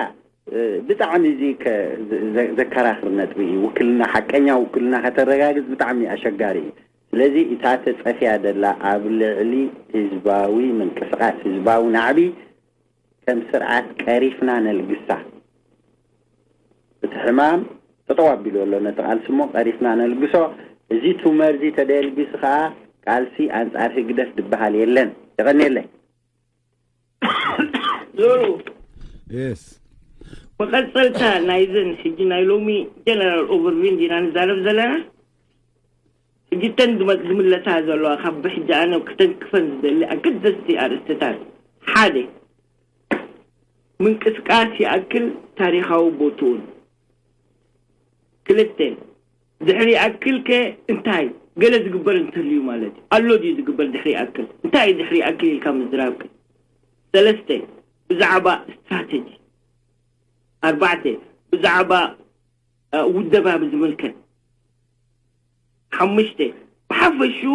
እ፣ ብጣዕሚ እዚ ከ- ዘ- ዘ- ዘከራኽር ነጥቢ እዩ። ውክልና፣ ሓቀኛ ውክልና ከተረጋግጽ ብጣዕሚ ኣሸጋሪ እዩ። ስለዚ እታ ተጸፍያ ደላ ኣብ ልዕሊ ህዝባዊ ምንቅስቃስ፣ ህዝባዊ ናዕቢ ከም ስርዓት ቀሪፍና ነልግሳ። እቲ ሕማም ጠጠው ኣቢሉ ኣሎ ነቲ ቃልሲ እሞ ቀሪፍና ነልግሶ። እዚ ቱመር እዚ ተደልጊሱ ከኣ ቃልሲ ኣንጻር ህግደፍ ዝበሃል የለን። የቐንየለይ። ዞሩ የስ መቐጸልታ ናይዘን ሕጂ ናይ ሎሚ ጀነራል ኦቨርቪን ዲና ንዛረብ ዘለና። ሕጂ እተን ዝመ- ዝምለሳ ዘለዋ ካብ ብሕጂ ኣነ ክተንክፈን ዝደሊ ኣገደስቲ ኣርእስትታት፣ ሓደ ምንቅስቃስ ይኣክል ታሪኻዊ ቦትኡን፣ ክልተ ድሕሪ ይኣክል ከ እንታይ ገለ ዝግበር እንተልዩ ማለት እዩ። ኣሎ ድዩ ዝግበር ድሕሪ ይኣክል? እንታይ እዩ ድሕሪ ይኣክል ኢልካ ምዝራብ ከ? ሰለስተ ብዛዕባ ስትራተጂ፣ ኣርባዕተ ብዛዕባ እ፣ ውደባ ብዝምልከት፣ ሓሙሽተ ብሓፈሽኡ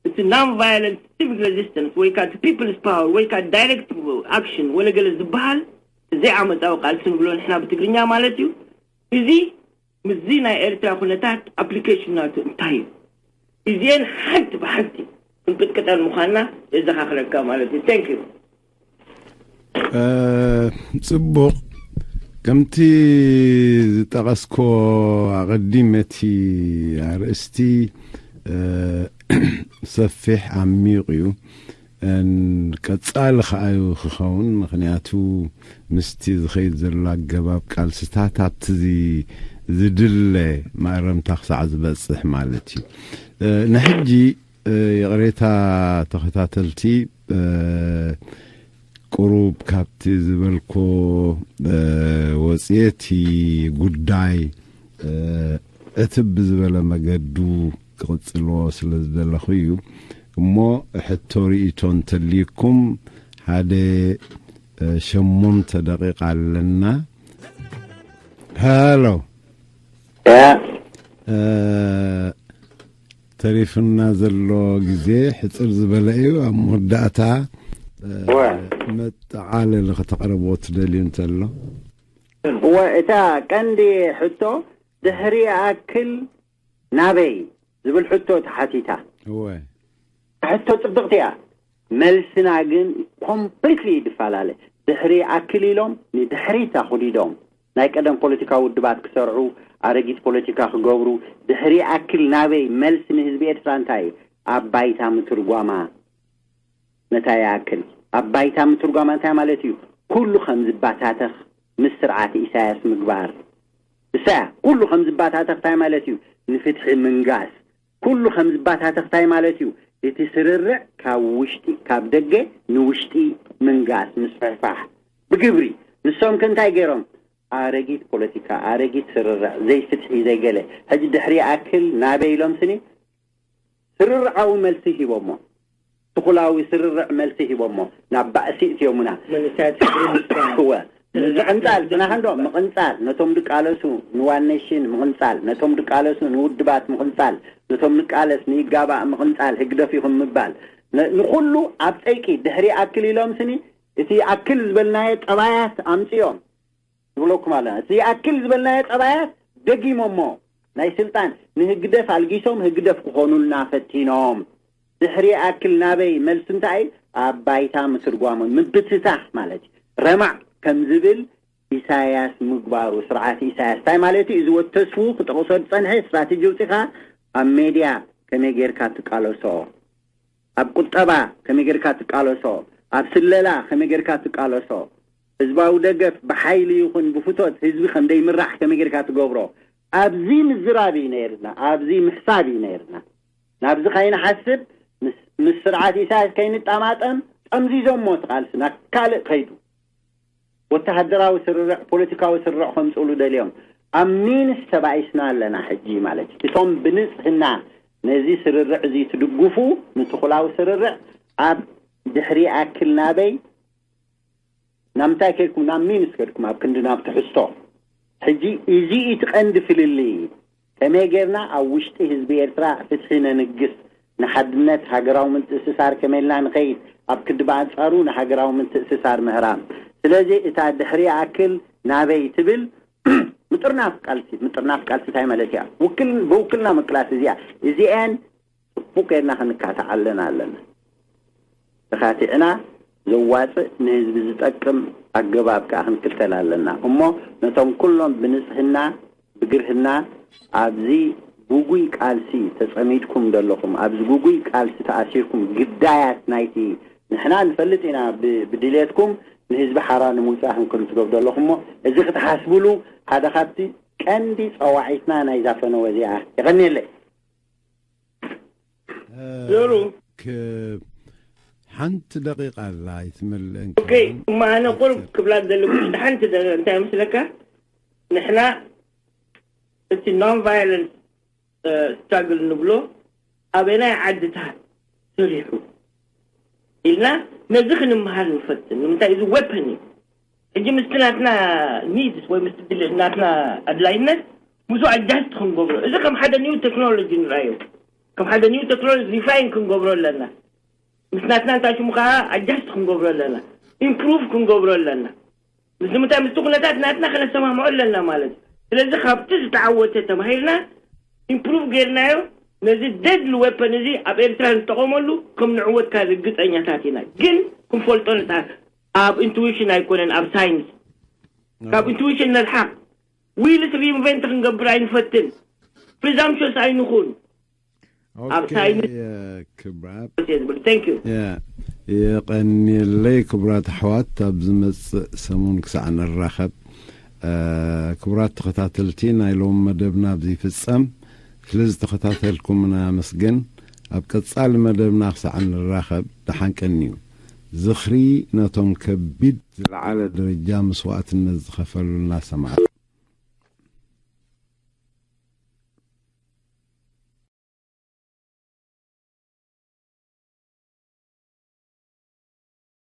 እቲ non violent civic resistance ወይ ከዓ people's power ወይ ከዓ direct action ወለ ገለ ዝበሃል ዘይዓመፃዊ ቃልሲ ንብሎ ንሕና ብትግርኛ ማለት እዩ። እዚ ምስዚ ናይ ኤርትራ ኩነታት ኣፕሊኬሽን ናቱ እንታይ እዩ? እዚአን ሓንቲ ብሓንቲ ክንቅጥቅጠን ምዃንና የዘኻኽረካ ማለት እዩ። Thank you። እ፣ ጽቡቕ። ከምቲ ዝጠቐስኮ ኣቐዲም እቲ ኣርእስቲ እ፣ ሰፊሕ ዓሚቕ እዩ። እን ቀጻሊ ከኣ እዩ ክኸውን፣ ምኽንያቱ ምስቲ ዝኸይድ ዘሎ ኣገባብ ቃልስታት ኣብቲ ዚ- ዝድለ ማእረምታ ክሳዕ ዝበጽሕ ማለት እዩ። እ፣ ንሕጂ እ፣ ይቕሬታ ተኸታተልቲ፣ እ፣ ቁሩብ ካብቲ ዝበልኮ እ፣ ወጽየ እቲ ጉዳይ እ፣ እቲ ብዝበለ መገዱ ክቕጽልዎ ስለ ዝደለኹ እዩ። እሞ ሕቶ ርእይቶ እንተልይኩም ሓደ እ፣ ሸሞንተ ደቂቃ ኣለና። ሃሎ። ያ። እ፣ ተሪፍና ዘሎ ግዜ ሕጽር ዝበለ እዩ። ኣብ መወዳእታ እ፣ እወ። መጠቓለሊ ከተቕርቦ ትደልዩ እንተሎ። እወ፣ እታ ቀንዲ ሕቶ ድሕሪ ኣክል ናበይ ዝብል ሕቶ ተሓቲታ። እወ። ሕቶ ጽብቕቲ እያ። መልስና ግን ኮምፕሊትሊ ይፈላለ። ድሕሪ ኣክል ኢሎም ንድሕሪት ኣኹዲዶም ናይ ቀደም ፖለቲካዊ ውድባት ክሰርዑ፣ ኣረጊት ፖለቲካ ክገብሩ፣ ድሕሪ ኣክል ናበይ? መልሲ ንህዝቢ ኤርትራ እንታይ እዩ? ኣብ ባይታ ምትርጓማ። ነታ ይኣክል ኣብ ባይታ ምትርጓማ እንታይ ማለት እዩ? ኩሉ ከም ዝባታተኽ ምስ ስርዓት ኢሳያስ ምግባር። እሳ ኩሉ ከም ዝባታተኽ እንታይ ማለት እዩ? ንፍትሒ ምንጋስ። ኩሉ ከም ዝባታተኽ እንታይ ማለት እዩ? እቲ ስርርዕ ካብ ውሽጢ፣ ካብ ደገ ንውሽጢ ምንጋስ፣ ምስፍሕፋሕ ብግብሪ። ንሶም ከ እንታይ ገይሮም? ኣረጊት ፖለቲካ፣ ኣረጊት ስርርዕ፣ ዘይፍትሒ፣ ዘይገለ። ሕጂ ድሕሪ ኣክል ናበይ ኢሎም ስኒ ስርርዓዊ መልሲ ሂቦሞ። ትኹላዊ ስርርዕ መልሲ ሂቦሞ። ናብ ባእሲ እትዮሙና። መንእሰያት ሕድሪ ምስፋን። እወ። ምቕንጻል፣ ጽናሕ እንዶ ምቕንጻል፣ ነቶም ድቃለሱ ንዋን ኔሽን ምቕንጻል፣ ነቶም ድቃለሱ ንውድባት ምቕንጻል፣ ነቶም ንቃለስ ንይጋባእ ምቕንጻል፣ ህግደፍ ይኹን ምባል። ነ- ንኹሉ ኣብ ጸይቂ ድሕሪ ኣክል ኢሎም ስኒ እቲ ኣክል ዝበልናዮ ጠባያት ኣምጽዮም። ዝብለኩም ኣለና። እቲ ይኣክል ዝበልናዮ ጠባያት ደጊሞሞ ናይ ስልጣን ንህግደፍ ኣልጊሶም ህግደፍ ክኾኑልና ፈቲኖም። ድሕሪ ይኣክል ናበይ? መልሲ እንታይ? ኣብ ባይታ ምትርጓሞም፣ ምብትታኽ ማለት እዩ። ረማዕ ከም ዝብል ኢሳያስ ምግባሩ፣ ስርዓት ኢሳያስ እንታይ ማለት እዩ? እዚ ወዲ ተስፉ ክጠቕሶ ዝጸንሐ ስትራቴጂ ኣውጺኻ ኣብ ሜድያ ከመይ ጌርካ ትቃለሶ፣ ኣብ ቁጠባ ከመይ ጌርካ ትቃለሶ፣ ኣብ ስለላ ከመይ ጌርካ ትቃለሶ፣ ህዝባዊ ደገፍ ብሓይሊ ይኹን ብፍቶት ህዝቢ ከም ደይምራሕ ከመይ ጌርካ ትገብሮ፣ ኣብዚ ምዝራብ እዩ ነይርና፣ ኣብዚ ምሕሳብ እዩ ነይርና። ናብዚ ከይንሓስብ ምስ ስርዓት ኢሳያስ ከይንጣማጠም ጠምዚዞሞ እቲ ቃልሲ ናብ ካልእ ከይዱ። ወተሃደራዊ ስርርዕ፣ ፖለቲካዊ ስርርዕ ከምፅእሉ ደልዮም ኣብ ሚንስ ተባኢስና ኣለና ሕጂ ማለት እዩ። እቶም ብንፅህና ነዚ ስርርዕ እዚ ትድግፉ፣ ንትኹላዊ ስርርዕ ኣብ ድሕሪ ኣክል ናበይ ናምንታይ ከድኩም ናብ ሚንስ ከድኩም ኣብ ክንዲ ናብ ትሕዝቶ ሕጂ እዚ እቲ ቀንዲ ፍልልይ እዩ። ከመይ ጌርና ኣብ ውሽጢ ህዝቢ ኤርትራ ፍትሒ ነንግስ፣ ንሓድነት ሃገራዊ ምትእስሳር ከመይ ኢልና ንኸይድ፣ ኣብ ክንዲ ብኣንጻሩ ንሃገራዊ ምትእስሳር ምህራም። ስለዚ እታ ድሕሪ ኣክል ናበይ ትብል ምጥርናፍ ቃልሲ፣ ምጥርናፍ ቃልሲ እንታይ ማለት እያ? ውክል ብውክልና ምቅላስ እዚኣ እዚአን ጽቡቅ ጌርና ክንካታዓለን ኣለና። ተኻቲዕና ዘዋፅእ ንህዝቢ ዝጠቅም ኣገባብ ከዓ ክንክተል ኣለና እሞ ነቶም ኩሎም ብንፅህና ብግርህና ኣብዚ ጉጉይ ቃልሲ ተፀሚድኩም ዘለኹም፣ ኣብዚ ጉጉይ ቃልሲ ተኣሲርኩም ግዳያት ናይቲ ንሕና ንፈልጥ ኢና ብድልየትኩም ንህዝቢ ሓራ ንምውፃእ ክንክል ትገብሩ ዘለኹም እሞ እዚ ክትሓስብሉ ሓደ ካብቲ ቀንዲ ፀዋዒትና ናይዛ ፈነወ እዚኣ። የቐንየለይ። ዘሩ ሓንቲ ደቂቃ ኣላ ኣይትመልእን። እማ ኣነ ቁርብ ክብላ ዘለኩ ሓንቲ ነገር እንታይ መስለካ? ንሕና እቲ non violence struggle ንብሎ ኣበናይ ዓድታት ሰሪሑ ኢልና ነዚ ክንመሃር ንፈትን። ንምንታይ እዚ weapon እዩ። ሕጂ ምስቲ ናትና needs ወይ ምስቲ ድል ናትና ኣድላይነት ምስኡ adjust ክንገብሮ እዚ ከም ሓደ new technology ንርኣዮ። ከም ሓደ new technology refine ክንገብሮ ኣለና። ምስ ናትና እንታይ ሽሙ ከዓ adjust ክንገብሮ ኣለና። Improve ክንገብሮ ኣለና። ምስ ንምንታይ ምስቲ ኩነታት ናትና ከነሰማምዖ ኣለና ማለት እዩ። ስለዚ ካብቲ ዝተዓወተ ተማሂርና improve ጌርናዮ ነዚ deadly weapon እዚ ኣብ ኤርትራ ንጠቐመሉ ከም ንዕወት ካብ ርግፀኛታት ኢና። ግን ክንፈልጦ ንፃ ኣብ intuition ኣይኮነን ኣብ science ካብ intuition ንርሓቕ። Wheels reinvent ክንገብር ኣይንፈትን። Presumptuous ኣይንኹን። ኣብ science ክብራት ዝብል thank you። የቐንየለይ ክቡራት ኣሕዋት፣ ኣብ ዝመጽእ ሰሙን ክሳዕ ንራኸብ። ክቡራት ተኸታተልቲ ናይ ሎሚ መደብና ኣብዚ ይፍጸም። ስለ ዝተኸታተልኩምና ኣመስግን። ኣብ ቀጻሊ መደብና ክሳዕ ንራኸብ ደሓን ቀንዩ። ዝኽሪ ነቶም ከቢድ ዝለዓለ ደረጃ መስዋእትነት ዝኸፈሉልና ሰማዕታት።